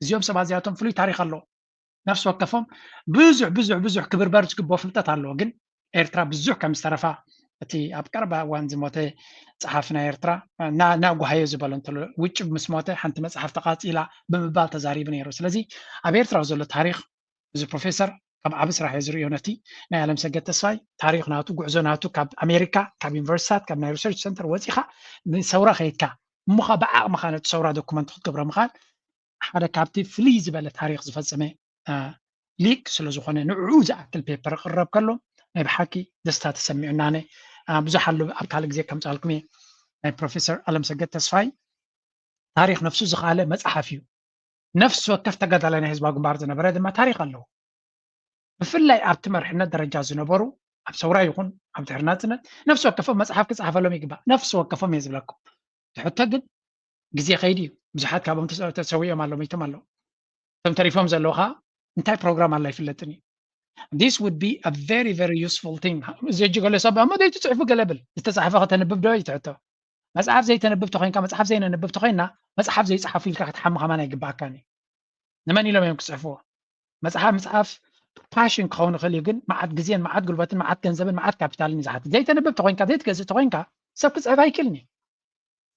እዚኦም ሰባት እዚኣቶም ፍሉይ ታሪኽ ኣለዎም። ነፍሲ ወከፎም ብዙሕ፣ ብዙሕ፣ ብዙሕ ክብርበር ዝግብኦ ፍልጠት ኣለዎ። ግን ኤርትራ ብዙሕ ከም ዝተረፋ እቲ ኣብ ቀረባ እዋን ዝሞተ ጸሓፊ ናይ ኤርትራ ና-፣ ናጉሃዮ ዝበሎ እንተሎ፣ ውጭ ምስ ሞተ ሓንቲ መጽሓፍ ተቓጺላ ብምባል ተዛሪቡ ነይሩ። ስለዚ ኣብ ኤርትራ ዘሎ ታሪኽ እዚ ፕሮፌሰር ከም ዓቢ ስራሕ እየ ዝርእዮ ነቲ ናይ ኣለምሰገድ ተስፋይ ታሪኽ ናቱ፣ ጉዕዞ ናቱ ካብ ኣሜሪካ፣ ካብ ዩኒቨርሲታት፣ ካብ ናይ ሪሰርች ሰንተር ወጺኻ ንሰውራ ከይድካ፣ እሞ ኸኣ ብዓቕምኻ ነቲ ሰውራ ዶኩመንት ክትገብሮ ምኻን ሓደ ካብቲ ፍልይ ዝበለ ታሪኽ ዝፈጸመ ሊቅ ስለ ዝኾነ ንዕኡ ዝኣክል ፔፐር ክቕረብ ከሎ ናይ ብሓቂ ደስታ ተሰሚዑናነ። ብዙሕ ኣሎ ኣብ ካልእ ግዜ ከምጻልኩም እየ። ናይ ፕሮፌሰር ኣለምሰገድ ተስፋይ ታሪኽ ነፍሱ ዝኸኣለ መጽሓፍ እዩ። ነፍሲ ወከፍ ተጋዳላይ ናይ ህዝባዊ ግንባር ዝነበረ ድማ ታሪኽ ኣለዎ። ብፍላይ ኣብቲ መርሕነት ደረጃ ዝነበሩ ኣብ ሰውራ ይኹን ኣብ ድሕሪ ናጽነት ነፍሲ ወከፎም መጽሓፍ ክጽሓፈሎም ይግባእ። ነፍሲ ወከፎም እየ ዝብለኩም። ትሕቶ ግን ግዜ ከይዱ እዩ። ብዙሓት ካብኦም ተሰ- ተሰዊኦም ኣለዉ፣ መይቶም ኣለዉ። እቶም ተሪፎም ዘለዉ ከዓ እንታይ ፕሮግራም ኣላ ኣይፍለጥን እዩ። This would be a very very useful thing። እዚ ሕጂ ገለ ሰብ እሞ ዘይትፅሕፉ ገለ ብል ዝተፃሕፈ ከተንብብ ዶ ይትሕቶ። መፅሓፍ ዘይተንብብ ተኮይንካ መፅሓፍ ዘይነንብብ ተኮይና መፅሓፍ ዘይፅሓፉ ኢልካ ክትሓሚ ከማን ኣይግባኣካን እዩ። ንመን ኢሎም እዮም ክፅሕፍዎ? መፅሓፍ ምፅሓፍ ፓሽን ክኸውን ይኽእል እዩ፣ ግን መዓት ግዜን መዓት ጉልበትን መዓት ገንዘብን መዓት ካፒታልን እዩ ዝሓትት። ዘይተንብብ ተኮይንካ ዘይትገዝእ ተኮይንካ ሰብ ክፅሕፍ ኣይክእልን እዩ።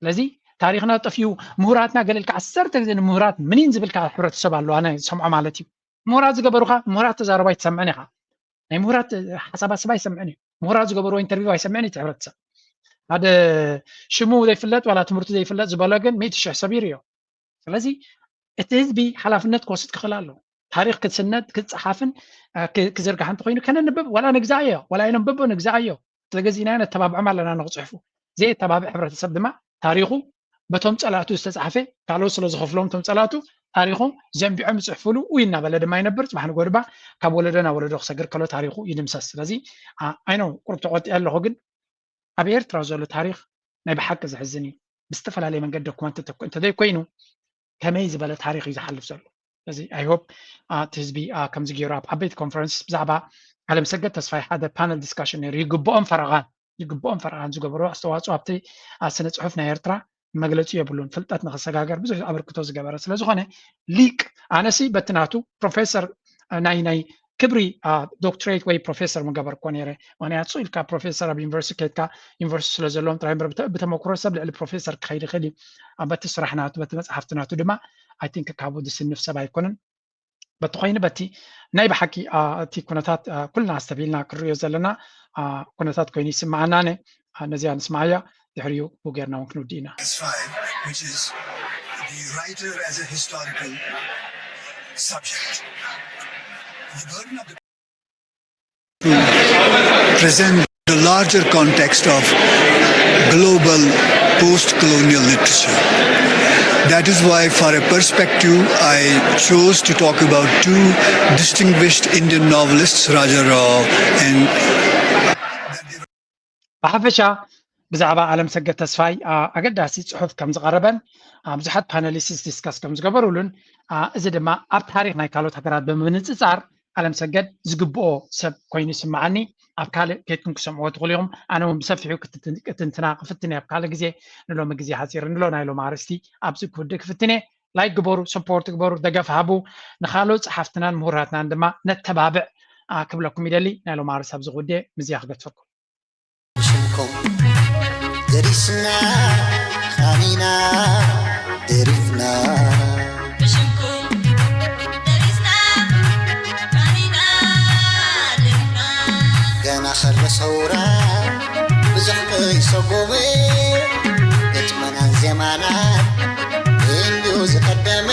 ስለዚ ታሪኽና ጠፊኡ ምሁራትና ገለ ኢልካ ዓሰርተ ግዜ ንምሁራት ምኒን ዝብልካ ሕብረተሰብ ኣሎ ኣነ ዝሰምዖ ማለት እዩ። ምሁራት ዝገበሩኻ ምሁራት ተዛረቡ ኣይትሰምዕን ኢኻ። ናይ ምሁራት ሓሳብ ኣስብ ኣይሰምዕን እዩ። ምሁራት ዝገበርዎ ኢንተርቪው ኣይሰምዕን እዩ እቲ ሕብረተሰብ። ሓደ ሽሙ ዘይፍለጥ ዋላ ትምህርቱ ዘይፍለጥ ዝበሎ ግን ሚእቲ ሽሕ ሰብ ይርእዮ። ስለዚ እቲ ህዝቢ ሓላፍነት ክወስድ ክኽእል ኣለዎ። ታሪኽ ክስነድ ክፀሓፍን ክዝርጋሕ እንተኮይኑ ከነንብብ ዋላ ንግዛእዮ ዋላ ኣይነንብቦ ንግዛእዮ ተገዚእናዮ ነተባብዖም ኣለና ንክፅሕፉ። ዘየተባብዕ ሕብረተሰብ ድማ ታሪኹ በቶም ፀላእቱ ዝተፃሓፈ ካልኦት ስለ ዝኸፍሎም እቶም ፀላእቱ ታሪኹ ዘንቢዖም ይፅሕፍሉ። ውይ እናበለ ድማ ይነብር። ፅባሕ ንጎ ድማ ካብ ወለዶ ናብ ወለዶ ክሰግር ከሎ ታሪኹ ይድምሰስ። ስለዚ ኣይነው ቁርብ ተቆጢዐ ኣለኹ፣ ግን ኣብ ኤርትራ ዘሎ ታሪኽ ናይ ብሓቂ ዘሕዝን እዩ። ብዝተፈላለየ መንገዲ ዶኩመንት እንተዘይኮይኑ ከመይ ዝበለ ታሪኽ እዩ ዝሓልፍ ዘሎ? ስለዚ ኣይ ሆፕ እቲ ህዝቢ ከምዚ ገይሩ ኣብ ዓበይቲ ኮንፈረንስ ብዛዕባ ኣለምሰገድ ተስፋይ ሓደ ፓነል ዲስካሽን ነይሩ። ይግብኦም ፈረቓን ይግብኦም ፈረቓን ዝገበሩ ኣስተዋፅኦ ኣብቲ ስነ ፅሑፍ ናይ ኤርትራ መግለፂ የብሉን። ፍልጠት ንክሰጋገር ብዙሕ ኣበርክቶ ዝገበረ ስለዝኾነ ሊቅ ኣነሲ በቲ ናቱ ፕሮፌሰር ናይ ናይ ክብሪ ዶክትሬት ወይ ፕሮፌሰር ምገበርኮ ነይረ። ምክንያቱ ኢልካ ፕሮፌሰር ኣብ ዩኒቨርሲቲ ከድካ ዩኒቨርሲቲ ስለ ዘለዎም ጥራይ እምበር ብተመክሮ ሰብ ልዕሊ ፕሮፌሰር ክኸይድ ይኽእል እዩ። በቲ ስራሕ ናቱ በቲ መፅሓፍቲ ናቱ ድማ ኣይ ቲንክ ካብኡ ዝስንፍ ሰብ ኣይኮነን። በቲ ኮይኑ በቲ ናይ ብሓቂ እቲ ኩነታት ኩልና ኣስተቢልና ክንሪኦ ዘለና ኩነታት ኮይኑ ይስምዓና። ነዚኣ ንስምዓያ ድሕሪኡ ብኡ ጌርና እውን ክንውድእ ኢና። Present the larger context of global post-colonial literature. That is why, for a perspective, I chose to talk about two distinguished Indian novelists, Raja Rao and ብሓፈሻ ብዛዕባ ኣለምሰገድ ተስፋይ ኣገዳሲ ፅሑፍ ከም ዝቐረበን ብዙሓት ፓነሊስትስ ዲስካስ ከም ዝገበሩሉን እዚ ድማ ኣብ ታሪክ ናይ ካልኦት ሃገራት ብምንፅፃር ኣለምሰገድ ዝግብኦ ሰብ ኮይኑ ይስምዓኒ። ኣብ ካልእ ከይድኩም ክሰምዕዎ ትኽእሉ ኢኹም። ኣነ እውን ብሰፊሑ ክትንትና ክፍትን እየ ኣብ ካልእ ግዜ። ንሎሚ ግዜ ሓፂር ንሎ ናይ ሎሚ ኣርእስቲ ኣብዚ ክውድእ ክፍትን እየ። ላይክ ግበሩ፣ ሰፖርት ግበሩ፣ ደገፍ ሃቡ። ንካልኦት ፀሓፍትናን ምሁራትናን ድማ ነተባብዕ ክብለኩም ይደሊ። ናይ ሎሚ ኣርእስቲ ኣብዚ ክውድእ እየ። ምስዚኣ ክገድፈኩም። ብሽምኩም ደሪስና ቃኒና ደሪፍና ብሽምኩም ደሪስና ቃኒና ደሪፍና ገና ከሎ ሰውራ ብዙሕ ከይሰጎመ ግጥምናን ዜማናን እንዲሁ ዝቀደመ